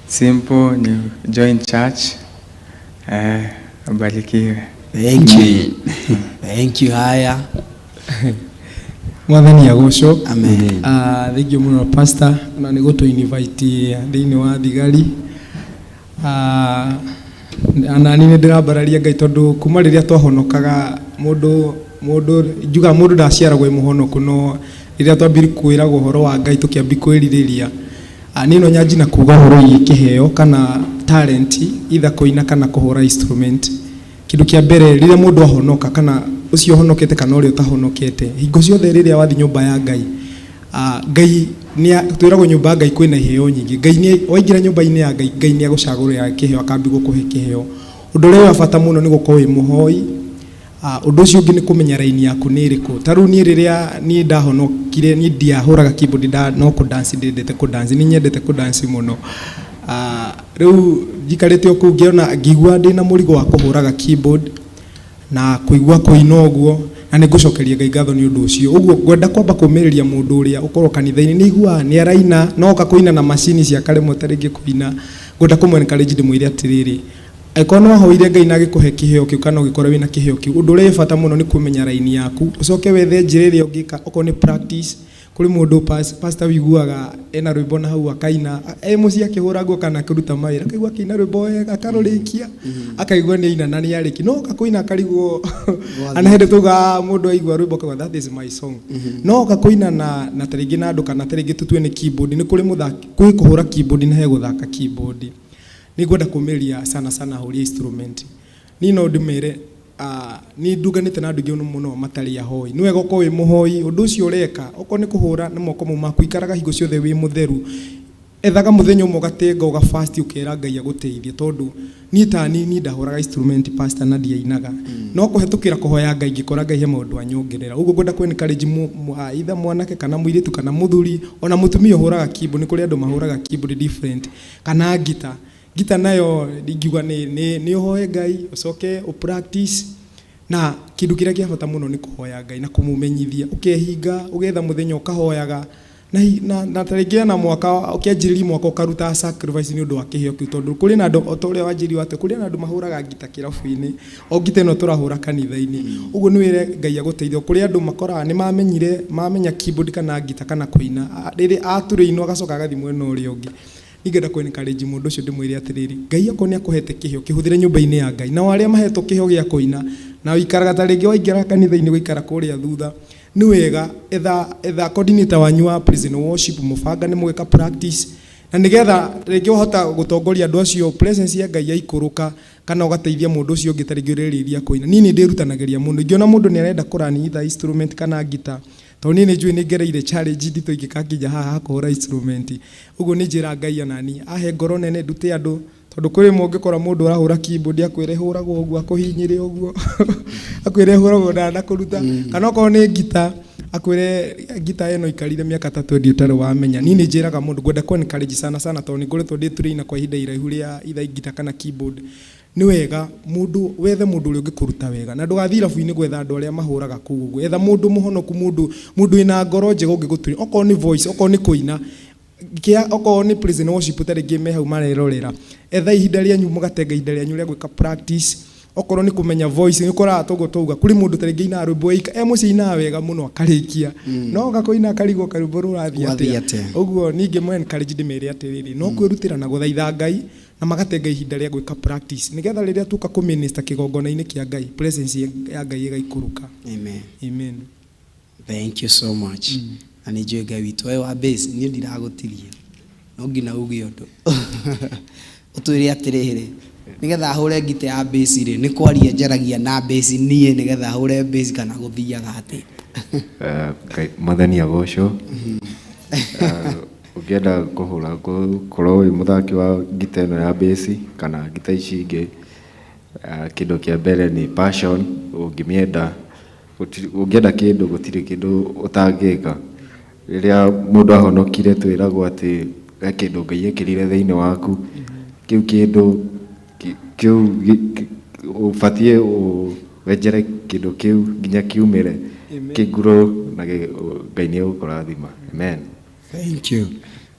Simple ni join church. Ubarikiwe. Thank you. Thank you. Haya. Mwathani agocwo. Amen. Thank you muno pastor, na nĩ gũtũ invite thĩinĩ wa thigari. Na niĩ nĩ ndĩrambararia Ngai tondũ kuma rĩrĩa twahonokaga mũndũ njugaga mũndũ ndaciaragwo e mũhonoku, no rĩrĩa twambire kwĩragwo ũhoro wa Ngai tũkĩambia kwĩrirĩria. Niĩ no nyanjie na kuga ũhoro wĩgiĩ kĩheo kana talent, either kũina kana kũhũra instrument. Kĩndũ kĩa mbere rĩrĩa mũndũ ahonoka kana ũcio ũhonokete kana ũrĩa ũtahonokete, hingo ciothe rĩrĩa wathiĩ nyũmba ya Ngai, Ngai twĩragwo nyũmba ya Ngai kwĩna iheo nyingĩ. Ngai nĩ waingĩra nyũmba-inĩ ya Ngai, Ngai nĩ agũcagũrĩra kĩheo akambia gũkũhe kĩheo. Ũndũ ũrĩa wa bata mũno nĩ gũkorwo wĩ mũhoi. Ũndũ ũcio ũngĩ nĩ kũmenya raini yaku nĩ ĩrĩkũ. Ta rĩu niĩ rĩrĩa niĩ ndahonokire, niĩ ndiahũraga keyboard, no kũ dance ndendete kũ dance, nĩ nyendete kũ dance mũno. Rĩu njikarĩte o kũu ngĩona ngĩigua ndĩna mũrigo wa kũhũraga keyboard na kũigua kũina ũguo, na nĩ ngũcokeria Ngai ngatho nĩ ũndũ ũcio. Ũguo ngwenda kwamba kũmĩrĩria mũndũ ũrĩa ũkorwo kanitha-inĩ, nĩ aiguaga nĩ araina, no oka kũina na macini cia karemwo ta rĩngĩ kũina. Ngwenda kũmũ encourage ndĩmwĩre atĩrĩrĩ, angĩkorwo nĩ wahoire Ngai na agĩkũhe kĩheo kĩu kana ũgĩkorwo wĩna kĩheo kĩu, ũndũ ũrĩa wĩ bata mũno nĩ kũmenya raini yaku, ũcoke wethe njĩra ĩrĩa ũngĩka, okorwo nĩ practice. Kũrĩ mũndũ pastor wiguaga ena rwĩmbo na hau akaina, e mũciĩ akĩhũra nguo kana akĩruta mawĩra, akaigua akĩina rwĩmbo wega akarũrĩkia, akaigua nĩ aina na nĩ arĩkia, no oka kũina akarigwo. Ana hĩndĩ tuga mũndũ aigua rwĩmbo akauga that is my song, no oka kũina na ta rĩngĩ na andũ kana ta rĩngĩ tũtue nĩ keyboard, nĩ kũrĩ mũthaki, kwĩ kũhũra keyboard na he gũthaka keyboard. Nĩ ngwenda kũmĩria sana sana ahũri a instrument. Niĩ no ndĩmere, nĩ ndunganĩte na andũ aingĩ mũno matarĩ ahoi. Nĩ wega ũkorwo wĩ mũhoi, ũndũ ũcio ũreka, okorwo nĩ kũhũra na moko mau maku, ikaraga hingo ciothe wĩ mũtheru. Ethaga mũthenya ũmwe ũgatenga ũga fast ũkera Ngai agũteithie, tondũ niĩ ta niĩ ndahũraga instrument, pastor, na ndiainaga, no kũhetũkĩra kũhoya Ngai ngĩkora Ngai he maũndũ anyongerera. Ũguo ngwenda kũ encourage either mwanake kana mũirĩtu kana mũthuri ona mũtumia ũhũraga keyboard. Nĩ kũrĩ andũ mahũraga keyboard different kana ngita. Ngita nayo ndingiuga nĩ ũhoe Ngai ũcoke ũ practice, na kĩndũ kĩrĩa kĩa bata mũno nĩ kũhoya Ngai na kũmũmenyithia, ũkehinga ũgetha mũthenya ũkahoyaga na ta rĩngĩ ona mwaka ũkĩanjĩrĩria mwaka ũkaruta sacrifice nĩ ũndũ wa kĩheo kĩu, tondũ kũrĩ na andũ, o ta ũrĩa wanjĩrire atĩ kũrĩ na andũ mahũraga ngita kĩrabu-inĩ, o ngita ĩno tũrahũra kanitha-inĩ. Ũguo nĩ wĩre Ngai agũteithie. Kũrĩ andũ makoraga nĩ mamenyire mamenya keyboard kana ngita kana kũina, rĩrĩa aturĩinwo agacoka agathiĩ mwena ũrĩa ũngĩ. Ningĩenda kũ encourage mũndũ ũcio ndĩmwĩre atĩrĩrĩ, Ngai okorwo nĩ akũhete kĩheo kĩhũthĩre nyũmba-inĩ ya Ngai. Nao arĩa mahetwo kĩheo gĩa kũina na ũikaraga ta rĩngĩ waingĩra kanitha-inĩ gũikara kũrĩa thutha, nĩ wega etha coordinator wanyu wa praise and worship, mũbangane mũgĩka practice, na nĩgetha rĩngĩ wahota gũtongoria andũ acio presence ya Ngai yaikũrũka, kana ũgateithia mũndũ ũcio ũngĩ ta rĩngĩ ũrerĩria kũina. Niĩ nĩ ndĩrutanagĩria mũno ingĩona mũndũ nĩ arenda kũrani either instrument kana ngita, tondũ niĩ nĩ njũĩ nĩ ngereire challenge nditũ ingĩkakinya haha ha kũhũra instrument. Ũguo nĩ njĩra Ngai onani ahe ngoro nene ndute andũ, tondũ kwĩ rĩmwe ũngĩkora mũndũ ũrahũra keyboard akwĩre hũragwo ũguo, akũhinyĩre ũguo, akwĩre hũragwo na ndakũruta, kana okorwo nĩ ngita akwĩre ngita ĩno ikarire mĩaka ta 20 ũtarĩ wamenya. Niĩ nĩ njĩraga mũndũ ngwenda kũ encourage sana sana, tondũ nĩ ngoretwo ndĩ trainer kwa ihinda iraihu rĩa either ngita kana keyboard. Nĩ wega mũndũ wethe mũndũ ũrĩa ũngĩkũruta wega, na ndũgathiĩ irabu-inĩ gwetha andũ arĩa mahũraga kũu ũguo. Etha mũndũ mũhonoku, mũndũ wĩna ngoro njega ũngĩgũturia, okorwo nĩ voice, okorwo nĩ kũina, kia okorwo nĩ praise and worship, ta rĩngĩ me hau marerorera, etha ihinda rĩanyu mũgatenga ihinda rĩanyu rĩa gwĩka practice. Okorwo nĩ kũmenya voice, nĩ ũkoraga toguo twauga kũrĩ mũndũ ta rĩngĩ ainaga rwĩmbo eika e mũciĩ, ainaga wega mũno akarĩkia, no oka kũina akarigwo karwĩmbo rũrathiĩ Rũrathiĩ atĩa. Atĩa. Ũguo ningĩ mũ encourage ndĩmere atĩrĩrĩ, no kwĩrutĩra na gũthaitha Ngai na magatenga ihinda rĩa gwĩka practice, nĩgetha rĩrĩa tuoka kũminister kĩgongona-inĩ kĩa Ngai, presence ya Ngai ĩgaikũrũka. Amen. Amen. Thank you so much. Na nĩ njũĩ Ngai witũ we wa base, niĩ ndiragũtiria, no nginya uge ũndũ ũtwĩre atĩrĩrĩ, nĩgetha hũre ngita ya bass rĩ, nĩ kwaria njaragia na bass niĩ nĩgetha hũre bass, kana gũthiaga atĩa? Mwathani agocwo. Ũngĩenda kũhũra gũkorwo wĩ mũthaki wa ngita ĩno ya bass kana ngita ici ingĩ, kĩndũ kĩa mbere nĩ passion. Ũngĩmĩenda, ũngĩenda kĩndũ gũtirĩ kĩndũ ũtangĩka. Rĩrĩa mũndũ ahonokire twĩragwo atĩ he kĩndũ Ngai ekĩrire thĩinĩ waku, kĩu kĩndũ kĩu ũbatiĩ wenjere kĩndũ kĩu nginya kiumĩre kĩnguro na Ngai nĩ egũkũrathima. Amen. Thank you.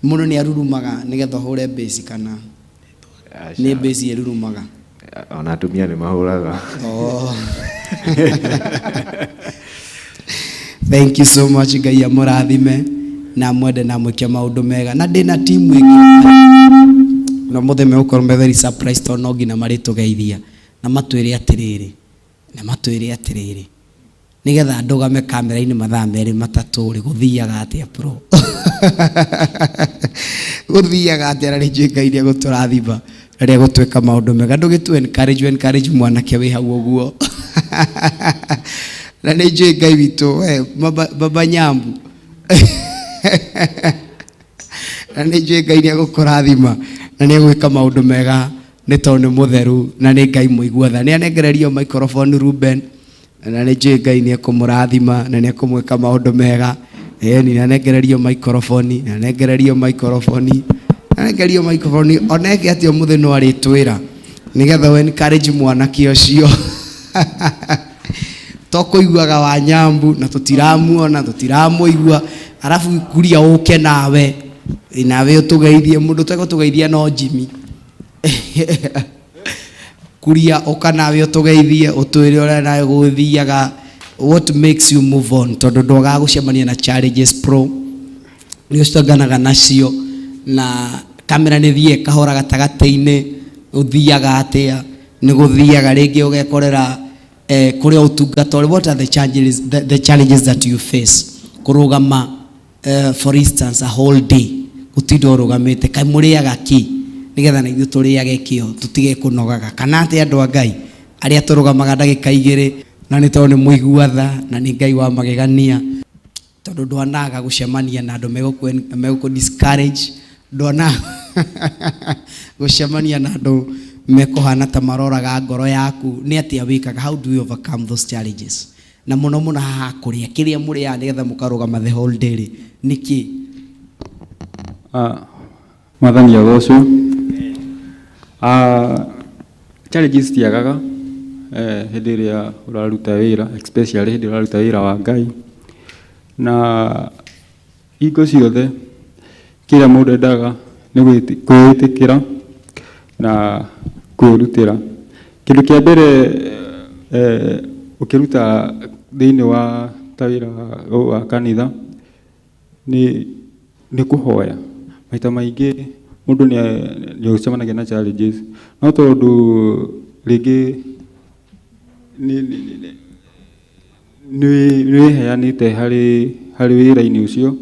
Mũndũ nĩ arurumaga nĩgetha ũhũre bass kana Aca. nĩ bass ĩrurumaga? Ona atumia nĩ mahũraga. Oh. Thank you so much. Ngai amũrathime na mwende na mwĩke maũndũ mega, na ndĩna timu ĩngĩ na mũthĩ megũkorwo me very surprised, tondũ no nginya marĩtũgeithia na matwĩre atĩrĩrĩ, nĩgetha ndũgame kamera-inĩ mathaa merĩ matatũ rĩ, gũthiaga atĩa bro, gũthiaga atĩa? Na nĩ njũĩ Ngai nĩ egũtũrathima na nĩ egũtwĩka maũndũ mega. Ndũgĩtu encourage, encourage mwanake wĩ hau ũguo, na nĩ njũĩ Ngai witũ we baba Nyambu, na nĩ njũĩ Ngai nĩ egũkũrathima na nĩ egwĩka maũndũ mega, nĩ tondũ nĩ mũtheru na nĩ Ngai mũigua tha. Nĩ anengererio microphone Ruben, na nĩ njũĩ Ngai nĩ ekũmũrathima na nĩ ekũmwĩka maũndũ mega. Ĩni nĩ anengererio microphone, nĩ anengererio microphone, nĩ anengererio microphone. Oneke atĩ ũmũthĩ no arĩtwĩra nĩgetha we encourage mwanake ũcio to kũiguaga wa Nyambu na tũtiramuona, tũtiramũigua, arabu kuria ũke nawe ũtũgeithie. Mũndũ ũtegũtũgeithia no Jimmy. Kuria ũka nawe ũtũgeithie, ũtwĩre ũrĩa nawe gũthiaga, what makes you move on, tondũ ndwagaga gũcemania na challenges pro, nĩ ũcanganaga nacio na kamera nĩ thiĩ kahora gatagatĩ-inĩ, ũthiaga atĩa, nĩ gũthiaga rĩngĩ ũgekorera kũrĩa ũtungata ũrĩ, what are the challenges that you face kũrũgama, for instance, a whole day gũtinda ũrũgamĩte, kaĩ mũrĩaga kĩ nĩgetha na ithuĩ tũrĩage kĩo tũtige kũnogaga, kana atĩ andũ a Ngai arĩa tũrũgamaga ndagĩka igĩrĩ, na nĩ tondũ nĩ mũigua tha na nĩ Ngai wa magegania, tondũ ndwanaga gũcemania na andũ megũkũ discourage. Ndona gũcemania na andũ mekũhana ta maroraga ngoro yaku nĩ atĩa wĩkaga? How do you overcome those challenges? Na mũno mũno haha kũrĩa kĩrĩa mũrĩaga nĩgetha mũkarũgama the whole day rĩ nĩkĩ? Ah, Mwathani agocwo. Ah, challenges citiagaga hĩndĩ ĩrĩa ũraruta wĩra, especially hĩndĩ ĩrĩa ũraruta wĩra wa Ngai. Na hingo ciothe kĩrĩa mũndũ endaga nĩ kwĩĩtĩkĩra na kwĩrutĩra. Kĩndũ kĩa mbere ũkĩruta thĩinĩ wa ta wĩra wa kanitha nĩ kũhoya. Maita maingĩ mũndũ nĩ ũcemanagia na challenges, no tondũ rĩngĩ nĩ wĩheanĩte harĩ wĩra-inĩ ũcio,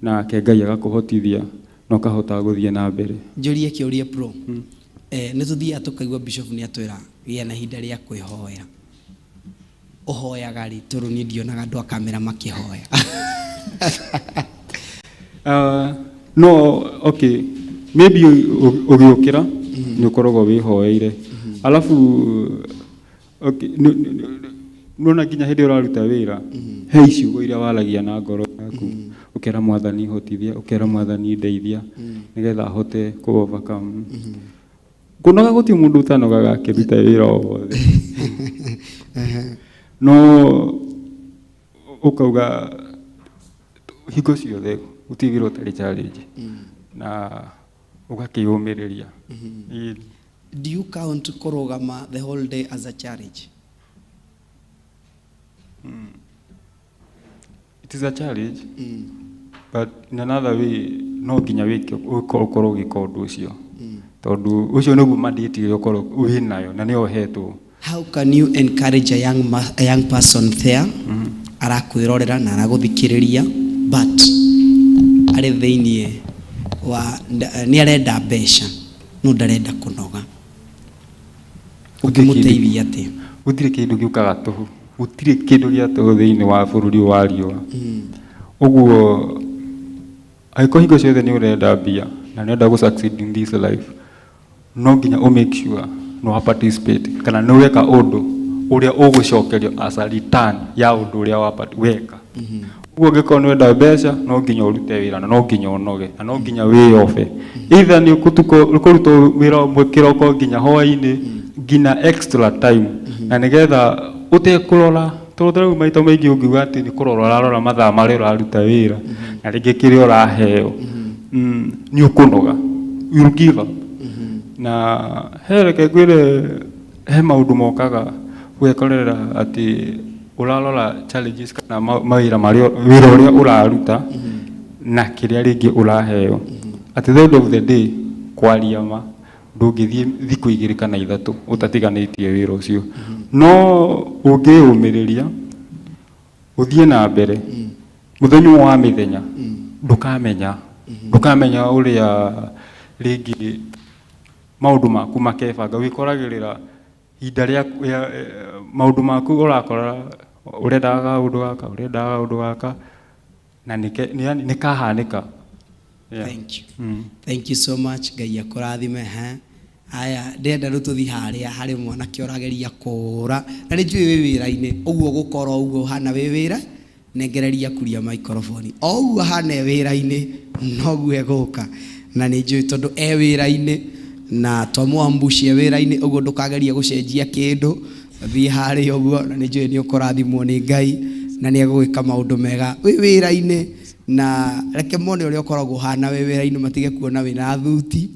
nake Ngai agakũhotithia na ũkahota gũthiĩ na mbere. Njũrie kĩũria bro. Nĩ tũthiaga tũkaigua bishop nĩ atwĩra gĩa na ihinda rĩa kwĩhoera. Ũhoyaga rĩ? Tondũ niĩ ndionaga andũ a kamera makĩhoya. No okay, maybe ũgĩũkĩra nĩ ũkoragwo wĩhoeire, alafu okay, nĩwona nginya hĩndĩ ĩrĩa ũraruta wĩra he ciugo iria waragia na ngoro yaku, ũkera Mwathani hotithia, ũkera Mwathani ndeithia nĩgetha ahote kũ overcome. Kũnoga gũtirĩ mũndũ ũtanogaga akĩruta wĩra o wothe, no ũkauga hingo ciothe gũtirĩ wĩra ũtarĩ challenge na ũgakĩyũmĩrĩria. Ĩĩ. Do you count kũrũgama the whole day as a challenge? It is a challenge, but in another way no nginya wĩke, ũkorwo ũgĩka ũndũ ũcio, tondũ ũcio nĩguo mandate ĩrĩa ũkorwo wĩnayo na nĩyo ũhetwo. How can you encourage a young person there arakwĩrorera na aragũthikĩrĩria, but arĩ thĩiniĩ wa nĩ arenda mbeca no ndarenda kũnoga? Ũngĩmũteithia atĩa? Gũtirĩ kĩndũ gĩũkaga tũhũ, gũtirĩ kĩndũ gĩa tũhũ thĩinĩ wa bũrũri ũyũ wa riũa. Ũguo angĩkorwo hingo ciothe nĩ ũrenda mbia na nĩ ũrenda gũ succeed in this life, no nginya ũ make sure nĩ wa participate kana nĩ weka ũndũ ũrĩa ũgũcokerio as a return ya ũndũ ũrĩa weka. Ũguo ũngĩkorwo nĩ ũrenda mbeca, no nginya ũrute wĩra na no nginya ũnoge na no nginya wĩyobe, either nĩ ũkũruta wĩra ũmwe kĩroko nginya hwaĩ-inĩ, nginya extra time, na nĩgetha ũtekũrora, tondũ ta rĩu maita maingĩ ũngiuga atĩ nĩ kũrora ũrarora mathaa marĩa ũraruta wĩra na rĩngĩ kĩrĩa ũraheo, nĩ ũkũnoga, you'll give up. Na he reke ngwĩre, he maũndũ mokaga ũgekorera atĩ ũrarora challenges kana mawĩra marĩa wĩra ũrĩa ũraruta na kĩrĩa rĩngĩ ũraheo. At the end of the day, kwaria ma, ndũngĩthiĩ thikũ 2 kana 3 ũtatiganĩtie wĩra ũcio, no ũngĩyũmĩrĩria ũthiĩ na mbere, mũthenya ũmwe wa mĩthenya ndũkamenya ũrĩa rĩngĩ maũndũ maku makebanga. Wĩkoragĩrĩra ihinda rĩa maũndũ maku, ũrakora ũrendaga kaũndũ gaka, ũrendaga kaũndũ gaka, na nĩ kahanĩka. Yeah. Thank you. Thank you so much. Ngai akũrathime. Ha, aya ndĩrenda rĩu tũthiĩ harĩa harĩ mwanake ũrageria kũra, na nĩ njũĩ wĩ wĩra-inĩ ũguo, gũkorwo ũguo ũhana wĩ wĩra, nengereria kuria microphone o ũguo hana e wĩra-inĩ noguo egũka, na nĩ njũĩ tondũ e wĩra-inĩ na twamũambucie wĩra-inĩ ũguo, ndũkagerie gũcenjia kĩndũ, thiĩ harĩa ũguo, na nĩ njũĩ nĩ ũkũrathimwo nĩ Ngai na nĩ egũgĩka maũndũ mega wĩ wĩra-inĩ. Na reke mone ũrĩa ũkoragwo ũhana wĩ wĩra-inĩ, matige kuona wĩna thuti,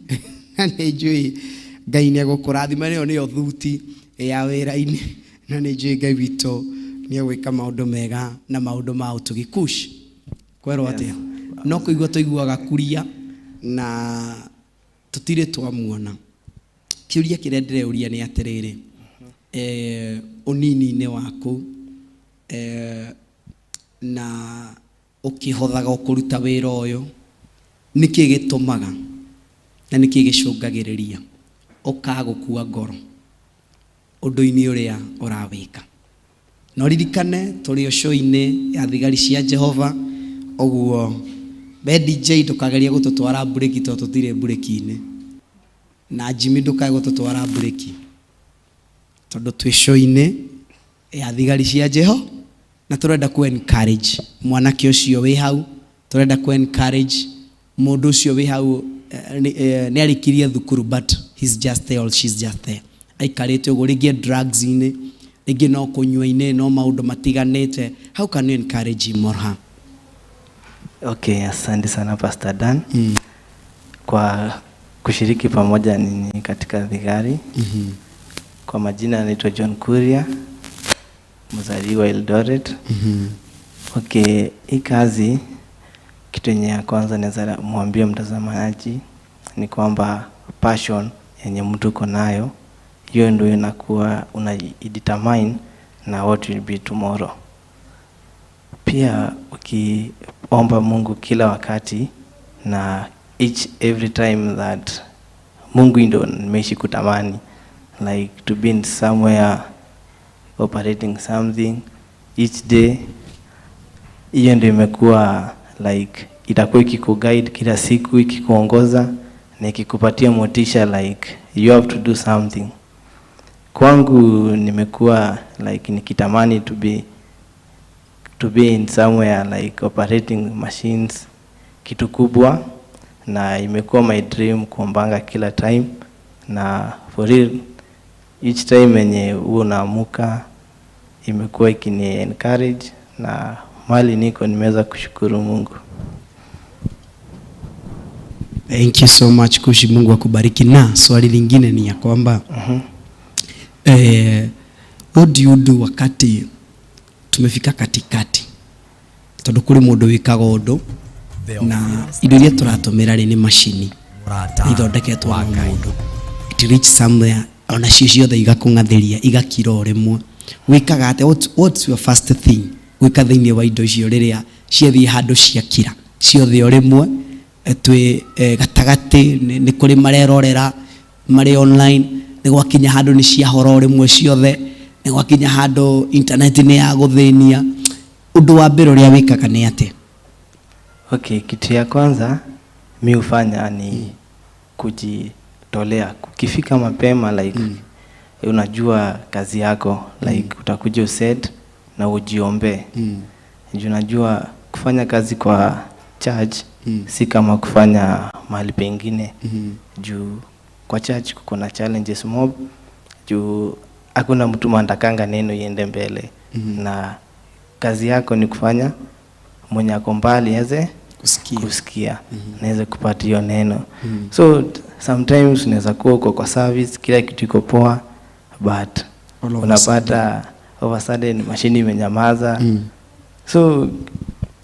na nĩ njũĩ Ngai nĩ egũkũrathima. Ĩyo nĩyo thuti ya wĩra-inĩ, na nĩ njũĩ Ngai witũ nĩ egwĩka maũndũ mega na maũndũ ma ũtugi. Kush, kwerwo atĩa? No kũigua tũiguaga kuria na tũtirĩ twamuona. Kĩũria kĩrĩa ndĩreũria nĩ atĩrĩrĩ, ũnini-inĩ waku na ũkĩhothaga kũruta wĩra ũyũ, nĩkĩ gĩtũmaga na nĩkĩ gĩcũngagĩrĩria ũkaga gũkua ngoro ũndũ-inĩ ũrĩa ũrawĩka? No ririkane tũrĩ o show-inĩ ya thigari cia Jehova, ũguo Be DJ ndũkagerie gũtũtwara mburĩki tondũ tũtirĩ mburĩki-inĩ. Na Jimmy ndũkae gũtũtwara mburĩki tondũ twĩ show-inĩ ya thigari cia Jeho na tũrenda ku encourage mwanake ũcio wĩ hau, tũrenda ku encourage mũndũ ũcio wĩ hau nĩ arĩkirie thukuru but he's just there or she's just there aikarĩte ũguo rĩngĩ e drugs-inĩ rĩngĩ no kũnyua-inĩ no maũndũ matiganĩte. How can you encourage him or her? Okay, asante sana Pastor Dan kwa kushiriki pamoja ninyi katika Thigari. Kwa majina anaitwa John Kuria, mzaliwa Eldoret. Okay, hii kazi kitu yenye ya kwanza naweza mwambia mtazamaji ni kwamba passion yenye mtu uko nayo hiyo ndio inakuwa una determine na what will be tomorrow. Pia ukiomba Mungu kila wakati na each every time that Mungu ndio nimeishi kutamani like to be in somewhere operating something each day, hiyo ndio imekuwa like itakuwa ikikuguide kila siku, ikikuongoza na ikikupatia motisha like you have to do something. Kwangu nimekuwa like nikitamani to be in somewhere like operating machines, kitu kubwa, na imekuwa my dream kuombanga kila time, na for real each time yenye huwa naamuka imekuwa ikini encourage na mahali niko nimeweza kushukuru Mungu. Thank you so much Kushi, Mungu akubariki. Na swali lingine ni ya kwamba what do you do wakati tumefika katikati tondu kuri mundu wikaga undu na indo iria tũratũmĩra rĩ nĩ macini ithondeketwo na mũndũ, it reach somewhere onacio ciothe igakũng'athĩria igakira o rĩmwe, wĩkaga atĩa? What's your first thing gwĩka thĩinĩ wa indo icio rĩrĩa ciathiĩ handũ ciakira ciothe o rĩmwe? Twĩ gatagatĩ nĩ kũrĩ marerorera marĩ online, nĩ gwakinya handũ nĩ ciahora o rĩmwe ciothe, nĩ gwakinya handũ internet nĩ ya gũthĩnia, ũndũ wa mbere ũrĩa wĩkaga nĩ atĩa? Okay, kitu ya kwanza mi hufanya ni kujitolea. Ukifika mapema like unajua kazi yako like utakuja uset na ujiombee. Juu unajua kufanya kazi kwa church si kama kufanya mahali pengine. Juu kwa church kuko na challenges mob, juu hakuna mtu anatakanga neno iende mbele na kazi yako ni kufanya mwenye ako mbali aweze kusikia, kusikia naweze kupata hiyo neno. So sometimes unaweza kuwa uko kwa service, kila kitu iko poa, but All of a unapata over sudden mashini imenyamaza. So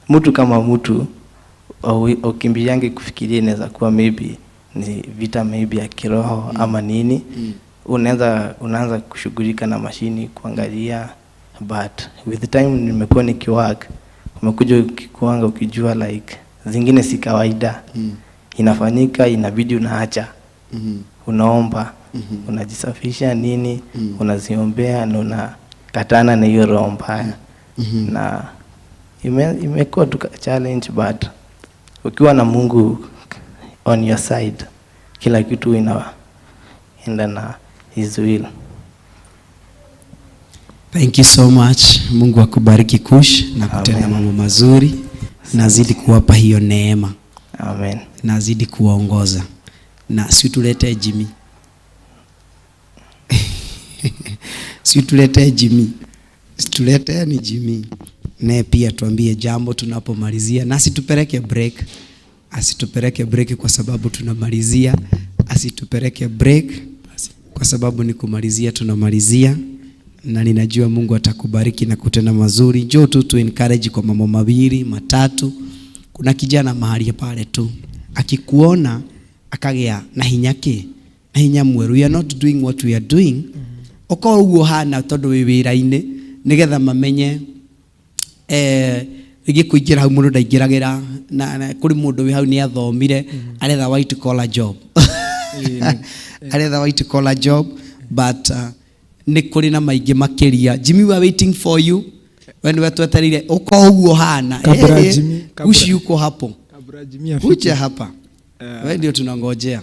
mtu kama mtu ukimbiliange kufikiria inaweza kuwa maybe ni vita maybe ya kiroho ama nini. Unaweza unaanza kushughulika na mashini kuangalia, but with time nimekuwa nikiwork, umekuja ukikuanga ukijua like zingine si kawaida inafanyika, inabidi unaacha, unaomba, unajisafisha nini, unaziombea na unakatana na hiyo roho mbaya. Na imekuwa tu challenge, but ukiwa na Mungu on your side kila kitu inaenda na his will. Thank you so much. Mungu akubariki Kush na kutenda mambo mazuri, nazidi kuwapa hiyo neema. Amen. Nazidi kuwaongoza na si tuletee Jimmy, si tuletee Jimmy, tuletee ni Jimmy naye pia tuambie jambo tunapomalizia, na asitupeleke break, asitupeleke break kwa sababu tunamalizia, asitupeleke break kwa sababu ni kumalizia tunamalizia, na ninajua Mungu atakubariki na kutenda mazuri. Njoo tu tu encourage kwa mambo mawili matatu. Kuna kijana mahali pale tu akikuona akagĩa na hinya kĩ na hinya mwerũ. We are not doing what we are doing, okorwo ũguo hana tondũ wĩ wĩra-inĩ nĩgetha mamenye rĩngĩ kũingĩra hau mũndũ ndaingĩragĩra na kũrĩ mũndũ wĩ hau nĩ athomire, aretha white collar job, aretha white collar job, but nĩ kũrĩ na maingĩ makĩria. Jimmy, we are waiting for you, we nĩwe twetereire, ũkorwo ũguo hana. Kabla Jimmy, uci uko hapo. Kabla Jimmy afike. Kuja hapa. Wewe ndio tunangojea.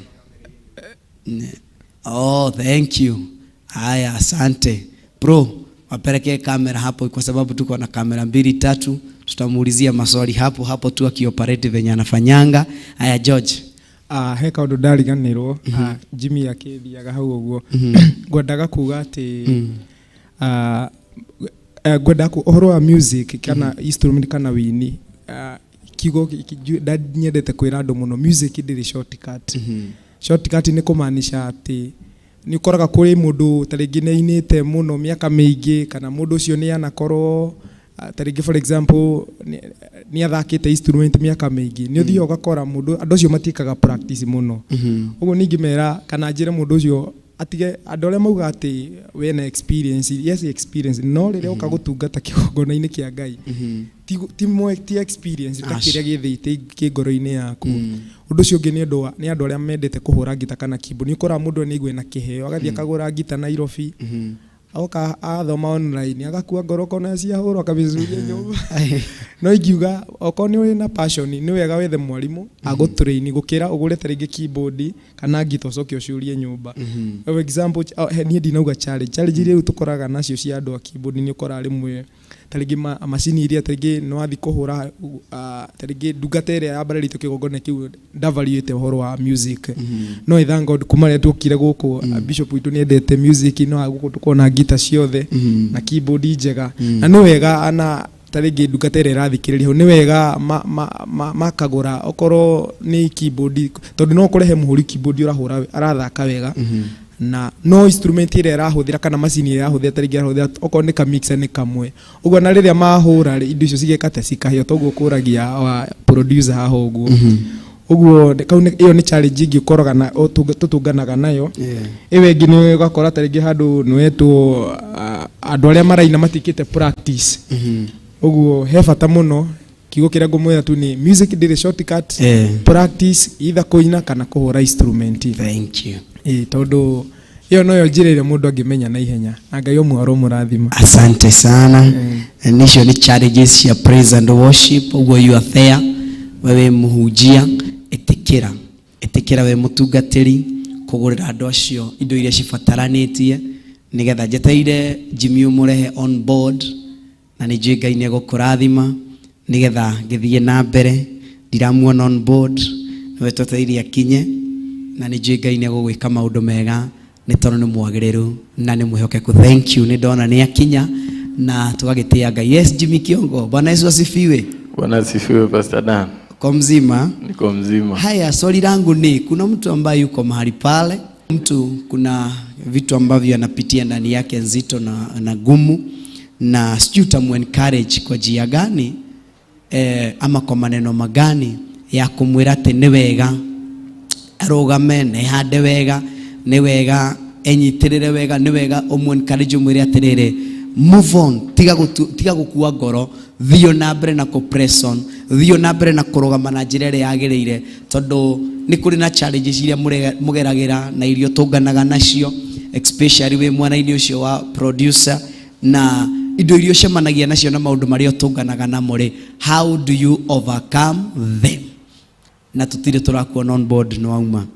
Oh, thank you. Haya, asante. Bro, wapelekee kamera hapo kwa sababu tuko na kamera mbili tatu. Tutamuulizia maswali hapo hapo tu akioperate venye anafanyanga. Haya, George. Ah, he kaũndũ ndariganĩrwo, ah, Jimmy akĩthiaga hau ũguo, ngwendaga kuga atĩ ah, ngwendaga ũhoro wa music kana instrument kana wini, kiugo nyendete kwĩra andũ mũno, music ndĩrĩ shortcut. Shortcut nĩ kũmaanisha atĩ nĩ ũkoraga kũrĩ mũndũ ta rĩngĩ nĩ ainĩte mũno mĩaka mĩingĩ, kana mũndũ ũcio nĩ anakorwo, ta rĩngĩ for example nĩ athakĩte instrument mĩaka mĩingĩ, nĩ ũthiaga ũgakora mũndũ andũ acio matiĩkaga practice mũno. Ũguo ningĩmera kana njĩre mũndũ ũcio atige andũ arĩa mauga atĩ wena experience. Yes, experience, no rĩrĩa ũka gũtungata kĩgongona-inĩ kĩa Ngai, ti experience ta Aca. kĩrĩa gĩthĩte kĩ ngoro-inĩ yaku. Ũndũ ũcio ũngĩ nĩ ũndũ wa nĩ andũ arĩa mendete kũhũra ngita kana keyboard. Nĩ ũkoraga mũndũ nĩ aigue na kĩheo, agathiĩ akagũra ngita Nairobi, agoka athoma online, agakua ngoro kona ciahũrwo akabicuria nyũmba. No ingiuga okorwo nĩ ũrĩ na passion, nĩ wega wethe mwarimũ agũtrain gũkĩra ũgũre ta rĩngĩ keyboard kana ngita ũcoke ũcurie nyũmba. For example, niĩ ndinauga challenge iria rĩu tũkoraga nacio cia andũ a keyboard, nĩ ũkoraga rĩmwe ta rĩngĩ macini iria ta rĩngĩ nĩ wathiĩ kũhũra, ta rĩngĩ ndungata ĩrĩa yambarĩrĩtio kĩgongona kĩu ndavariĩte ũhoro wa music. No I thank God kuma rĩrĩa tuokire gũkũ, bishop witũ nĩ endete music, no gũkũ tũkona ngita ciothe na keyboard njega. Na nĩ wega ana ta rĩngĩ ndungata ĩrĩa ĩrathikĩrĩria hau, nĩ wega makagũra okorwo nĩ keyboard, tondũ no ũkore he mũhũri keyboard ũrahũra arathaka wega, na no instrument ĩrĩa ĩrahũthĩra kana macini ĩrĩa ĩrahũthĩra, ta rĩngĩ arahũthĩra okorwo nĩ ka mixer nĩ kamwe ũguo, na rĩrĩa mahũra rĩ, indo icio cigeka atĩa, cikahĩa toguo kũragia wa producer haha ũguo. Ũguo kau ĩyo nĩ challenge ĩngĩ ũkoraga na tũtũnganaga nayo. Ĩyo ĩngĩ nĩ ũgakora ta rĩngĩ handũ nĩ wetwo, andũ arĩa maraina matikĩte practice. Ũguo he bata mũno, kiugo kĩrĩa ngũmwĩra tu nĩ music ndĩrĩ shortcut. Practice, either kũina kana kũhũra instrument. Thank you. Ĩĩ, tondũ ĩyo noyo njĩra ĩrĩa mũndũ angĩmenya na ihenya, na Ngai ũmwe aromũrathima. Asante sana. Nicio nĩ challenges cia praise and worship. Ũguo you are there, wewe mũhunjia, ĩtĩkĩra ĩtĩkĩra we mũtungatĩri kũgũrĩra andũ acio indo iria cibataranĩtie, nĩgetha njeteire Jimmy ũmũrehe on board, na nĩ njũĩ Ngai nĩ egũkũrathima nĩgetha ngĩthiĩ na mbere. Ndiramuona on board, nĩwe twetereire akinye, na nĩ njũĩ Ngai nĩ egũgwĩka maũndũ mega nĩ tondũ nĩ mwagĩrĩru na nĩ mwĩhokeku. Thank you. Nĩ ndona nĩ akinya na tũgagĩtĩa Ngai. Yes, Jimmy Kiongo, Bwana Yesu asifiwe. Bwana asifiwe, Pastor Dan. Kwa mzima? Niko mzima. Haya, swali langu ni kuna mtu ambaye yuko mahali pale, mtu kuna vitu ambavyo anapitia ndani yake nzito na gumu, na sijui utamu encourage kwa njia gani, ama kwa maneno magani ya kumwĩra atĩ nĩ wega arũgame na ehande wega, nĩ wega enyitĩrĩre wega, nĩ wega ũmũ encourage ũmwĩre atĩrĩrĩ, move on, tiga gũkua ngoro, thiĩ na mbere na kũ press on, thiĩ na mbere na kũrũgama na njĩra ĩrĩa yagĩrĩire, tondũ nĩ kũrĩ na challenges iria mũgeragĩra na iria ũtũnganaga nacio, especially wĩ mwena-inĩ ũcio wa producer na indo iria ũcemanagia nacio na maũndũ marĩa ũtũnganaga namo rĩ, how do you overcome them? Na tũtirĩ tũrakuona on board, nĩ wauma.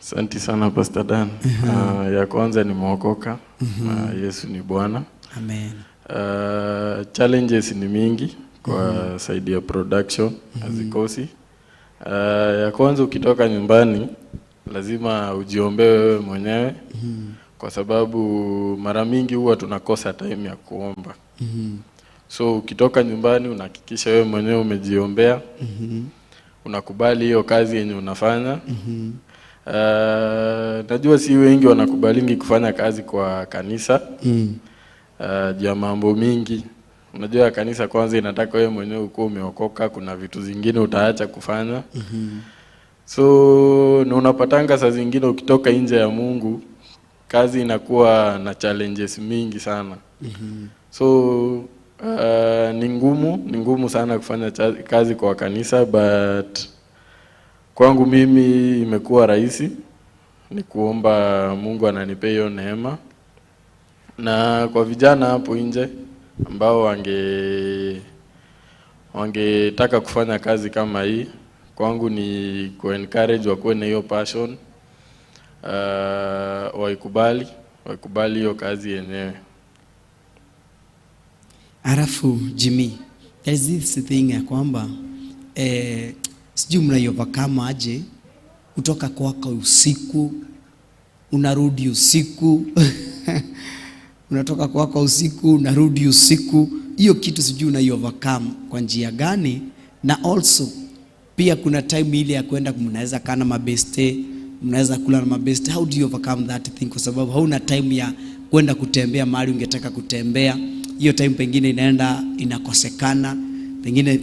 Asante sana, Pastor Dan. Ya kwanza nimeokoka. Yesu ni Bwana. Amen. Challenges ni mingi kwa side ya production, hazikosi. Ya kwanza, ukitoka nyumbani lazima ujiombee wewe mwenyewe, kwa sababu mara mingi huwa tunakosa time ya kuomba. So ukitoka nyumbani unahakikisha wewe mwenyewe umejiombea. Unakubali hiyo kazi yenye unafanya. Najua si wengi wanakubalingi kufanya kazi kwa kanisa. Juu ya mambo mingi. Unajua kanisa kwanza inataka wewe mwenyewe ukuwe umeokoka, kuna vitu zingine utaacha kufanya. So na unapatanga saa zingine ukitoka nje ya Mungu kazi inakuwa na challenges mingi sana. So ni ngumu sana kufanya kazi kwa kanisa, but kwangu mimi imekuwa rahisi, ni kuomba Mungu ananipea hiyo neema. Na kwa vijana hapo nje ambao wangetaka kufanya kazi kama hii, kwangu ni kuencourage wakuwe na hiyo passion, waikubali hiyo kazi yenyewe. Alafu Jimmy, there is this thing ya kwamba sijui mnaiovercome aje, kutoka kwako usiku unarudi usiku, unatoka kwako usiku unarudi usiku. Hiyo kitu sijui unaiovercome kwa njia gani? Na also pia kuna time ile ya kwenda, mnaweza kaa na mabeste, mnaweza kula na mabeste. How do you overcome that thing? Kwa sababu hauna time ya kwenda kutembea mahali ungetaka kutembea. Hiyo time pengine inaenda inakosekana, pengine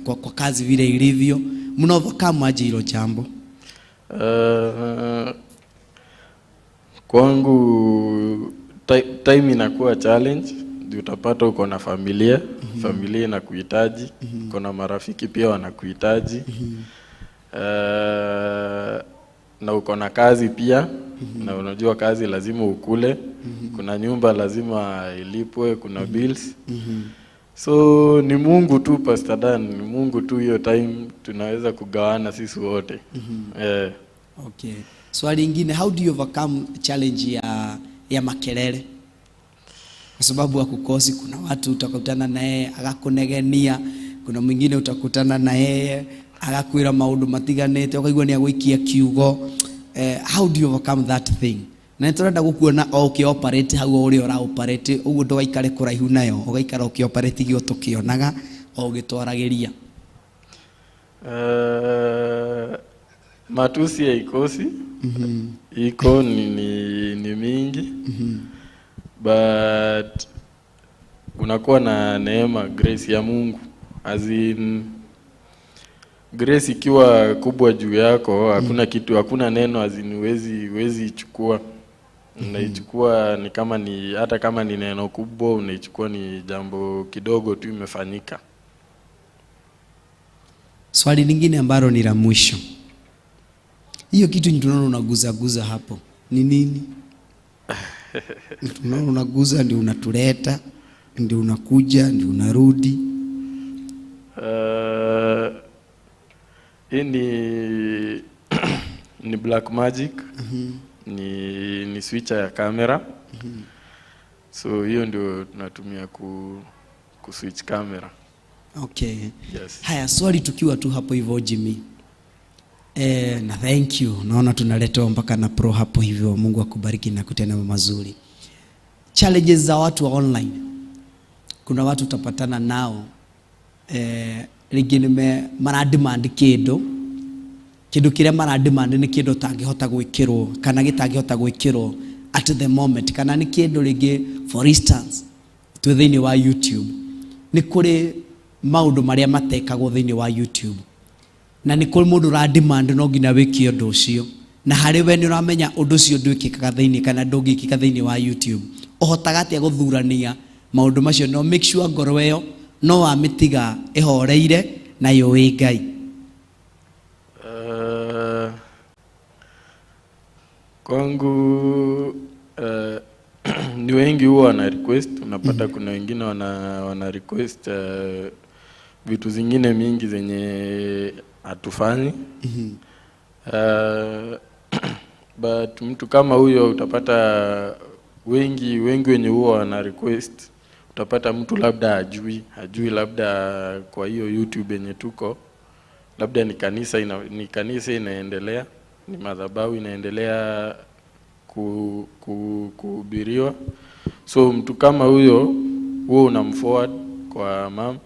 kwa kazi vile ilivyo. Mna overcome aje hilo jambo? Kwangu time inakuwa challenge, ndio utapata uko na familia, familia inakuhitaji, uko na marafiki pia wanakuhitaji, na uko na kazi pia, na unajua kazi lazima ukule, kuna nyumba lazima ilipwe, kuna bills. So ni Mungu tu, Pastor Dan, ni Mungu tu, hiyo time tunaweza kugawana sisi wote. Okay. Swali lingine, how do you overcome challenge ya makelele? Kwa sababu hakukosi, kuna watu utakutana na yeye agakunegenia, kuna mwingine utakutana na yeye agakwira maundu matiganite, ukaigua ni agwikia kiugo. How do you overcome that thing? Na nĩtũrenda gũkuona o ũkĩoperate hau o ũrĩa ũraoperate, ũguo ndũgaikare kũraihu nayo, ũgaikara ũkĩoperate gio tũkĩonaga o ũgĩtwaragĩria. Matusi haikosi. Iko ni mingi. But unakuwa na neema, grace ya Mungu. As in, grace ikiwa kubwa juu yako, hakuna kitu, hakuna neno as in huwezi ichukua. Unaichukua ni kama ni, hata kama ni neno kubwa, unaichukua ni jambo kidogo tu imefanyika. Swali lingine ambalo ni la mwisho. Hiyo kitu tunaona unaguza-guza hapo ni nini? Tunaona unaguza, ndio unatuleta, ndio unakuja, ndio unarudi. Hii ni black magic. Ni switcher ya kamera. So hiyo ndio tunatumia ku switch camera. Okay. Yes. Haya, swali tukiwa tu hapo hivyo Jimmy. Na thank you. Naona tunaletewa mpaka na pro hapo hivyo. Mungu akubariki na kutenda mambo mazuri. Challenges za watu wa online. Kuna watu utapatana nao, rĩngĩ nĩ marademand kĩndũ, kĩndũ kĩrĩa marademand nĩ kĩndũ ũtangĩhota gwĩkĩrwo kana gĩtangĩhota gwĩkĩrwo at the moment, kana nĩ kĩndũ rĩngĩ, for instance, twĩ thĩinĩ wa YouTube, nĩ kũrĩ maũndũ marĩa matekagwo thĩinĩ wa YouTube, na nĩ kũrĩ mũndũ ũrademand no nginya wĩke ũndũ ũcio, na harĩ we nĩ ũramenya ũndũ ũcio ndwĩkĩkaga thĩinĩ kana ndũngĩkĩka thĩinĩ wa YouTube. Ũhotaga atĩa gũthurania maũndũ macio no make sure ngoro ĩyo no wamĩtiga ĩhoreire na yũĩ Ngai? Kwangu ni wengi huwa wana request, unapata kuna wengine wana request vitu zingine mingi zenye hatufanyi. But mtu kama huyo utapata wengi wenye huwa wana request, utapata mtu labda hajui labda kwa hiyo YouTube yenye tuko, labda ni kanisa inaendelea, ni madhabahu inaendelea kuhubiriwa. So mtu kama huyo huo unamforward kwa mam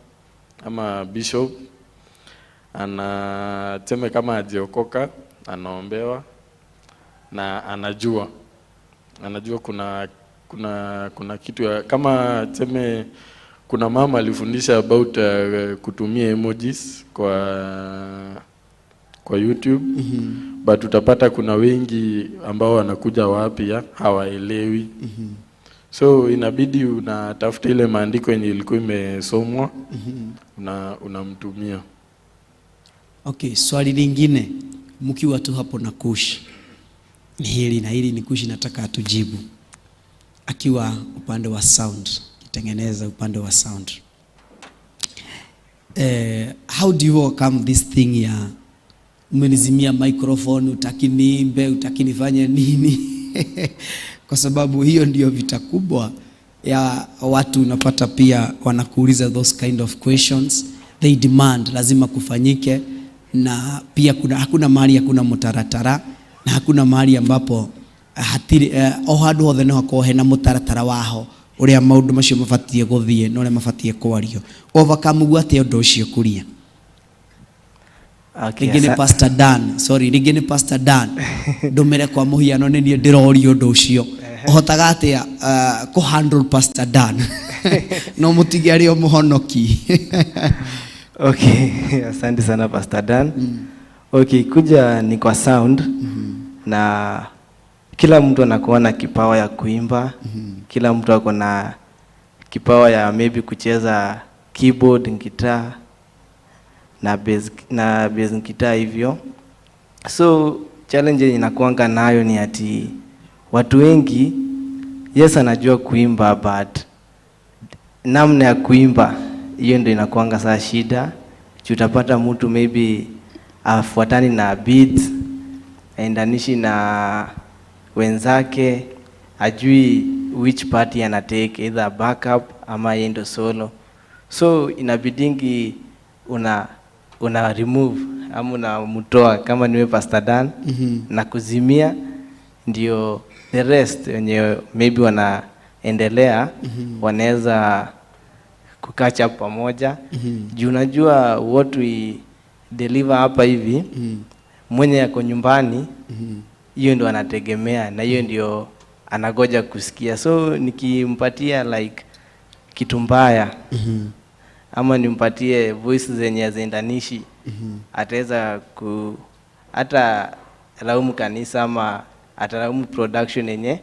ama bishop, anasema kama hajiokoka anaombewa na anajua kuna kitu ya, kama tuseme kuna mama alifundisha about kutumia emojis kwa YouTube. But utapata kuna wengi ambao wanakuja wapya hawaelewi. So inabidi unatafuta ile maandiko yenye ilikuwa imesomwa, unamtumia. Okay, swali lingine mkiwa tu hapo na Kush ni hili, na hili ni Kush nataka atujibu akiwa upande wa sound, kitengeneza upande wa sound. How do you overcome this thing ya umenizimia microphone, utaki niimbe, utaki nifanye nini? Kwa sababu hiyo ndiyo vita kubwa ya watu. Unapata pia wanakuuliza those kind of questions, they demand lazima kufanyike, na pia hakuna mahali hakuna mutaratara na hakuna mahali ambapo hatiri o handu hothe no hakorwo hena mutaratara waho uria maundu macio mabatie guthie na uria mabatie kwario. Overcome guo atia undu ucio kuria? Okay, Rĩngĩ nĩ Pastor Dan, sorry, rĩngĩ nĩ Pastor Dan, ndũmĩre kwa mũhiano nĩ niĩ ndĩrorio ũndũ ũcio. Ũhotaga atĩa kũ handle Pastor Dan no mũtige arĩ o mũhonoki? Okay, asante sana Pastor Dan. Okay, kuja ni kwa sound na kila mtu anakuwa na kipawa ya kuimba. Kila mtu ako na kipawa ya maybe kucheza keyboard, guitar na bass guitar hivyo. So challenge yenye inakuanga nayo ni ati watu wengi, yes, anajua kuimba, but namna ya kuimba hiyo ndio inakuanga saa shida. Juu utapata mtu maybe afuatani na beats, aendanishi na wenzake, ajui which party anatake, either backup ama yeye ndo solo. So inabidingi una remove ama unamtoa kama niwe Pastor Dan na kuzimia, ndio the rest wenye maybe wanaendelea wanaweza kucatch up pamoja. Juu unajua what we deliver hapa hivi, mwenye ako nyumbani hiyo ndio anategemea na hiyo ndio anagoja kusikia. So nikimpatia like kitu mbaya ama nimpatie voice zenye haziendanishi, ataweza ku hata laumu kanisa ama atalaumu production yenye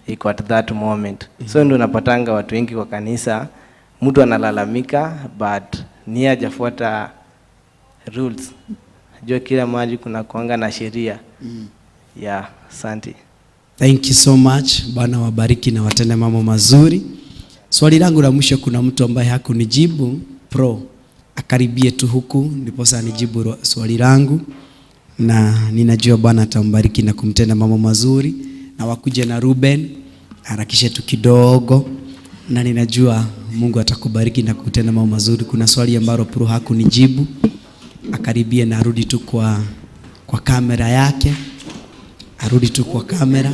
iko at that moment. So ndio unapatanga watu wengi kwa kanisa, mtu analalamika but ni hajafuata rules. Jua kila mahali kuna kuanga na sheria. Yeah, asante. Thank you so much. Bwana wabariki na watende mambo mazuri. Swali langu la mwisho, kuna mtu ambaye hakunijibu pro, akaribie tu huku ndiposa anijibu swali langu, na ninajua Bwana atambariki na kumtenda mambo mazuri, na wakuje na Ruben, harakishe tu kidogo, na ninajua Mungu atakubariki na kutenda mambo mazuri. Kuna swali ambalo pro hakunijibu, akaribie na arudi tu kwa kamera yake, arudi tu kwa kamera.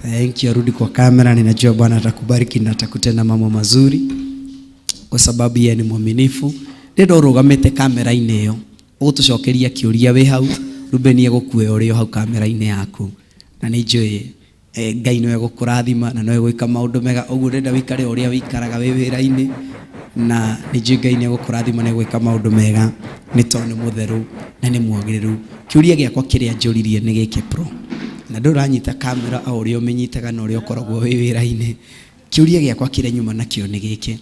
Thank you, arudi kwa kamera. Ninajua Bwana atakubariki na atakutenda mambo mazuri kwa sababu yeye ni mwaminifu. Ndĩrenda ũrũgamĩte kamera-inĩ ĩyo ũgũtũcokeria kĩũria wĩ hau. Ruben egũkuoya ũrĩ o hau kamera-inĩ yaku, na nĩ njũĩ Ngai nĩwe gũkũrathima na nĩwe gwĩka maũndũ mega. Ũguo ndĩrenda wĩikare o ũrĩa wĩikaraga wĩ wĩra-inĩ, na nĩ njũĩ Ngai nĩ egũkũrathima na egwĩka maũndũ mega nĩ tondũ nĩ mũtheru na nĩ mwagĩrĩru. Kĩũria gĩakwa kĩrĩa njũririe nĩ gĩkĩ, pro, na ndũranyita kamera o ũrĩa ũmĩnyitaga na ũrĩa ũkoragwo wĩ wĩra-inĩ. Kĩũria gĩakwa kĩrĩa nyuma nakĩo nĩ gĩkĩ: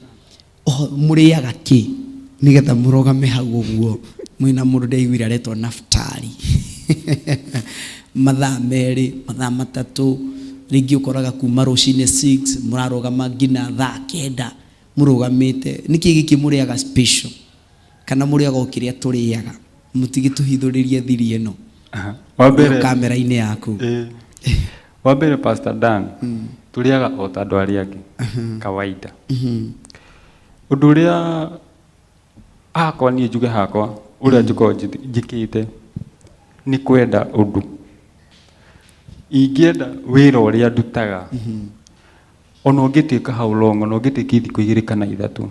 mũrĩaga kĩ nĩgetha mũrũgame hau ũguo mwĩna mũndũ ndaiguire aretwo Naftali mathaa 2, mathaa 3, rĩngĩ ũkoraga kuma rũcinĩ 6 mũrarũgama nginya thaa 9 mũrũgamĩte? Nĩkĩ gĩkĩ mũrĩaga special, kana mũrĩaga o kĩrĩa tũrĩaga? Mũtigĩtũhithũrĩrie thiri ĩno. Wa mbere kamera-inĩ yaku. Ĩĩ. Wa mbere, Pastor Dan, tũrĩaga o ta andũ arĩa angĩ kawaida. Ũndũ ũrĩa hakwa niĩ njuge hakwa ũrĩa njũkoragwo njĩkĩte nĩ kwenda ũndũ. Ingĩenda wĩra ũrĩa ndutaga, ona ũngĩtuĩka how long, ona ũngĩtuĩka thikũ 2 kana 3,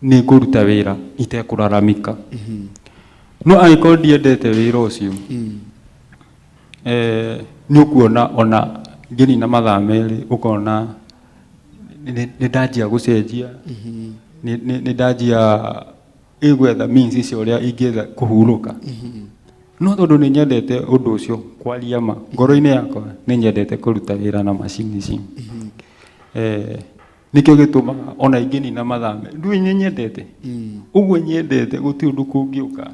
nĩ ngũruta wĩra itekũraramika. No angĩkorwo ndiendete wĩra ũcio, nĩ ũkuona ona ngĩnina mathaa 2 ũkona nĩ ndanjia gũcenjia, nĩ ndanjia gwetha means cia ũrĩa ingĩetha kũhurũka. No tondũ nĩ nyendete ũndũ ũcio, kwaria ma ngoro-inĩ yakwa nĩ nyendete kũruta wĩra na macini ici, nĩkĩo gĩtũmaga ona ingĩnina mathaa ndũĩ nĩ nyendete ũguo, nyendete gũtirĩ ũndũ kũngĩũka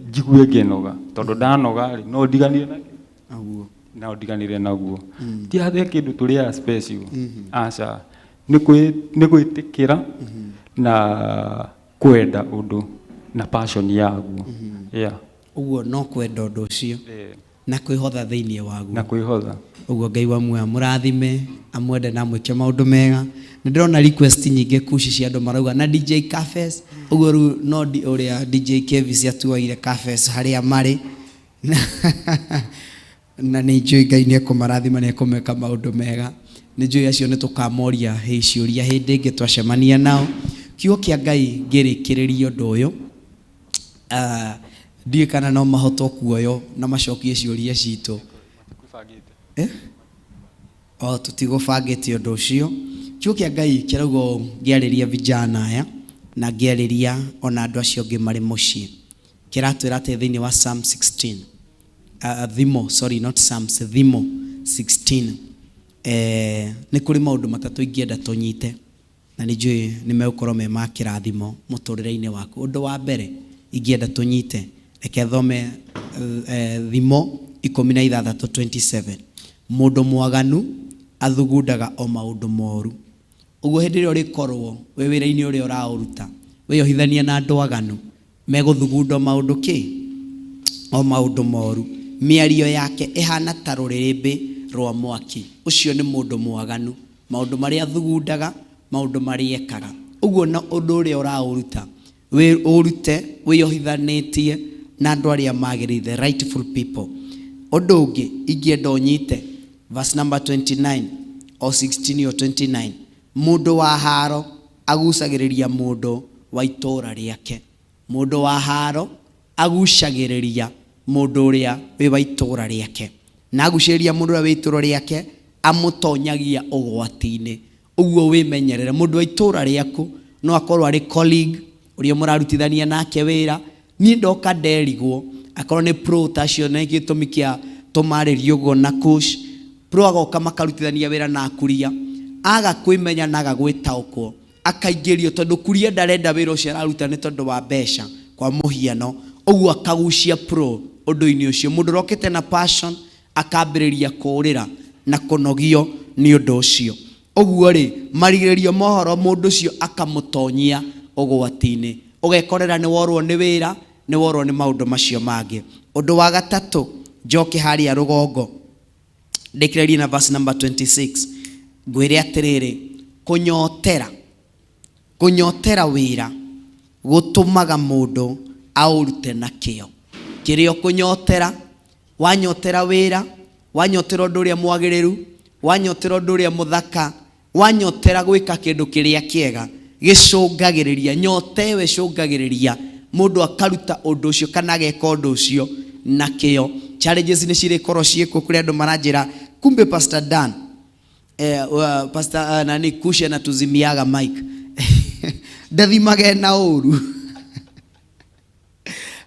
njigue ngĩnoga, tondũ ndanoga rĩ, no ndiganire nakĩo, no ndiganire naguo. Ti atĩ kĩndũ tũrĩaga special, aca, nĩ gwĩtĩkĩra na Kwenda ũndũ na passion yaguo. Yeah. Ũguo no kwenda ũndũ ũcio na kwĩhotha thĩinĩ waguo. Na kwĩhotha. Ũguo Ngai wa muoyo amũrathime, amwende na amwĩke maũndũ mega. Nĩ ndĩrona request nyingĩ kuci cia andũ marauga na DJ Cafes, ũguo rĩu no ũrĩa DJ Kevis atuoire Cafes harĩa marĩ. Na nĩ njũĩ Ngai nĩ ekũmarathima, nĩ ekũmeka maũndũ mega. Nĩ njũĩ acio nĩ tũkamoria ciũria hĩndĩ ĩngĩ twacemania nao. Kiugo kĩa Ngai ngĩrĩkĩrĩria ũndũ ũyũ, ndiũĩ kana no mahotwo kuoywo na macokie ciũria citũ. O tũtigũbangĩte ũndũ ũcio. Kiugo kĩa Ngai kĩrauga ũũ, ngĩarĩria vijana aya na ngĩarĩria ona andũ acio angĩ marĩ mũciĩ. Kĩratwĩra atĩ thĩinĩ wa Psalm 16, Thimo, sorry, not Psalms, Thimo 16, nĩ kũrĩ maũndũ matatũ ingĩenda tũnyite na nĩ njũĩ nĩ megũkorwo me ma kĩrathimo mũtũrĩre-inĩ waku. Ũndũ wa mbere ingĩenda tũnyite, reke thome Thimo 16 27. Mũndũ mwaganu athugundaga o maũndũ moru. Ũguo hĩndĩ ĩrĩa ũrĩkorwo wĩ wĩra-inĩ ũrĩa ũraũruta, wĩyohithania na andũ aganu, megũthugunda maũndũ kĩ? O maũndũ moru. Mĩario yake ĩhana ta rũrĩrĩmbĩ rwa mwaki. Ũcio nĩ mũndũ mwaganu. Maũndũ marĩa athugundaga, maũndũ marĩa ekaga. Ũguo na ũndũ ũrĩa ũraũruta, ũrute wĩyohithanĩtie na andũ arĩa magĩrĩire, the rightful people. Ũndũ ũngĩ ingĩenda ũnyite, verse number 29 or 16 or 29, mũndũ wa haro agucagĩrĩria mũndũ wa itũũra rĩake. Mũndũ wa haro agucagĩrĩria mũndũ ũrĩa wĩ wa itũũra rĩake. Na agucĩrĩria mũndũ ũrĩa wĩ itũũra rĩake, amũtonyagia ũgwati-inĩ. Ũguo wĩmenyerere, mũndũ wa itũũra rĩaku no akorwo arĩ colleague ũrĩa mũrarutithania nake wĩra. Niĩ ndoka nderigwo, akorwo nĩ pro ta acio nĩ gĩtũmi kĩa tũmarĩrie ũguo na coach. Pro agoka makarutithania wĩra na akuria, aga kwĩmenya na aga gwĩtaũkwo, akaingĩrio tondũ kuria ndarenda wĩra ũcio araruta nĩ tondũ wa mbeca kwa mũhiano. Ũguo akagucia pro ũndũ-inĩ ũcio. Mũndũ ũrokĩte na passion akambĩrĩria kũũrĩra na kũnogio nĩ ũndũ ũcio. Ũguo rĩ, marigĩrĩrio mohoro mũndũ ũcio akamũtonyia ũgwati-inĩ. Ũgekorera nĩ worwo nĩ wĩra, nĩ worwo nĩ maũndũ macio mangĩ. Ũndũ wa gatatũ, njoke harĩa rũgongo, ndĩkĩrĩrie na verse number 26. Ngwĩre atĩrĩrĩ, kũnyotera wĩra gũtũmaga mũndũ aũrute na kĩo. Kĩrĩa ũkũnyotera, wanyotera wĩra, wanyotera ũndũ ũrĩa mwagĩrĩru, wanyotera ũndũ ũrĩa mũthaka, wanyotera gwĩka kĩndũ kĩrĩa kĩega, gĩcũngagĩrĩria, nyota ĩyo ĩcũngagĩrĩria mũndũ akaruta ũndũ ũcio kana ageka ũndũ ũcio na kĩo. Challenges nĩ cirĩkorwo ciĩkuo kũrĩa andũ maranjĩra, kumbe Pastor Dan, Pastor, nani Kushe na tuzimiaga mic. Ndathimaga na ũru.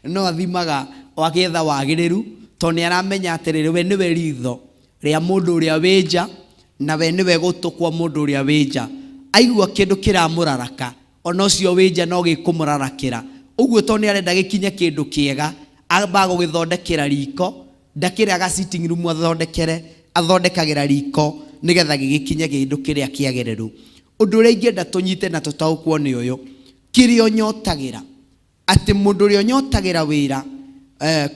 No athimaga agĩetha wagĩrĩru, tondũ nĩ aramenya atĩrĩrĩ, we nĩwe ritho rĩa mũndũ ũrĩa wĩ nja, na we nĩwe gũtũ kwa mũndũ ũrĩa wĩ nja. Aigua kĩndũ kĩramũraraka, ona ũcio wĩ nja no gĩkũmũrarakĩra. Ũguo tondũ nĩ arenda gĩkinye kĩndũ kĩega, ambaga gũgĩthondekera riko, ndakĩrĩaga sitting room athondekere, athondekagĩra riko nĩgetha gĩgĩkinye kĩndũ kĩrĩa kĩagĩrĩru. Ũndũ ũrĩa ingĩenda tũnyite na tũtaũkwo nĩ ũyũ, kĩrĩa ũnyotagĩra, atĩ mũndũ ũrĩa ũnyotagĩra wĩra,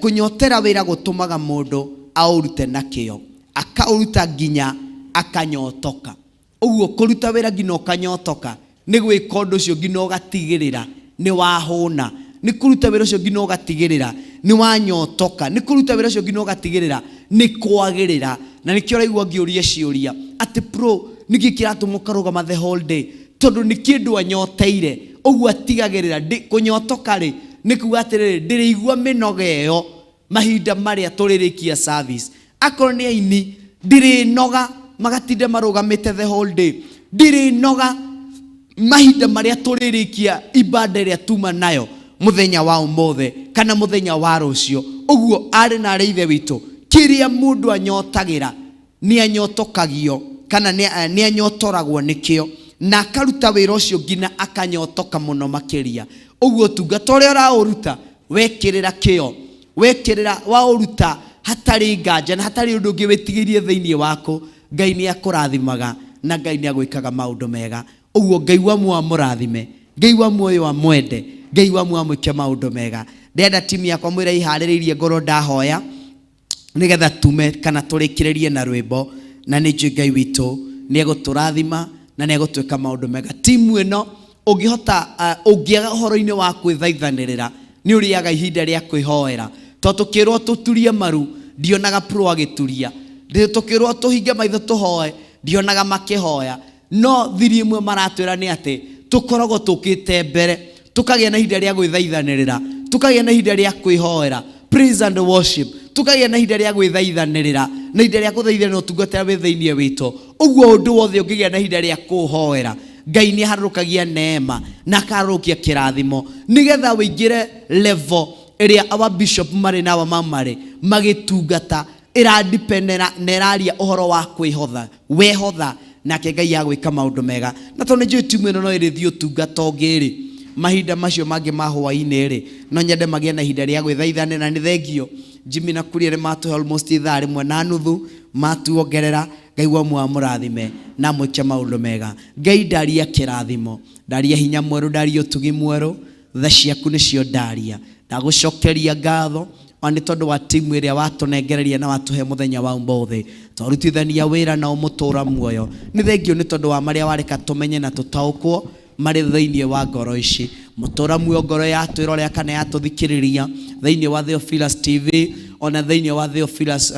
kũnyotera wĩra gũtũmaga mũndũ aũrute na kĩo, akaũruta nginya akanyotoka. Ũguo kũruta wĩra nginya ũkanyotoka nĩ gwĩka ũndũ ũcio nginya ũgatigĩrĩra nĩ wahũna, nĩ kũruta wĩra ũcio nginya ũgatigĩrĩra nĩ wanyotoka, nĩ kũruta wĩra ũcio nginya ũgatigĩrĩra nĩ kwagĩrĩra. Na nĩkĩo ũraigua ngĩũria ciũria atĩ pro nĩkĩ kĩratũma ũkarũgama the whole day, tondũ nĩ kĩndũ anyoteire. Ũguo atigagĩrĩra kũnyotoka rĩ nĩ kuga atĩrĩrĩ, ndĩrĩigua mĩnoga ĩyo mahinda marĩa tũrĩrĩkia service. Akorwo nĩ aini, ndĩrĩnoga magatinda marũgamĩte the whole day, ndĩrĩnoga mahinda marĩa tũrĩrĩkia ibada ĩrĩa tuma nayo mũthenya wa ũmũthĩ kana mũthenya wa rũciũ. Ũguo arĩ na arĩ ithe witũ, kĩrĩa mũndũ anyotagĩra nĩ anyotokagio kana nĩ anyotoragwo nĩkĩo, na akaruta wĩra ũcio nginya akanyotoka mũno makĩria. Ũguo ũtungata ũrĩa ũraũruta wekĩrĩra kĩo, wekĩrĩra waũruta hatarĩ nganja na hatarĩ ũndũ ũngĩ wĩtigĩirie thĩinĩ waku, Ngai nĩ akũrathimaga na Ngai nĩ agwĩkaga maũndũ mega. Ũguo Ngai wa muoyo amũrathime Ngai wa muoyo wa mwende, Ngai wa muoyo amwĩke maũndũ mega. Ndĩrenda timu yakwa mwĩre iharĩrĩirie ngoro ndahoya nigetha tume kana tũrĩkĩrĩrie na rwĩmbo, na nĩ njũĩ Ngai witũ nĩ egũtũrathima na nĩ egũtwĩka maũndũ mega. Timu ĩno ũngĩhota ũngĩaga ũhoro-inĩ wa kwĩthaithanĩrĩra nĩ ũrĩaga ihinda rĩa kwĩhoera, tondũ tũkĩrwo tũturie maru ndionaga pro agĩturia, tũkĩrwo tũhinge maitho tũhoe ndionaga makĩhoya. No thiri ĩmwe maratwĩra nĩ atĩ tũkoragwo tũkĩte mbere, tũkagĩa na ihinda rĩa gwĩthaithanĩrĩra, tũkagĩa na ihinda rĩa kwĩhoera, praise and worship, tũkagĩa na ihinda rĩa gwĩthaithanĩrĩra na ihinda rĩa gũthaithanĩra ũtungata wĩ thĩinĩ witũ. Ũguo ũndũ wothe ũngĩgĩa na ihinda rĩa kũũhoera, Ngai nĩ aharũrũkagia neema na akaharũrũkia kĩrathimo nĩgetha wĩingĩre level ĩrĩa our bishop marĩ na our mama marĩ magĩtungata, ĩradipendera na ĩraria ũhoro wa kwĩhotha. Wehotha nake Ngai agwĩka maũndũ mega. Na tondũ nĩ njũĩ timu ĩno no ĩrĩthiĩ ũtungata ũngĩ rĩ, mahinda macio mangĩ ma hwaĩ-inĩ rĩ, no nyende magĩe na ihinda rĩa gwĩthaithanĩra. Nĩ thengio Jimmy na Kuria nĩ matũhe almost ithaa rĩmwe na nuthu, matuongerera. Ngai wa muoyo amũrathime na amwĩke maũndũ mega. Ngai ndaria kĩrathimo, ndaria hinya mwerũ, ndaria ũtugi mwerũ, tha ciaku nĩcio ndaria. Ndagũcokeria ngatho ona nĩ tondũ wa timu ĩrĩa watũnengereria na watũhe mũthenya wa ũmũthĩ, twarutithania wĩra nao mũtũra muoyo. Nĩ thengio nĩ tondũ wa marĩa wareka tũmenye na tũtaũkwo marĩ thĩinĩ wa ngoro ici. Mũtũra muoyo ngoro yatwĩrorera kana yatũthikĩrĩria thĩinĩ wa Theophilus TV, ona thĩinĩ wa Theophilus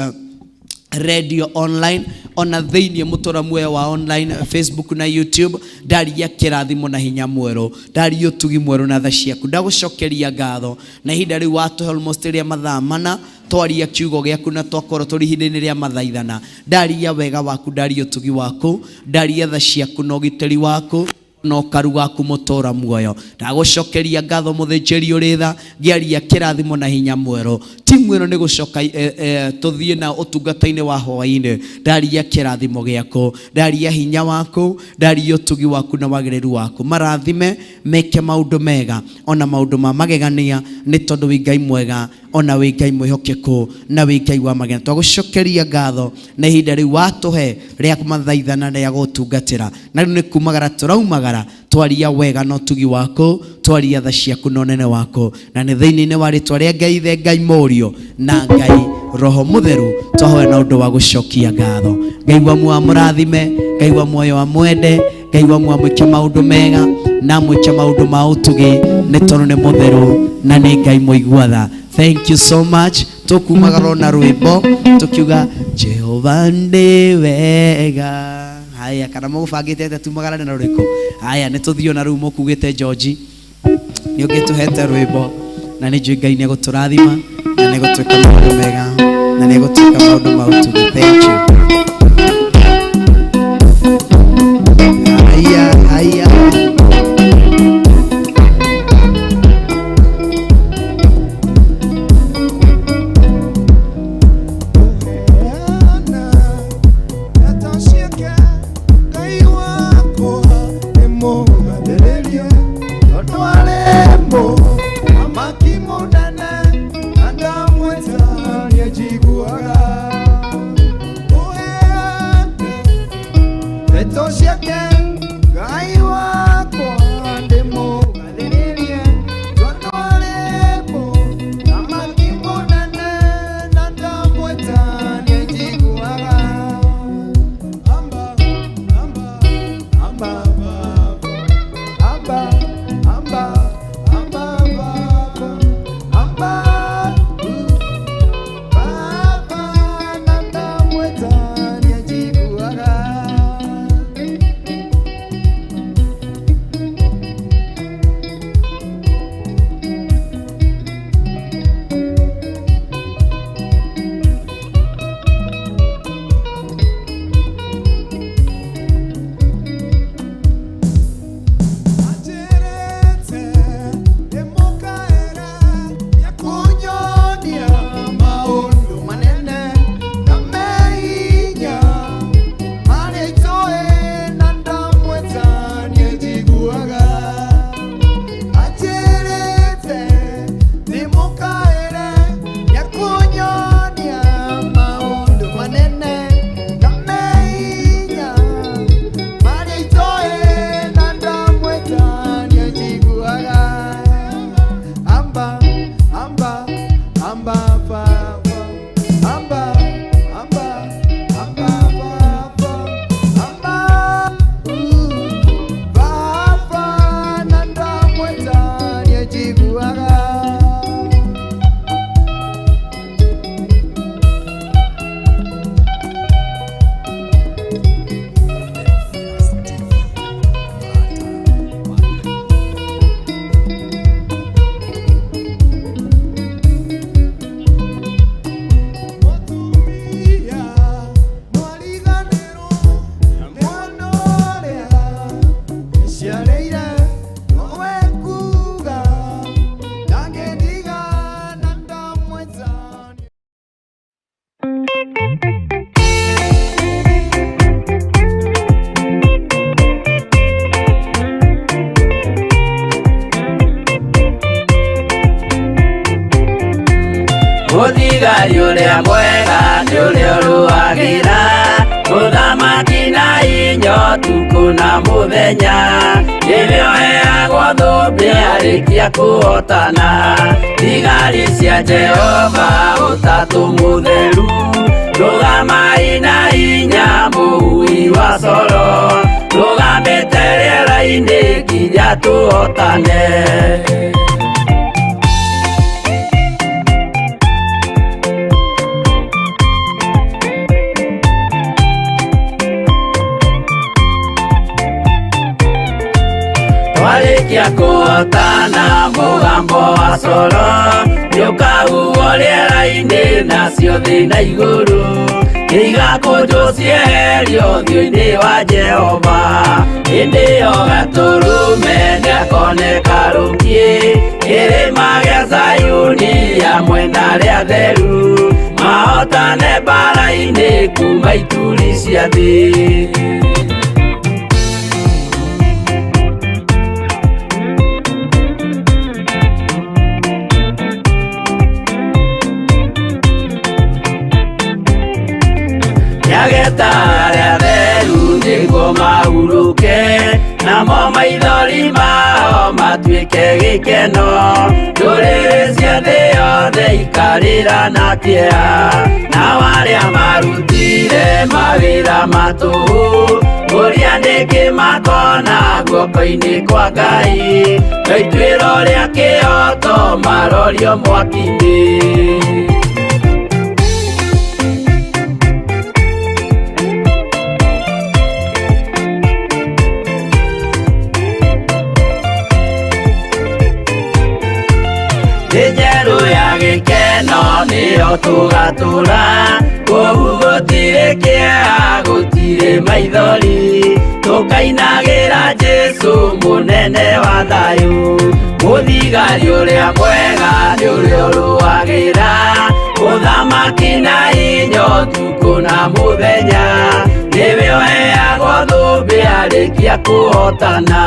radio online, ona thĩinĩ mũtũra muoyo wa online Facebook na YouTube. Ndaria kĩrathimo na hinya mwerũ, ndaria ũtugi mwerũ na tha ciaku. Ndagũcokeria ngatho na ihinda rĩu watũhe almost rĩa mathaa mana twaria kiugo gĩaku na twakorwo tũrĩ ihinda-inĩ rĩa mathaithana. Ndaria wega waku, ndaria ũtugi waku, ndaria tha ciaku na ũgitĩri waku na ũkaru waku mũtũra muoyo. Ndagũcokeria ngatho mũthĩnjĩri ũrĩ tha, ngĩaria kĩrathimo na hinya mwerũ. Timu ĩno nĩ gũcoka tũthiĩ na ũtungata-inĩ wa hwaĩ-inĩ. Ndaria kĩrathimo gĩaku, ndaria hinya waku, ndaria ũtugi waku na wagĩrĩru waku. Marathime meke maũndũ mega ona maũndũ ma magegania, nĩ tondũ wĩ Ngai mwega ona wĩ Ngai mwĩhokeku na wĩ Ngai wa magegania. Twagũcokeria ngatho na ihinda rĩu watũhe rĩa mathaithana na rĩa gũtungatĩra. Na rĩu nĩ kumagara tũraumagara, twaria wega na ũtugi waku, twaria tha ciaku na ũnene waku, na nĩ thĩinĩ-inĩ wa rĩtwa rĩa Ngai Ithe, Ngai Mũriũ na Ngai Roho Mũtheru twahoya na ũndũ wa gũcokia ngatho. Ngai wa muoyo amũrathime, Ngai wa muoyo amwende, Ngai wa muoyo amwĩke maũndũ mega na amwĩke maũndũ ma ũtugi, nĩ tondũ nĩ mũtheru na nĩ Ngai mũigua tha. Thank you so much. Tũkumagara na rwĩmbo tũkiuga Jehova nĩ wega. Haya, kana mũgũbangĩte atĩa tumagarane na rũrĩkũ? Haya, nĩ tũthiĩ ona rĩu mũkugĩte George nĩ ũngĩtũhete rwĩmbo, na nĩ njũĩ Ngai nĩ egũtũrathima na nĩ egũtwĩka maũndũ mega na nĩ egũtwĩka maũndũ ma ũtugi. Thank you. Haya, haya. Mũthigari ũrĩa mwega nĩ ũrĩa ũrũagĩra mũthamaki na inya ũtukũ na mũthenya nĩwe ũheagwo thũmbĩ arĩkia kũhotana thigari cia Jehova ũtatũ mũtheru rũgamai na inya mũhui wa coro rũgamĩte rĩera-inĩ nginya tũhotane. Twarĩkia kũhotana mũgambo wa coro nĩũkahuhwo rĩera-inĩ nacio thĩ na igũrũ nĩigakũnjwo cieherio ũthiũ-inĩ wa Jehova hĩndĩ ĩyo gatũrũme nĩakoneka rũkiĩ kĩrĩma gĩa Zayuni hamwe na arĩa atheru mahotane mbara-inĩ kuma ituri cia thĩ. Nĩageta arĩa atheru nĩguo mahurũke namo maithori mao matuĩke gĩkeno ndũrĩrĩ cia thĩ yothe ikarĩra na kĩeha nao arĩa marutire mawĩra ma tũhũ ũrĩa nĩkĩ makona guoko-inĩ kwa Ngai na ituĩro rĩa kĩhooto marorio mwaki-inĩ. Thĩ njerũ ya gĩkeno nĩyo tũgatũra kũu gũtirĩ kĩeha gũtirĩ maithori tũkainagĩra Jesũ mũnene wa thayũ mũthigari ũrĩa mwega nĩ ũrĩa ũrũagĩra mũthamaki na inya ũtukũ na mũthenya nĩwe ũheagwo thũmbĩ arĩkia kũhotana.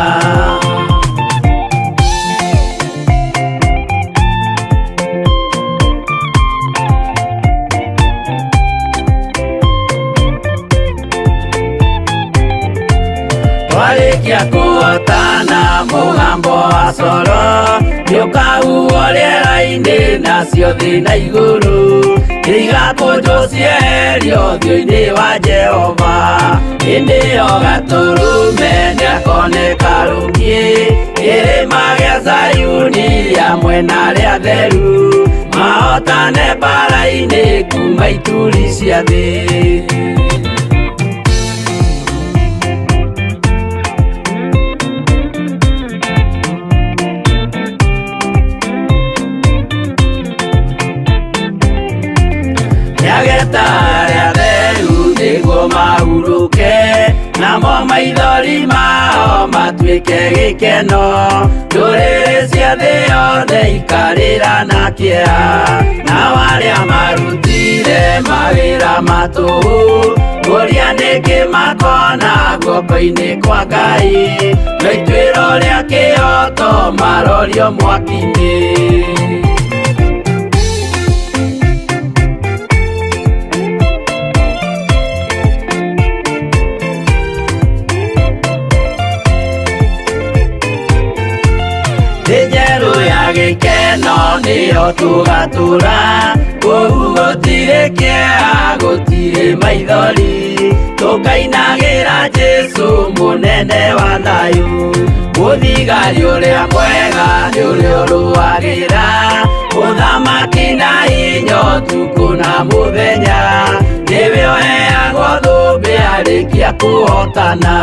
Twarĩkia kũhotana mũgambo wa coro nĩũkahuhwo rĩera-inĩ nacio thĩ na igũrũ nĩigakũnjwo cieherio ũthiũ-inĩ wa Jehova hĩndĩ ĩyo gatũrũme nĩakoneka rũkiĩ kĩrĩma gĩa Zayuni hamwe na arĩa atheru mahotane mbara-inĩ kuma ituri cia thĩ. Nĩageta arĩa atheru nĩguo mahurũke namo maithori mao matuĩke gĩkeno ndũrĩrĩ cia thĩ yothe ikarĩra na kĩeha nao arĩa marutire mawĩra ma tũhũ ũrĩa nĩkĩ makona guoko-inĩ kwa Ngai na ituĩro rĩa kĩhooto marorio mwaki-inĩ. Thĩ njerũ ya gĩkeno nĩyo tũgatũra kũu gũtirĩ kĩeha gũtirĩ maithori tũkainagĩra Jesũ mũnene wa thayũ mũthigari ũrĩa mwega nĩ ũrĩa ũrũagĩra mũthamaki na inya ũtukũ na mũthenya nĩwe ũheagwo thũmbĩ arĩkia kũhotana.